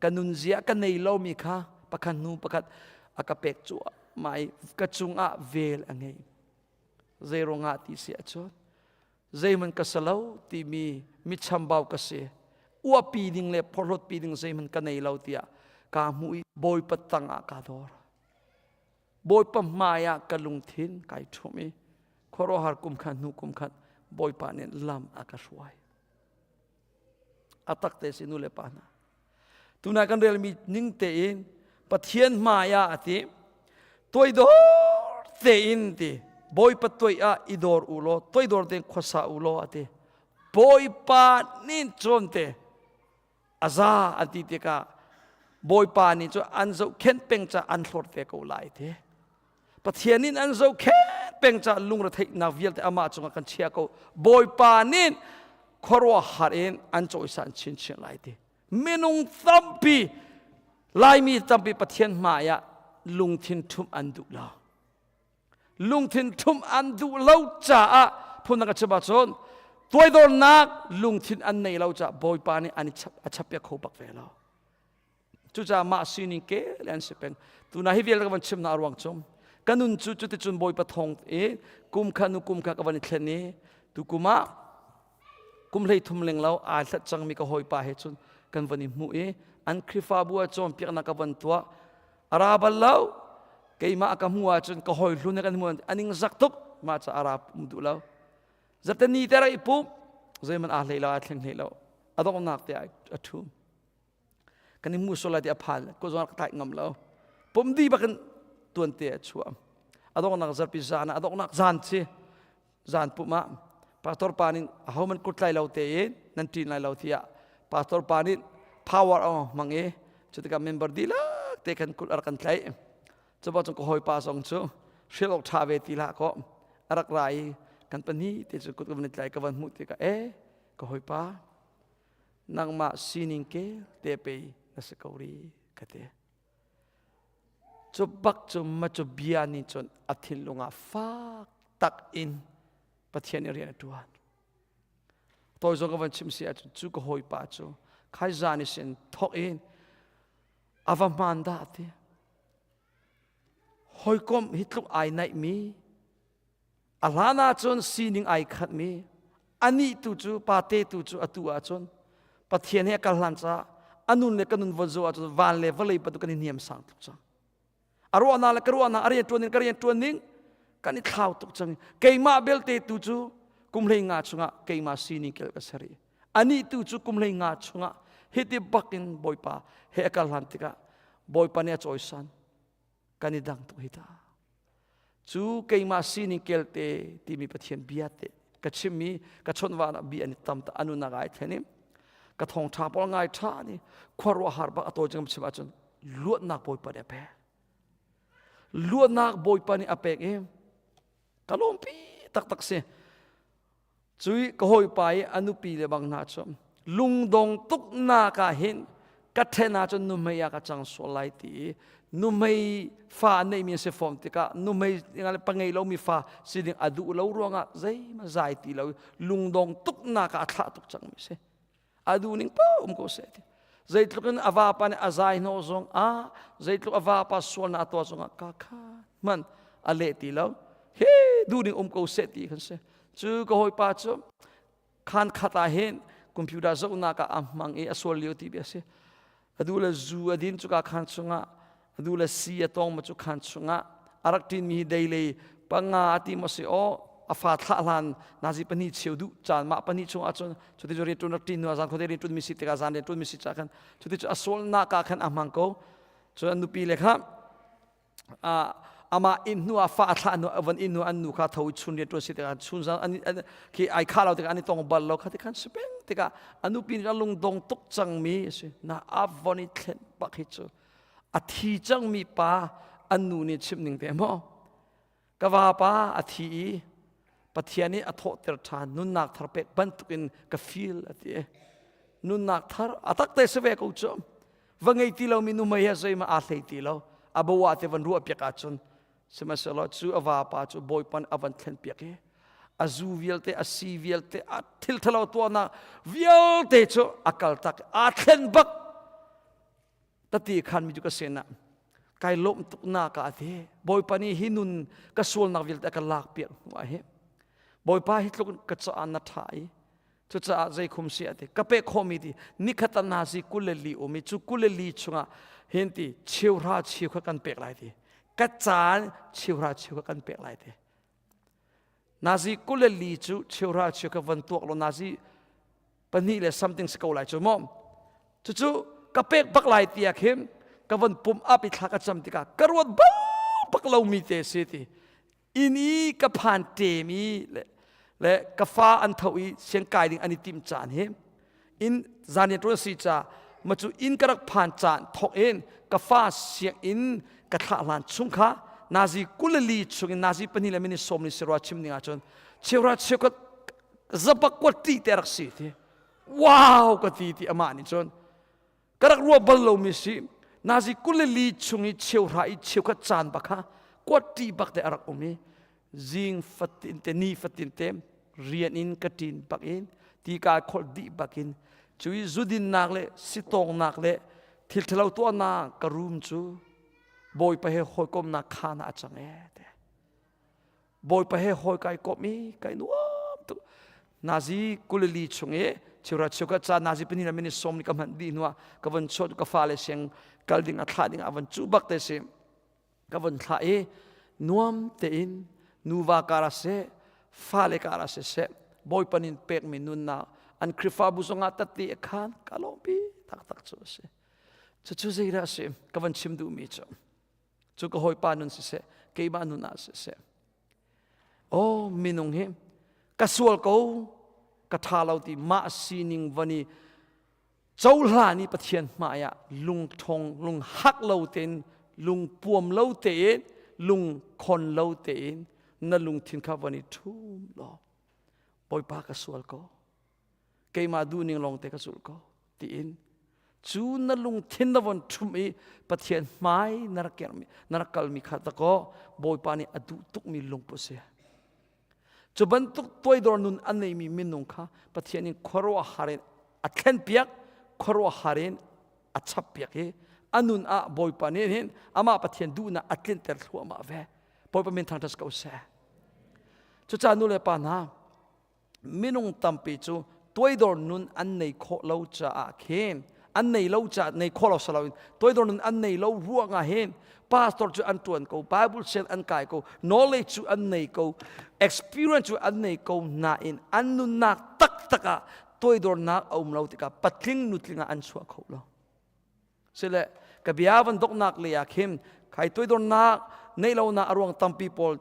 Ka nunzia ka nei lomi kha pakhat hnu pakhat a ka pek cuahmah i ka cungah vel a ngei. Zei ruangah ti si ahcun zeihmanh ka si lo timi mi chambau ka si uapi ding le phorhlawtpi ding zeihmanh ka nei lo tiah kaa hmuh i Bawipa tangah kaa dor. Bawipa hmai ah ka lungthin kai ṭhum i khuaruahhar kum khat hnu kum khat Bawipa nih lam a ka hruai. A tak te si nu le pa hna. Tunai kan relmi ning tein Pathian hmai ah a ti toidor tein ti Bawipa toi ah i dor u law toidor tein khuasa u law a ti Bawipa nih cawn te a za an ti tikah. Bawipa nih cu an zohkhenh peng ca an hlawt ve ko lai ti. Pathian in an zohkhenh peng ca lungretheihnak vialte amah cungah kan chia ko. Bawipa nih khuaruahhar in an cawisan chinchin lai ti. Minung tampi Laimi tampi Pathian hmai ah lungthin ṭhumh an duh lo. Lungthin ṭhumh an duh lo caah phundang ka chim ahcun tuaidornak lungthin an nei lo caah Bawipa nih an i chap, a chappiak kho bak ve lo. Cucaah mah sining ke le an si peng. Tuna hi vialte ka van chim na ruang cung ka nun cu cuticun Bawipa thawng i kum kha nu kum kha ka van i thlen i tu kum ah kum hlei thum leng lo aa hlat cangmi ka hawipa he cun kan van i hmuh i an Khrihfabu ah cawnpiaknak ka van tuah a ra bal lo keimah ka hmu ahcun ka hawi hlun he kan hmu aning zak tuk mah ca a ra um duh lo zate ni te ra i pum zeiman aa hlei lo aa thleng hlei lo a donghnak te a ṭhum kan i hmu sual lai ti a phan ko zong ka tlai ngam lo pum di bakin tuan te a chuah a donghnak zarpi zan ah a donghnak zan ci zan pum ah pastor pa nih aho man kut tlai lo te in nan ṭin lai lo tiah pastor pa nih power a hmang i cutikah member dihlak te khan kut a rak kan tlaih cuba cung ka hawipa zong cu hrial awk ṭha ve ti hlah kaw a rak ra i kan pahnih te cu kut ka van i tlai ka van hmuh tikah e ka hawipa nangmah sining ke te pei na si ko ri ka ti Cu bak cu ma cu bia nih cun a thinlung ah fak tak in Pathian i rian a ṭuan. Tawi zong ka van chim si ahcun cu ka hawipa cu khai zan i sin thawk in a va hmaan dah ti. Hawikom hi tluk ai naihmi A hlan ahcun sining ai khatmi, anih tu cu pate tu cu atu ahcun Pathian he a kal hlan caah a nun le ka nun von zoh ahcun van le vawlei bantuk kan i niam sang tuk cang. A ruahnak le ka ruahnak, a rian ṭuan ning ka rian ṭuan ning kan i thlau tuk cang. Keimah belte tu cu kum hlei nga chungah keimah sining kel ka ser i anih tu cu kum hlei nga chungah hiti bakin Bawipa he a kal hlan tikah Bawipa nih a cawisan kan i dang tuk hi ta cu keimah sining kelte timi Pathian bia te ka chimmi ka chawnh van ah bi an i tam ta anunak ai thlen i ka thong tha pawl ngai tha ni khuaruahhar bak a tawi chim chim ahcun luatnak Bawipa nih a pek luatnak Bawipa nih a pek i ka lawmpi taktak si Cui ka hawipa i a nupi le bang hna cu lungdong tuknak ah hin ka ṭhen ahcun nuhmei ah ka cang sual lai ti i nuhmei fa a neimi a si fawn tikah nuhmei pangei lomi fa si ding a duh lo ruangah zeihmanh zai ti lo lungdong tuknak ah a thlah tuk cangmi si. A duh ning paoh um ko seh ti. Zeitluk in a vapa nih a zai hnawh zong ah zeitluk a vapa sualnak a tuah zong ah ka kha hman a leh ti lo. He duh ning um ko seh ti kan si. Cu ka hawipa cu khan khat ah hin computer zohnak ah a hmang i a sual lio ti bia si. A duh le zu a din cuka khan chungah a duh le si a tong ma cu khan chungah a rak ṭinmi hi deilei panga ti maw si aw a fa thlah hlan nazi pahnih cheu duh caan mah pahnih chung ahcun cuti cu rian ṭuan rak ṭin hnu ah zan khuate rian ṭuan mi si tikah zan rian ṭuan mi si caah khan cuti cu a sualnak ah khan a hmang ko cun an nupi le kha amah inn hnu ah fa a thlah hnu van inn hnu an nu kha tho i chun rian ṭuan si tikah chun zan an khi ai khah lo tikah an i tong bal lo kha ti khan si peng tikah a nupi nih a lungdong tuk cangmi a si na a von i thlen bak hi cu a thi cangmi pa an nu nih chim ning te maw ka vapa a thi i Pathian nih a thawhter ṭhan nunnak thar pek bantukin ka feel a ti nunnak thar a tak te si ve ko cu va ngei ti lomi nu mei he zeihmanh aa hlei ti lo a bawa te van ruah piak ahcun sihmanhsehlaw cu a vapa cu bawipa nih a van thlen piak i a zu vialte a si vialte a thil thalo tuahnak vialte cu a kal tak aa thlen bak tati khan mi cu ka sin ah kai lawm tuk na ka ti bawipa nih hi nun ka sualnak vialte a ka lak piak hnu ah hi bawipa hi tluk ka caah na tha i cucaah zei khum si ati ka pek khawhmi ti nikhat na si 22 um i cu 22 chungah hin ti cheuhra cheu kha kan pek lai ti ka caan cheuhra cheu kha kan pek lai ti nazi 24 cu cheuhra cheu kha van tuak lo nazi pahnih le something si ko lai cu maw cucu ka pek bak lai tiah khin ka von pum up i thla ka cam tikah ka ruat bal bak lomi te si ti inn i ka phan ṭem i le, le ka fa an tho i siangkai ding an i tim caan hi in zan rian ṭuan si ca. Ma cu inn ka rak phan caan thawk in ka fa sianginn ka thlah hlan chung kha nazi kulali chung in nazi pahnih le minute sawm ni si rua chim ning ahcun cheuhra cheukhat zabak kuat ti te rak si ti. Wow ka ti ti amah nih cun ka rak ruah bal lomi si nazi kulali chung i cheuhra i cheukhat caan bak kha kuat ti bak te a rak um i zing fatin te ni fatin te rian in ka ṭin bak in ti ka kholh dih bak in cui zudinnak le sitawngnak le thil ṭhalo tuahnak ka room cu Bawipa he hawikomnak khaan ah a cang ee te Bawipa he hawi kai komh i kai nuam tuk nazi kulili chung i chura chuka ca nazi pahnih le minute sawm ni ka hman dih hnuah ka von chawt ka fale siang kal ding a thlah ding a von cu bak te si ka von thlah i nuam tein nuva kar ah seh fale kar ah siseh Bawipa nin pekmi nunnak an Khrihfabu zongah tatti a khan ka lawmpi taktak cu a si. Cucu zeidah a si ka van chim duhmi cu cu ka hawipa nun siseh keimah nun ah siseh oh minung hi ka sual ko ka ṭha lo ti mah sining van i cohlan i Pathian hmai ah lungṭhawng lunghak lo tein lungpuam lo tein lungkhon lo tein na lungthin kha van i ṭhum law Bawipa ka sual ko keimah duhning lawng te ka zulh ko tiin cu na lungthin na von ṭhum i Pathian hmai na rak kermi na rak kalmi kha dakaw Bawipa nih a duh tukmi lungput si. Cu bantuk toidor nun a neimi minung kha Pathian in khuaruahhar in a thlenpiak, khuaruahhar in a chappiak i a nun ah Bawipa nih hin amah Pathian duhnak a tlinter thluahmah ve. Bawipa min thangṭhat ko seh. Cucaah nu le pa hna, minung tampi cu toidor nun an nei khawh lo caah khin an nei lo caah nei khawh lo salo in toidor nun an nei lo ruangah hin pastor cu an tuan ko bible sian an kai ko knowledge cu an nei ko experience cu an nei ko nain an nunnak taktak ah toidornak a um lo tikah patling nutling ah an chuah kho lo Sile ka bia van doknak le ah khin khai toidornak neih lonak a ruang tampi pawl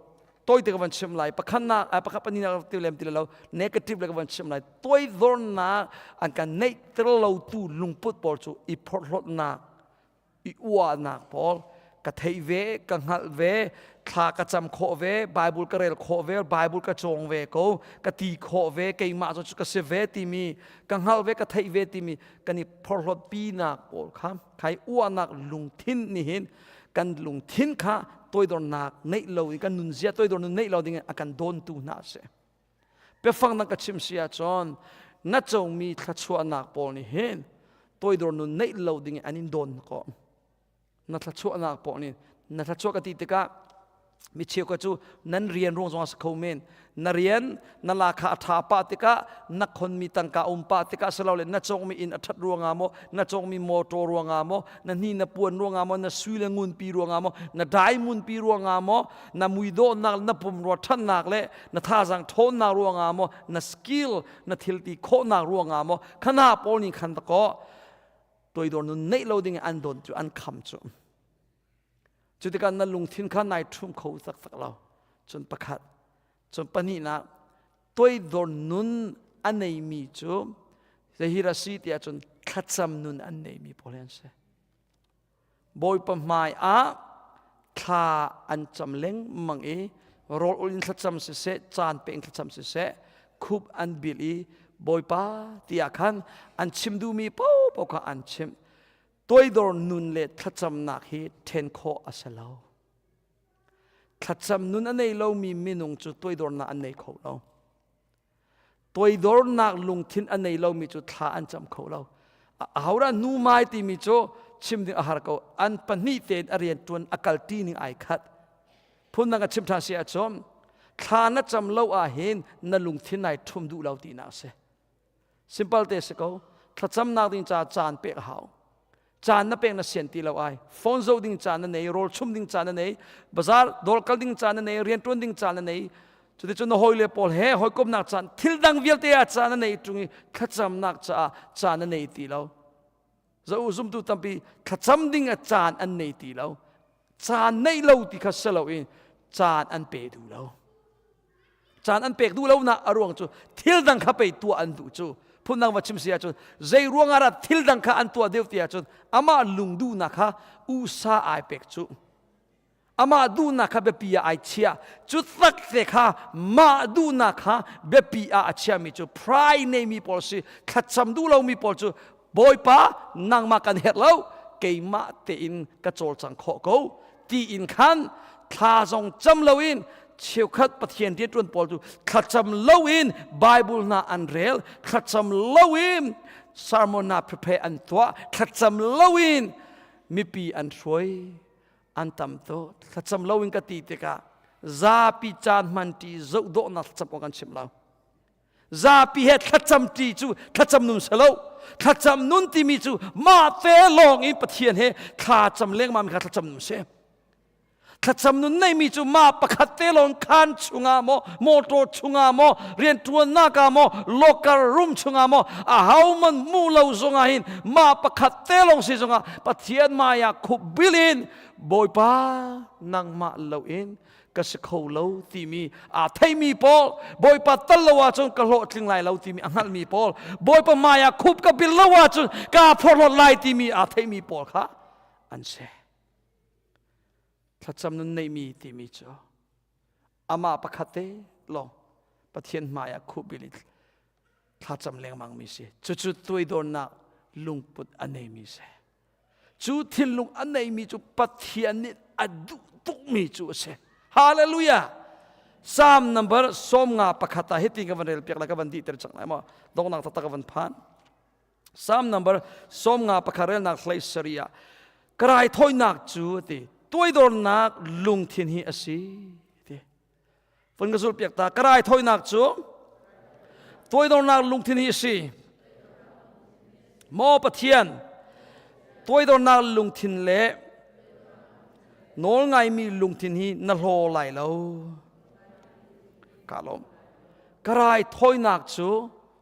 toite ka van chim lai pakhatnak pakhat pahnihnak ti lem ti lo negative le ka van chim lai toidornak an kan neih ter lo tu lungput pawl cu i phorhlawtnak i uahnak pawl ka theih ve ka hngalh ve thla ka cam khawh ve Bible ka rel khawh ve Bible ka cawng ve ko ka ti khawh ve keimah cu ka si ve timi ka hngalh ve ka theih ve timi kan i phorhlawtpinak pawl kha khai uahnak lungthin nih hin kan lungthin kha toidornak neih lo in kan nunzia toidor nun neih lo ding in a kan dawntu hna a si biafang na ka chim si ahcun na comi thluachuahnak pawl nih hin toidor nun neih lo ding in an in dawn ko na thluachuahnak pawl nih na thluachuah ka ti tikah mi cheukhat cu nan rian ruang zong a si kho men na rian na la kha a ṭha pah tikah na khonmi tangka um pah tikah silole na cawkmi inn a ṭhat ruangah maw na cawkmi motor ruangah maw na hni na puan ruangah maw na sui le ngunpi ruangah maw na diamond pi ruangah maw na muidawhnak na pumrua ṭhatnak le na thazaang ṭhawnnak ruangah maw na skill na thilti khawhnak ruangah maw khana pawl nih khan dakaw toidor nun neih lo ding an don cu an kham cu cu tikah na lungthin kha nai ṭhum kho taktak lo cun pakhat cun pahnihnak toidor nun a neimi cu zahir a si tiah cun thlacam nun an neimi pawl an si Bawipa hmai ah thla an cam lengmang i rawl ul in thlacam siseh caan pe in thlacam siseh khup an bil i Bawipa tiah khan an chim duhmi paohpaoh kha an chimh toidor nun le thlacamnak hi ṭhen khawh a si lo thlacam nun a nei lomi minung cu toidornak an nei kho lo toidornak lungthin a nei lomi cu thla an cam kho lo ahodah nu mai timi cu chim ding a har ko an pahnih tein a rian ṭuan a kal ṭi ning ai khat phundang ka chim ṭhan si ahcun thla na cam lo ah hin na lungthin nai ṭhum duh lo tinak a si Simple te si ko. Thlacamnak ding ca caan pek a hau. Caan na pek na sian ti lo ai. Phone zoh ding caan na nei, rawl chum ding caan na nei, bazar dawr kal ding caan na nei, rian ṭuan ding caan na nei. Cuticun na hawile pawl he hawikomnak caan thil dang vialte ah caan na nei ṭung i thlacamnak caah caan na nei ti lo. Zo zumtu tampi thlacam ding ah caan an nei ti lo. Caan neih lo ti kha si loin caan an pe duh lo. Caan an pek duh lonak a ruang cu thil dang kha pei tuah an duh cu. Phundang va chim si ahcun zei ruangah dah thil dang kha an tuah deuh ti ahcun amah lungduhnak kha usa ai pek cu. Amah duhnak kha biapi ah ai chiah. Cu tak te kha mah duhnak kha biapi ah a chiahmi cu pride neimi pawl si. Thlacam duh lomi pawl cu Bawipa nangmah kan herh lo keimah tein ka cawlcang khawh ko tiin khan thla zong cam loin cheukhat Pathian rianṭuan pawl cu thlacam loin Bible hna an rel thlacam loin sermon hna prepare an tuah thlacam loin mipi an hruai an tam tuk thlacam loin ka ti tikah zapi caan hman ṭi zoh dawhnak thlacam kong kan chim lo Zapi he thlacam ṭi cu thlacam nun si lo. Thlacam nun timi cu mah te lawng in Pathian he thlacam lengmang kha thlacam nun si. Thlacam nun neimi cu mah pakhat te lawng khaan chungah maw, motor chungah maw, rianṭuannak ah maw, locker room chungah maw, ahohmanh hmuh lo zongah hin mah pakhat te lawng si zongah Pathian hmai ah khup bil in Bawipa nangmah loin ka si kho lo timi aa theimi pawl Bawipa tal lo ahcun ka hlawhtling lai lo timi a hngalhmi pawl Bawipa hmai ah khup ka bil lo ahcun kaa phorhlawt lai timi aa theimi pawl kha an si. Thlacam nun neimi timi cu amah pakhat te lawng Pathian hmai ah khup bil i thlacam lengmang mi si. Cucu tuaidornak lungput a neimi si. Cu thinlung a neimi cu Pathian nih a duh tukmi cu a si. Hallelujah! Psalm number 51 ah hitin ka van rel piak lai ka van dihter cang lai maw donghnak taktak ka van phan. Psalm number 51 relnak hlei sari ah ka raithawinak cu ti tuaidornak lungthin hi a si ti Vun ka zulh piak ta. Ka raithawinak cu tuaidornak lungthin hi a si. Maw Pathian, tuaidornak lungthin le nawlngaimi lungthin hi na hlaw lai lo. Ka lawm. Ka raithawinak cu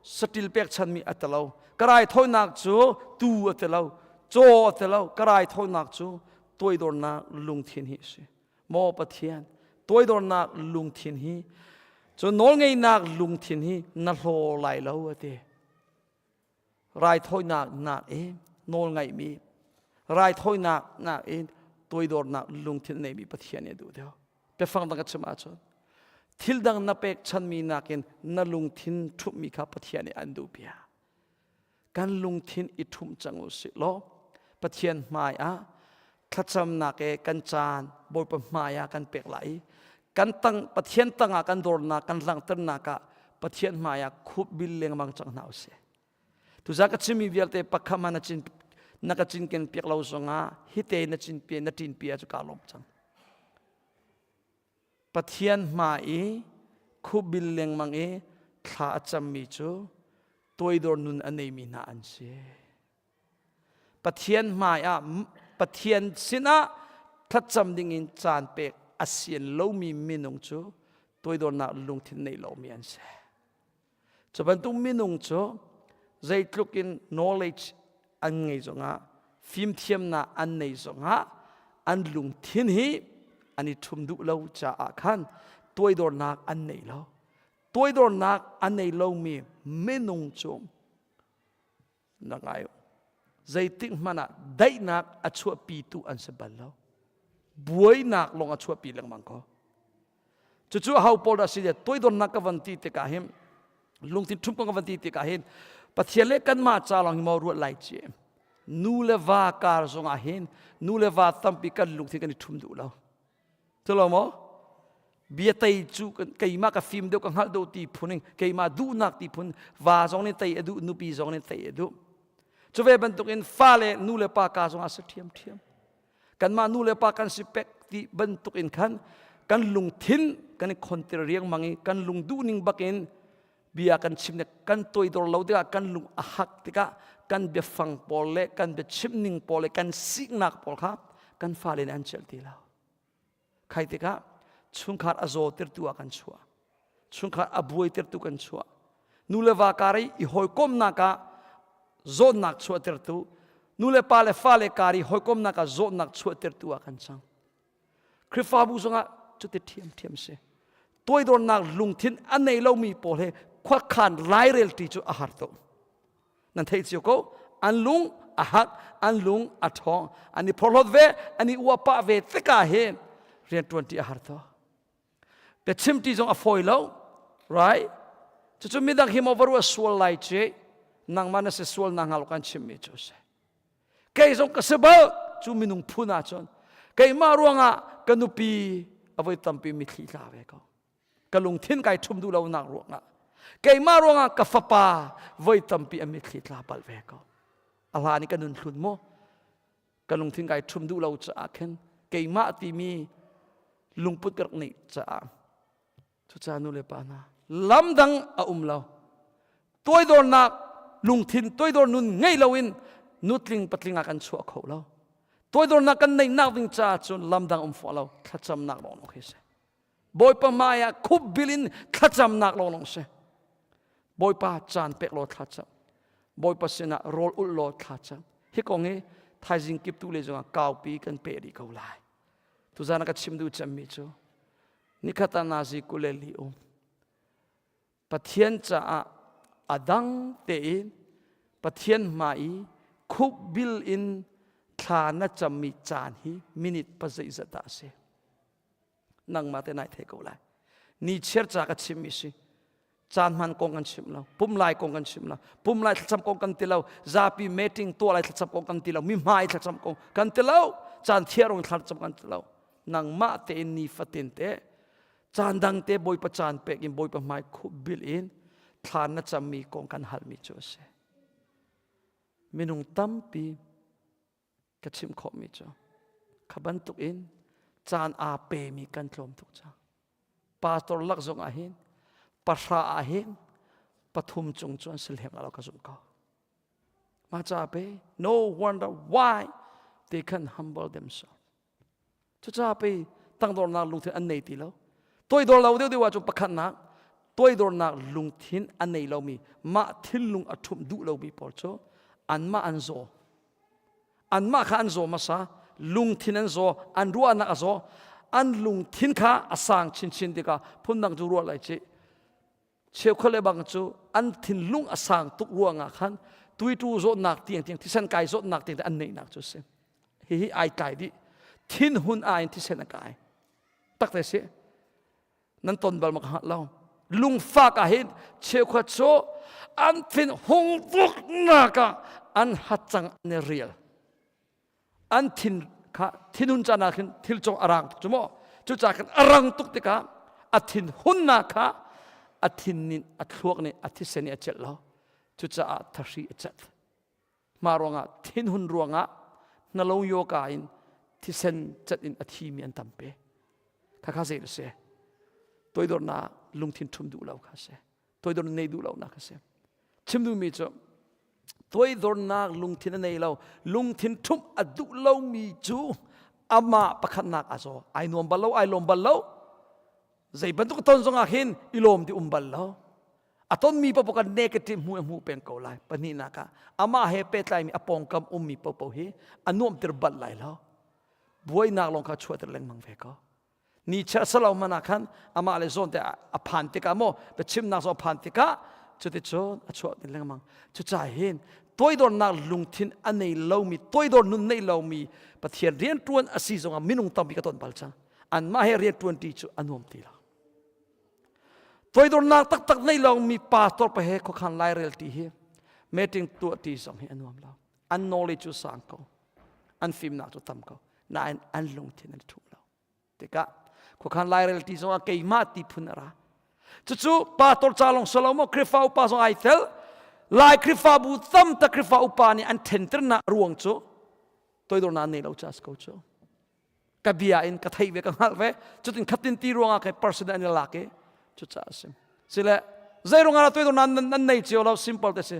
saṭil pekchanmi a ti lo. Ka raithawinak cu tuu a ti lo. Caw a ti lo. Ka raithawinak cu tuaidornak lungthin hi a si. Maw Pathian, toidornak lungthin hi, cu nawlngeihnak lungthin hi na hlaw lai lo a ti. Raithawinak nak in nawlngaihmi, raithawinak nak in toidornak lungthin neimi Pathian nih a duh deuh. Biafang dang ka chim ahcun, thil dang na pekchanmi nakin na lungthin ṭhumhmi kha Pathian nih an duh piak. Kan lungthin i ṭhumh cang u sih law Pathian hmai ah thlacamnak e kan caan Bawipa hmai ah kan pek lai i kan tang Pathian tangah kan dornak kan langhternak ah Pathian hmai ah khup bil lengmang cang hna usih. Tuzan ka chimmi vialte pakhat hmanh na cin na ka cinken piak lo zongah hite na cin pi na ṭin pi ah cu kaa lawm cang. Pathian hma i khupbil lengmang i thla a cammi cu toidor nun a neimi hna an si. Pathian hmai ah Pathian sinah thlacam dingin caan pek a sian lomi minung cu toidornak lungthin nei lomi an si. Cu bantuk minung cu zeitluk in knowledge an ngei zongah fimthiamnak an nei zongah an lungthin hi an i ṭhum duh lo caah khan tuaidornak an nei lo. Tuaidornak a nei lomi minung cu na ngai u. Zeitik hmanh ah daihnak a chuahpitu an si bal lo. Buainak lawng a chuahpi lengmang ko. Cucu aho pawl dah si toidornak ka van ti tikah hin lungthin ṭhum ka van ti tikah hin Pathian le kanmah ca lawng hi maw ruat lai ci. Nu le va kar zongah hin nu le va tampi kan lungthin kan i ṭhum duh lo. Cu lo maw? Bia tei cu keimah ka fim deuh ka hngalh deuh ti phun in keimah duhnak ti phun va zong nih tei a duh nupi zong nih tei a duh. Cu ve bantukin fale nu le pa ka zongah si ṭhiamṭhiam. Kanmah nu le pa kan si pek ti bantuk in khan kan lungthin kan i khontir riangmang i kan lung duhning bakin bia kan chim le kan toidor lo tikah kan lung a hak tikah kan biafang pawl le kan biachimning pawl le kan siknak pawl kha kan fale nih an celh ti lo. Khai tikah chungkhar a zawtirtu ah kan chuah. Chungkhar a buaitertu kan chuah. Nu le va kar i i hawikomnak ah zawtnak chuahtertu, nu le pa le fale kar i hawikomnak ah zawtnak chuahtertu ah kan cang. Khrihfabu zongah cuti ṭhiamṭhiam si. Toidornak lungthin a nei lomi pawl he khuakhan lairelṭi cu a har tuk. Nan theih cio ko. An lung a hak, an lung a ṭhawng, an i phorhlawt ve, an i uah pah ve tikah hin rianṭuan ṭi a har to. Biachim ti zong a fawi lo, right? Cucu midang hi maw va ruah sual lai ci, nangmah na si sual na hngal kan chimmi cu si. Kei zong ka si bal cu minung phun ahcun keimah ruangah ka nupi a voi tampi mithli tla ve ko. Ka lungthin kai ṭhum duh lonak ruangah keimah ruangah ka fapa voi tampi a mitthli tla bal ve ko. A hlan i ka nun hlun maw? Ka lungthin kai ṭhum duh lo caah khin keimah timi lungput ka rak neih caah cucaah nu le pa hna lam dang a um lo. Toidornak lungthin toidor nun ngei loin nutling patling ah kan chuah kho lo. Toidornak kan neihnak ding caah cun lam dang um faw lo thlacamnak lawnglawng khi si. Bawipa hmai ah khupbil in thlacamnak lawnglawng si. Bawipa caan pek law thlacam. Bawipa sinah rawl ulh law thlacam. Hi kong hi thaizing kiptu le zongah kaupi kan pe rih ko lai. Tuzan ah ka chim duh cemmi cu nikhat ah nazi kuleli um. Pathian caah a dang tein Pathian hmai i khupbil in thla na cammi caan hi minute pazeizat dah a si. Nangmah te nai thei ko lai. Ni chiar ca ka chimmi si. Caan hman kong kan chim lo. Pum lai kong kan chim lo. Pum lai thlacam kong kan ti lo. Zapi meeting tuah lai thlacam kong kan ti lo. Mi hmai thlacam kong kan ti lo. Caan thiarong thlacam kan ti lo. Nangmah tein ni fatin te caan dang te Bawipa caan pek in Bawipa hmai khup bil in thla na cammi kong kan halmi cu a si. Minung tampi ka chim khawhmi cu kha bantuk in caan aa pemi kan tlawm tuk cang. Pastor lak zong ah hin pahra ah hin pathum cung cu an si lem lo ka zumh ko. Mah ca pe no wonder why they can humble themselves. Cucaah pei tangdornak lungthin an nei ti lo. Toidor lo deuh deuh ahcun pakhatnak toidornak lungthin a nei lomi mah thinlung a ṭhumh duh lomi pawl cu anmah an zaw. Anmah kha an zaw hmasa, lungthin an zaw, an ruahnak a zaw, an lungthin kha a sang chinchin tikah phundang cu ruah lai cih. Cheukhat le bang cu an thinlung a sang tuk ruangah khan tuitu zawtnak tiang tiang thisen kai zawtnak tiang an neihnak cu a si. Hihi ai tlai dih. Thinhun a in thisen a kai. Tak te si. Nan ton bal mak lo. Lungfak ah hin cheukhat cu an thin hung tuk nak ah an hatcang an i rial. An thin kha thinhun caan ah khin thil cung a rang tuk cu maw cucaah khan a rang tuk tikah a thin hunnak kha a thin nih a thluak nih a thisen nih a celh lo cucaah thahri a celh mah ruangah thinhun ruangah hnalo yoga in thisen cat in a thimi an tampi khakha zei a si toidornak lungthin ṭhum duh lo kha a si toidor nei duh lonak a si chim duhmi cu toidornak lungthin a nei lo lungthin ṭhumh a duh lomi cu amah pakhatnak a zaw ai nuam bal lo ai lawm bal lo zei bantuk ton zongah hin i lawm ti um bal lo a tonmi paoh kan negative hmu a hmu peng ko lai pahnihnak ah amah he pehtlaimi a pawngkam ummi paohpaoh hi a nuamhter bal lai lo buainak lawng kha chuahter lengmang ve ko ni chiah salo man ah khan amah le zawn te a phan tikah maw biachimnak zong a phan tikah cuticun a chuah ti lengmang cucaah hin toidornak lungthin a nei lomi toidor nun nei lomi Pathian rianṭuan a si zongah minung tampi ka ton bal cang anmah he rianṭuan ṭi cu a nuam ti lo toidornak taktak nei lomi pastor pa he khuakhan lairel ti hi meeting tuah ti zong hi a nuam lo an knowledge cu sang ko an fimnak cu tam ko nain an lungthin an ṭhu lo tikah khuakhan lairel ti zongah keimah ti phun a ra cucu pastor ca lawng si lo maw Khrihfa upa zong ai tel Lai Khrihfabu tam tak Khrihfa upa nih an ṭhenternak ruang cu toidornak an nei lo ca si ko cu ka bia in ka theih ve ka hngalh ve cutin khatin ti ruangah kai person an i lak i cucaah a si sile zei ruangah toidornak nan nei cio lo simple te si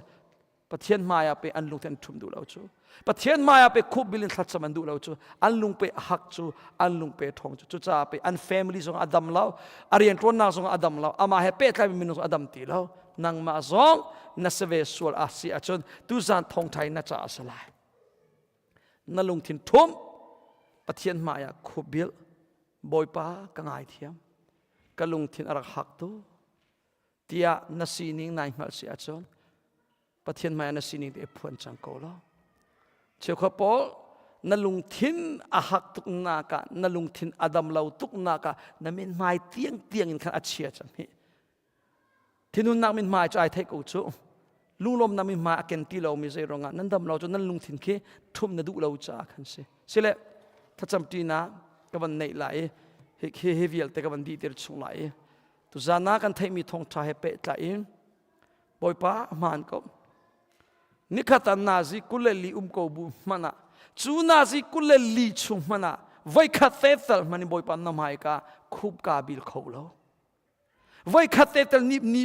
Pathian hmai ah pe an lungthin an ṭhum duh lo cu Pathian hmai ah pe khup bil in thlacam an duh lo cu an lung pe a hak cu an lung pe ṭhawng cu cucaah pe an family zong a dam lo a rianṭuannak zong a dam lo amah he pehtlaimi minung zong a dam ti lo nangmah zong na si ve sual a si ahcun tuzan thawngṭha in na caah a si lai na lungthin ṭhum Pathian hmai ah khup bil Bawipa ka ngaithiam ka lungthin a rak hak tu tiah na sining nai hngalh si ahcun. Pathian hmai ah na sining te i phuan cang ko lo. Cheukhat pawl na lungthin a hak tuk nak ah na lungthin a dam lo tuk nak ah na mithmai tiang tiang in khan a chia cang hi. Thinhunnak mithmai cu ai theih ko cu. Lunglawmnak mithmai a ken ti lomi zei ruangah nan dam lo cu nan lungthin khi ṭhumh na duh lo caah khan si. Sile thlacam ṭinak ka van neih lai i hi hi vialte ka van dihter chung lai i tuzan ah kan theihmi thawngṭha he pehtlai in Bawipa a hmaan ko. Nikhat ah nazi 24 um ko bu hmanh ah cu nazi 24 chung hmanh ah voikhat te tal hmanh in Bawipa na hmai ka khup ka bil kho lo. Voikhat te tal ni ni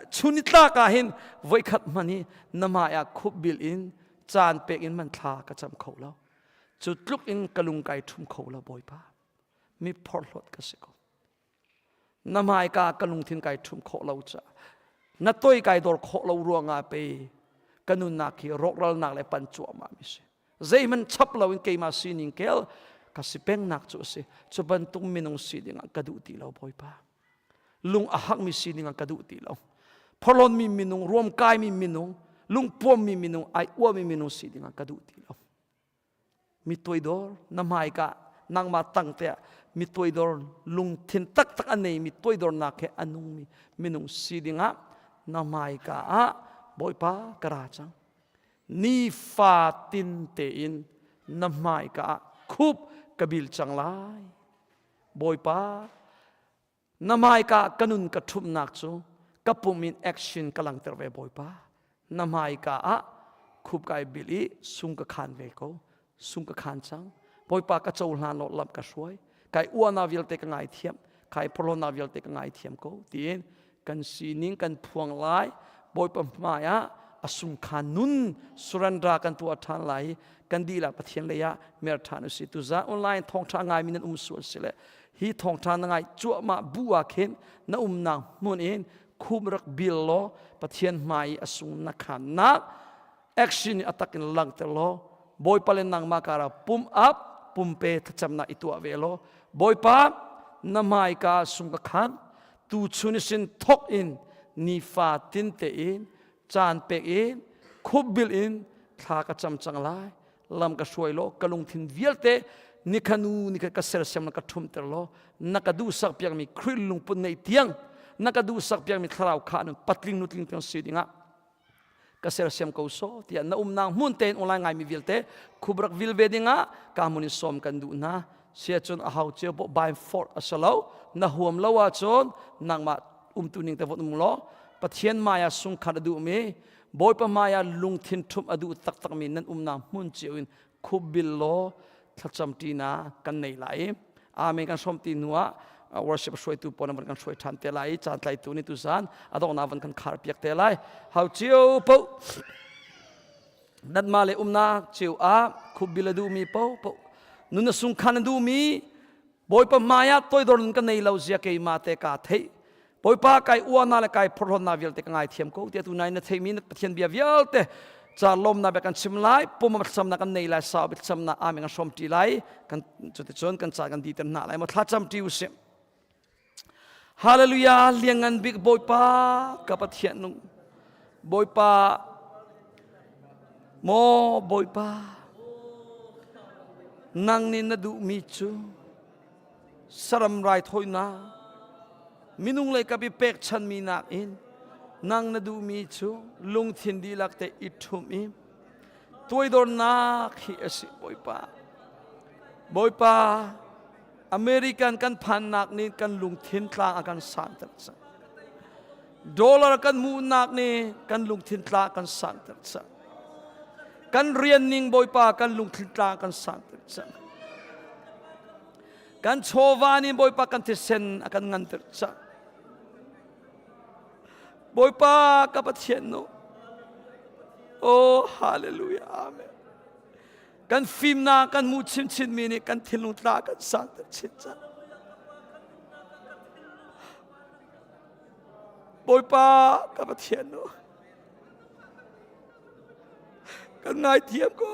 chun ni tlak ah hin voikhat hmanh hi na hmai ah khup bil in caan pek in man thla ka cam kho lo. Cu tluk in ka lung kai ṭhum kho lo Bawipa. Mi phorhlawt ka si ko. Na hmaika ka lungthin kai ṭhum khawh lo caah na toi kai dor khawh lo ruangah pe ka nunnak hi rawkralnak le pan cuahmah mi si. Zeihmanh chap loin keimah sining kel ka si pengnak cu a si. Cu bantuk minung si dingah ka duh ti lo Bawipa. Lung a hakmi sining ah ka duh ti lo. Phorhlawnmi minung, ruamkaimi minung, lungpuammi minung, ai uami minung si dingah ka duh ti lo. Mi toidor na hmaika nangmah tang te ah mi toidor lungthin taktak a neimi toidornak he a nungmi minung si dingah na hmaika ah Bawipa ka ra cang. Nifatin tein na hmaika ah khup ka bil cang lai. Bawipa, na hmaika ka nun ka ṭhumhnak cu ka pum in action ka langhter ve Bawipa. Na hmaika ah khup kai bil i sung ka khan ve ko. Sung ka khan cang. Bawipa ka cohlan law lam ka hruai. Kai uahnak vialte ka ngaithiam. Kai porhlawtnak vialte ka ngaithiam ko tiin kan sining kan phuang lai. Bawipa hmai ah a sungkhan nun surrender kan tuah ṭhan lai i kan dihlak Pathian lei ah mer ṭhan usih. Tuzaan online thawngṭha ngaimi nan um sual si le hi thawngṭha na ngai cuahmah bu ah khin na umnak hmun in khum rak bil law Pathian hmai i a sung na khannak action in a tak in langhter law Bawipa le nangmah kara pum up pumpe thlacamnak i tuah ve law Bawipa na hmaika sung ka khan tu chun sin thok in nifa tin te in caan pek in khupbil in thla ka cam cang lai lam ka hruai law ka lungthin vialte nikhanu nikha ka sersiam na ka ṭhumter law na ka duhsak piakmi Khrih lungput nei tiang na ka duhsak piakmi thlarau kha nun patling nutling tiang si dingah ka sersiam ko so tiah na umnak hmun tein online ngaimi vialte khubrak vil ve dingah ka hmun in sawm kan duh hna sia cun a hau cio po by force a si lo na huam lo ahcun nangmah umtu ning te von um law Pathian maya sungkhat a duhmi Bawipa maya lungthin ṭhumh a duh taktakmi nan umnak hmun cio in khupbil law thlacam ṭina kan nei lai Amen kan hrawm ti hnu ah worship hruaitu pawl van kan hruai ṭhan te lai i caan tlaitu nih tuzan a donghnak van kan khar piak te lai hau cio po nanmah le umnak cio ah khupbil a duhmi po po nun a sungkhan a duhmi Bawipa hmai ah toidor nun ka nei lo zia keimah te kaa theih Bawipa kai uana le kai phorhlawtnak vialte ka ngaithiam ko tiah tu nai na theihmi na Pathian bia vialte ca lawmnak bia kan chim lai pum thlacamnak kan nei lai sau thlacamnak amen kan hrawm ṭi lai kan cuticun kan ca kan diter hna lai maw thlacam ṭi usih Hallelujah liangngan bik Bawipa ka Pathian nung Bawipa maw Bawipa nang nih na duhmi cu saram raithawinak minung lei kap i pekchanhmi nakin nang na duhmi cu lungthin dihlak te i ṭhumh i tuaidornak hi a si Bawipa Bawipa American kan phannak nih kan lungthin tlang a kan santer cang dollar kan hmuhnak nih kan lungthin tlang kan santer cang kan rian ning Bawipa kan lungthin tlang kan santer cang Kan chawva nih Bawipa kan thisen a kan nganter cang. Bawipa ka Pathian nu. Oh hallelujah amen. Kan fimnak kan hmuh chinchin mi nih kan thinlung tla kan santer chin cang. Bawipa ka Pathian nu. Kan ngaithiam ko.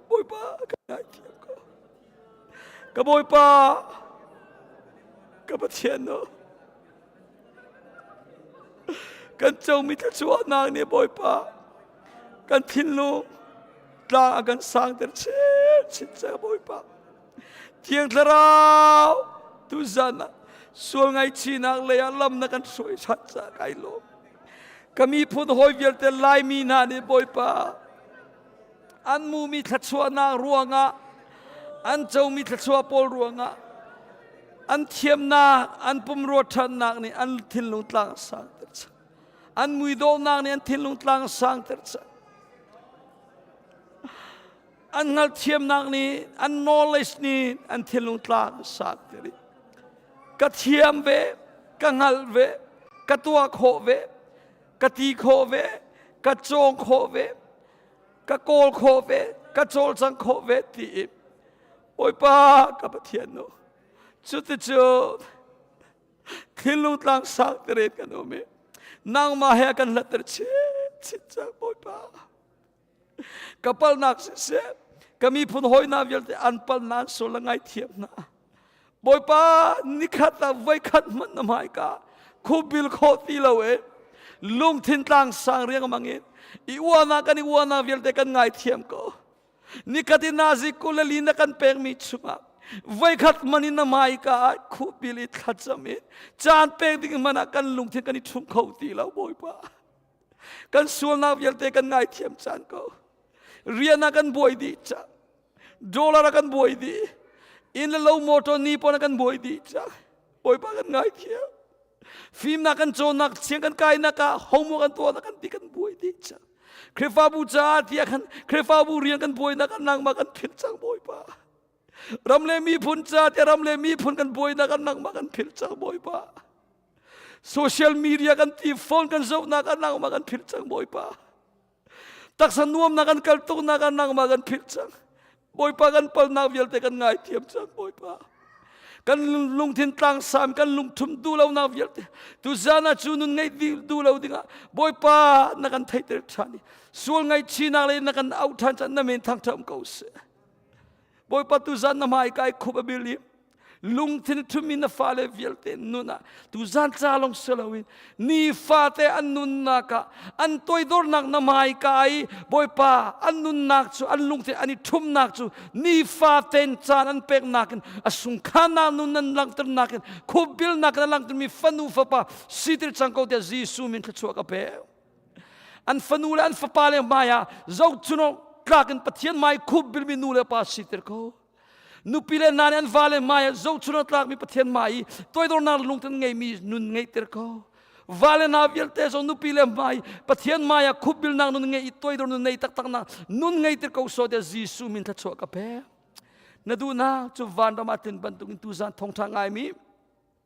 Bawipa kan ngaithiam ko. Ka Bawipa, ka Pathian no, kan comi thluachuahnak nih Bawipa, Kan thinlung tlang a kan sangter chin chin cang Bawipa. Thiang Thlarau tuzan ah sual ngaihchihnak lei ah lam na kan hruai ṭhan caah kai lawm. Ka miphun hawi vialte Laimi hna nih Bawipa an mumi thluachuahnak ruangah an comi thluachuah pawl ruangah an thiamnak an pumrua ṭhatnak nih an thinlung tlang a sangter cang. An muidawhnak nih an thinlung tlang a sangter cang. An hngalhthiamnak nih an knowledge nih an thinlung tlang a sangter i ka thiam ve, ka hngalh ve, ka tuah khawh ve, ka ti khawh ve, ka cawng khawh ve, ka kawl khawh ve, ka cawlcang khawh ve ti i Bawipa ka Pathian nu cuticun thinlung tlang sang terin kan um i nangmah he kan hlatter chin chin cang Bawipa. Ka palnak siseh, ka miphun hawi hna vialte an palnak an sual le ngaithiam hna. Bawipa nikhat ah voikhat hmanh na hmaika khubil khawh ti lo e lungthin tlang sang riangmang in i uana kan i uana vialte kan ngaithiam ko. Nikhat in nazi kulali na kan pekmi chungah voikhat man in na hmaika ah khubil i thlacam in caan pek ding hmanh ah kan lungthin kan i ṭhum kho ti lo Bawipa. Kan sualnak vialte kan ngaithiam caan ko. Rian ah kan buai dih cang. Dollar ah kan buai dih. Inn le lo motor ni pon ah kan buai dih cang. Bawipa kan ngaithiam. Fimnak kan cawnnak, siang kan kainak ah homework kan tuahnak kan ti kan buai dih cang. Khrihfabu caah tiah khan Khrihfabu rian kan buainak ah nangmah kan philh cang Bawipa. Ram le miphun ca tiah ram le miphun kan buainak ah nangmah kan philh cang Bawipa. Social media kan ti phone kan zohnak ah nangmah kan philh cang Bawipa. Taksa nuamnak kan kal tuknak ah nangmah kan philh cang. Bawipa kan palnak vialte kan ngaithiam cang Bawipa. Kan lungthin tlangsam kan lungthum duh lonak vialte tuzan ah cu nun ngeih duh lo dingah Bawipa na kan theihter ṭhan i sual ngaihchihnak le na kan auh ṭhan chan na min thangṭhat ko seh. Bawipa tuzan na hmai kai khup a bil i lungthin thumi na fale vialte nun ah tuzan ca lawng si loin nifate an nunnak ah an toidornak na hmaika i Bawipa an nunnak cu an lungthin an i ṭhumnak cu nifaten caan an peknak in a sungkhannak nun an langhternak in khupbilnak in a langhtermi fanu fapa sitir cang ko tiah Jesuh min thluachuah ka pek. An fanu le an fapa le hmai ah zohchun tlak in Pathian hmai khupbilmi nu le pa sitir ko. Nupi le hna nih an vale hmai ah zohchun a tlakmi Pathian hmai i toidornak lungthin ngeimi nun ngeihter ko. Vale hna vialte zong nupi le hmai Pathian hmai ah khupbilnak nun ngei i toidor nun nei taktaknak nun ngeihter ko sawh tiah Jesuh min thluachuah ka pek. Na duhnak cu vanram ah tlin bantukin tuzan thawngṭha ngaimi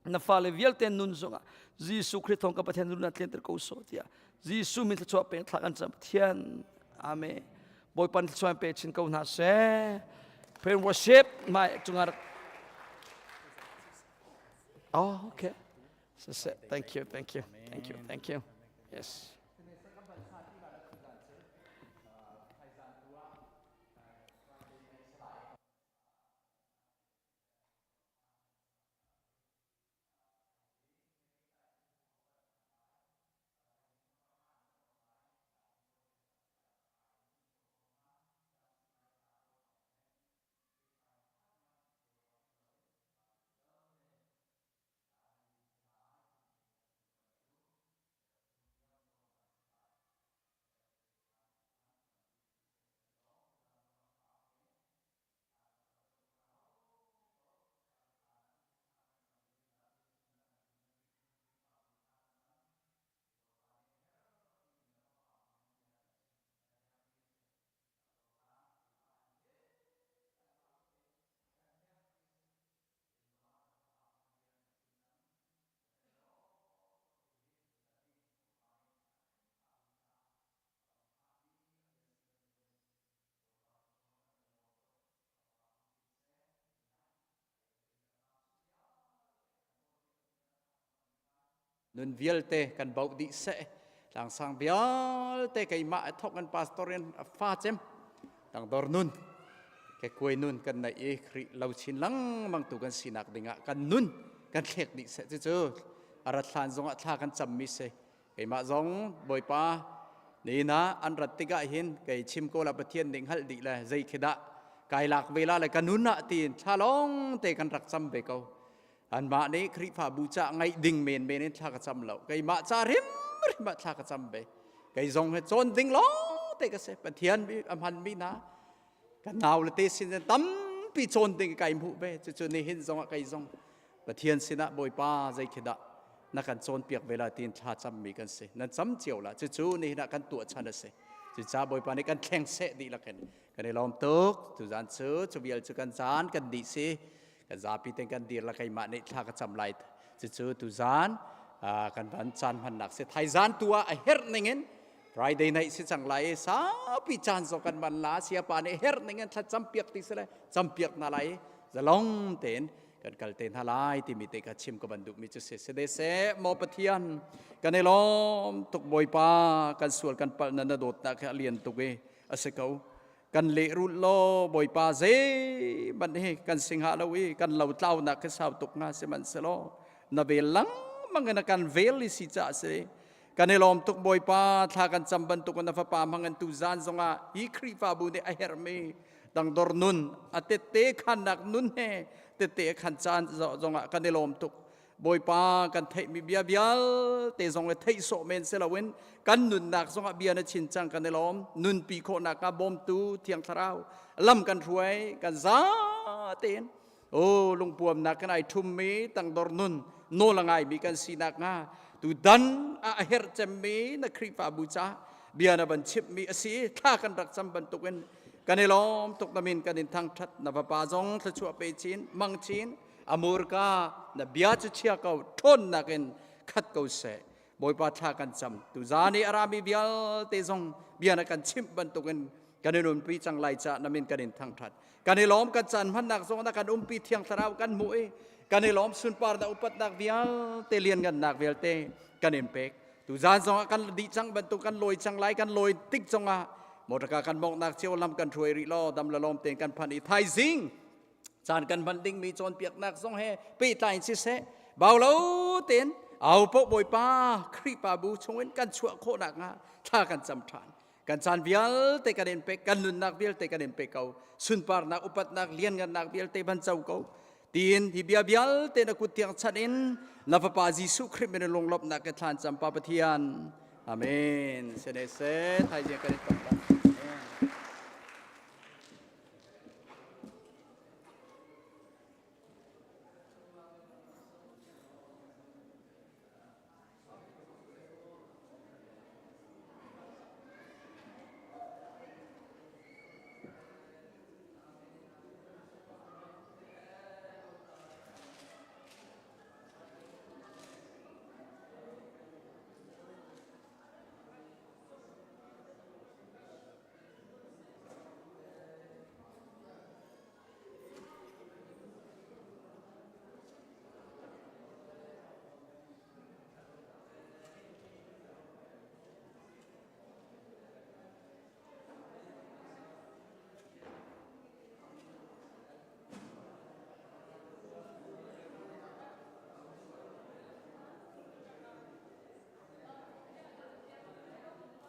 na fale vialte nun zongah Jesuh Khrih thawng ka Pathian nun tlinter ko sawh tiah Jesuh min thluachuah pek thla kan cam Pathian Amen Bawipa thluachuah pe chin ko hna seh Pray and worship my cungah Oh okay so, thank you thank you thank you thank you yes Nun vialte kan bauh dih seh. Tlangsang vialte keimah a thok kan pastor in a fa cem tangdor nun ke kuai nun kan nei i Khrih lo chin lengmang tu kan sinak dingah kan nun kan thlek dih seh cucu a rat hlan zongah thla kan cammi si keimah zong Bawipa. Ni na an rat tikah hin kei chim ko la Pathian nih hngalh dih le zei khi dah kai lak ve la le ka nun ah tiin thla lawng te kan rak cam ve ko. Anmah nih Khrihfabu ca ngaih ding menmen in thla ka cam lo. Keimah ca hrimhrim ah thla ka cam ve. Kei zong he cawn ding lawng te ka si. Pathian a hmanmi hna kan nau le te sin tampi cawn ding kai hmuh ve. Cucu nihin zong ah kei zong Pathian sinah Bawipa zei khi dah na kan cawnpiak ve la tiin thla cammi kan si. Nan cam cio la. Cucu nihin ah kan tuah chan a si. Cucaah Bawipa nih kan thleng seh dihlak in kan i lawm tuk. Tuzan cu cu vial cu kan caan kan dih si. Kan zapi ten kan dir la keimah nih thla ka cam lai. Cucu tuzan kan van caan hmannak si. Thaizan tu ah a herh ningin Friday night si cang lai saupi caan zong kan man la siapa nih herh ning in thla campiak ti sile campiak na lai zalong tein kan kal te hna lai timi te kha chim ka van duhmi cu si si de seh maw Pathian kan i lawm tuk Bawipa kan sual kan palh na na dawtnak hi a lian tuk i a si ko kan lehrulh law Bawipa zeihmanh hi kan singha lo i kan lo tlaunak hi sau tuk nga sihmanhsehlaw na vel lengmang in a kan vel i si caah si kan i lawm tuk Bawipa thla kan cam bantuk in na fapa hmang in tu zan zongah hi Khrihfabu nih a herhmi dangdor nun a tette khannak nun he tette khan caan zongah kan i lawm tuk Bawipa kan theihmi bia vialte zong le theih sawh men si loin kan nunnak zongah bia na chin cang kan i lawm nunpi khawhnak ah bawmtu Thiang Thlarau lam kan hruai kan za tein o lungpuamnak kan ai thummi tangdor nun nawl a ngaimi kan sinak hnga tu dan a herh cemmi na Khrihfabu ca bia na van chimhmi a si thla kan rak cam bantukin kan i lawm tuk na min kan in thangthat na fapa zong thluachuah pe chin mang chin amurka na bia cu chia ko ṭhawnnak in khat ko seh Bawipa thla kan cam tuzan i a rami vialte zong bia na kan chimh bantukin kan in umpi cang lai ca na min kan in thangṭhat kan i lawm kan caan hmannak zong na kan umpi thiang thlarau kan hmuh i kan i lawm sunpar na upatnak vialte lianngannak vialte kan in pek tuzan zong ah kan dih cang bantuk kan lawi cang lai kan lawi tik zongah motorka kan mawknak cio lam kan hruai rih law dam la lawm tein kan phan i thaizing caan kan hman dingmi cawnpiaknak zong he pehtlai in siseh bau lo tein au poh Bawipa Khrihfabu chungin kan chuah khawh nakhnga thla kan cam ṭhan kan caan vialte kan in pek kan nunnak vialte kan in pe ko sunparnak upatnak lianngannak vialte van co ko tiin hi bia vialte na kut tiang chan in na fapa Jesuh Khrih min lunglawmhnak ke thlan cam pa Pathian amen sene se thaizing kan in tong.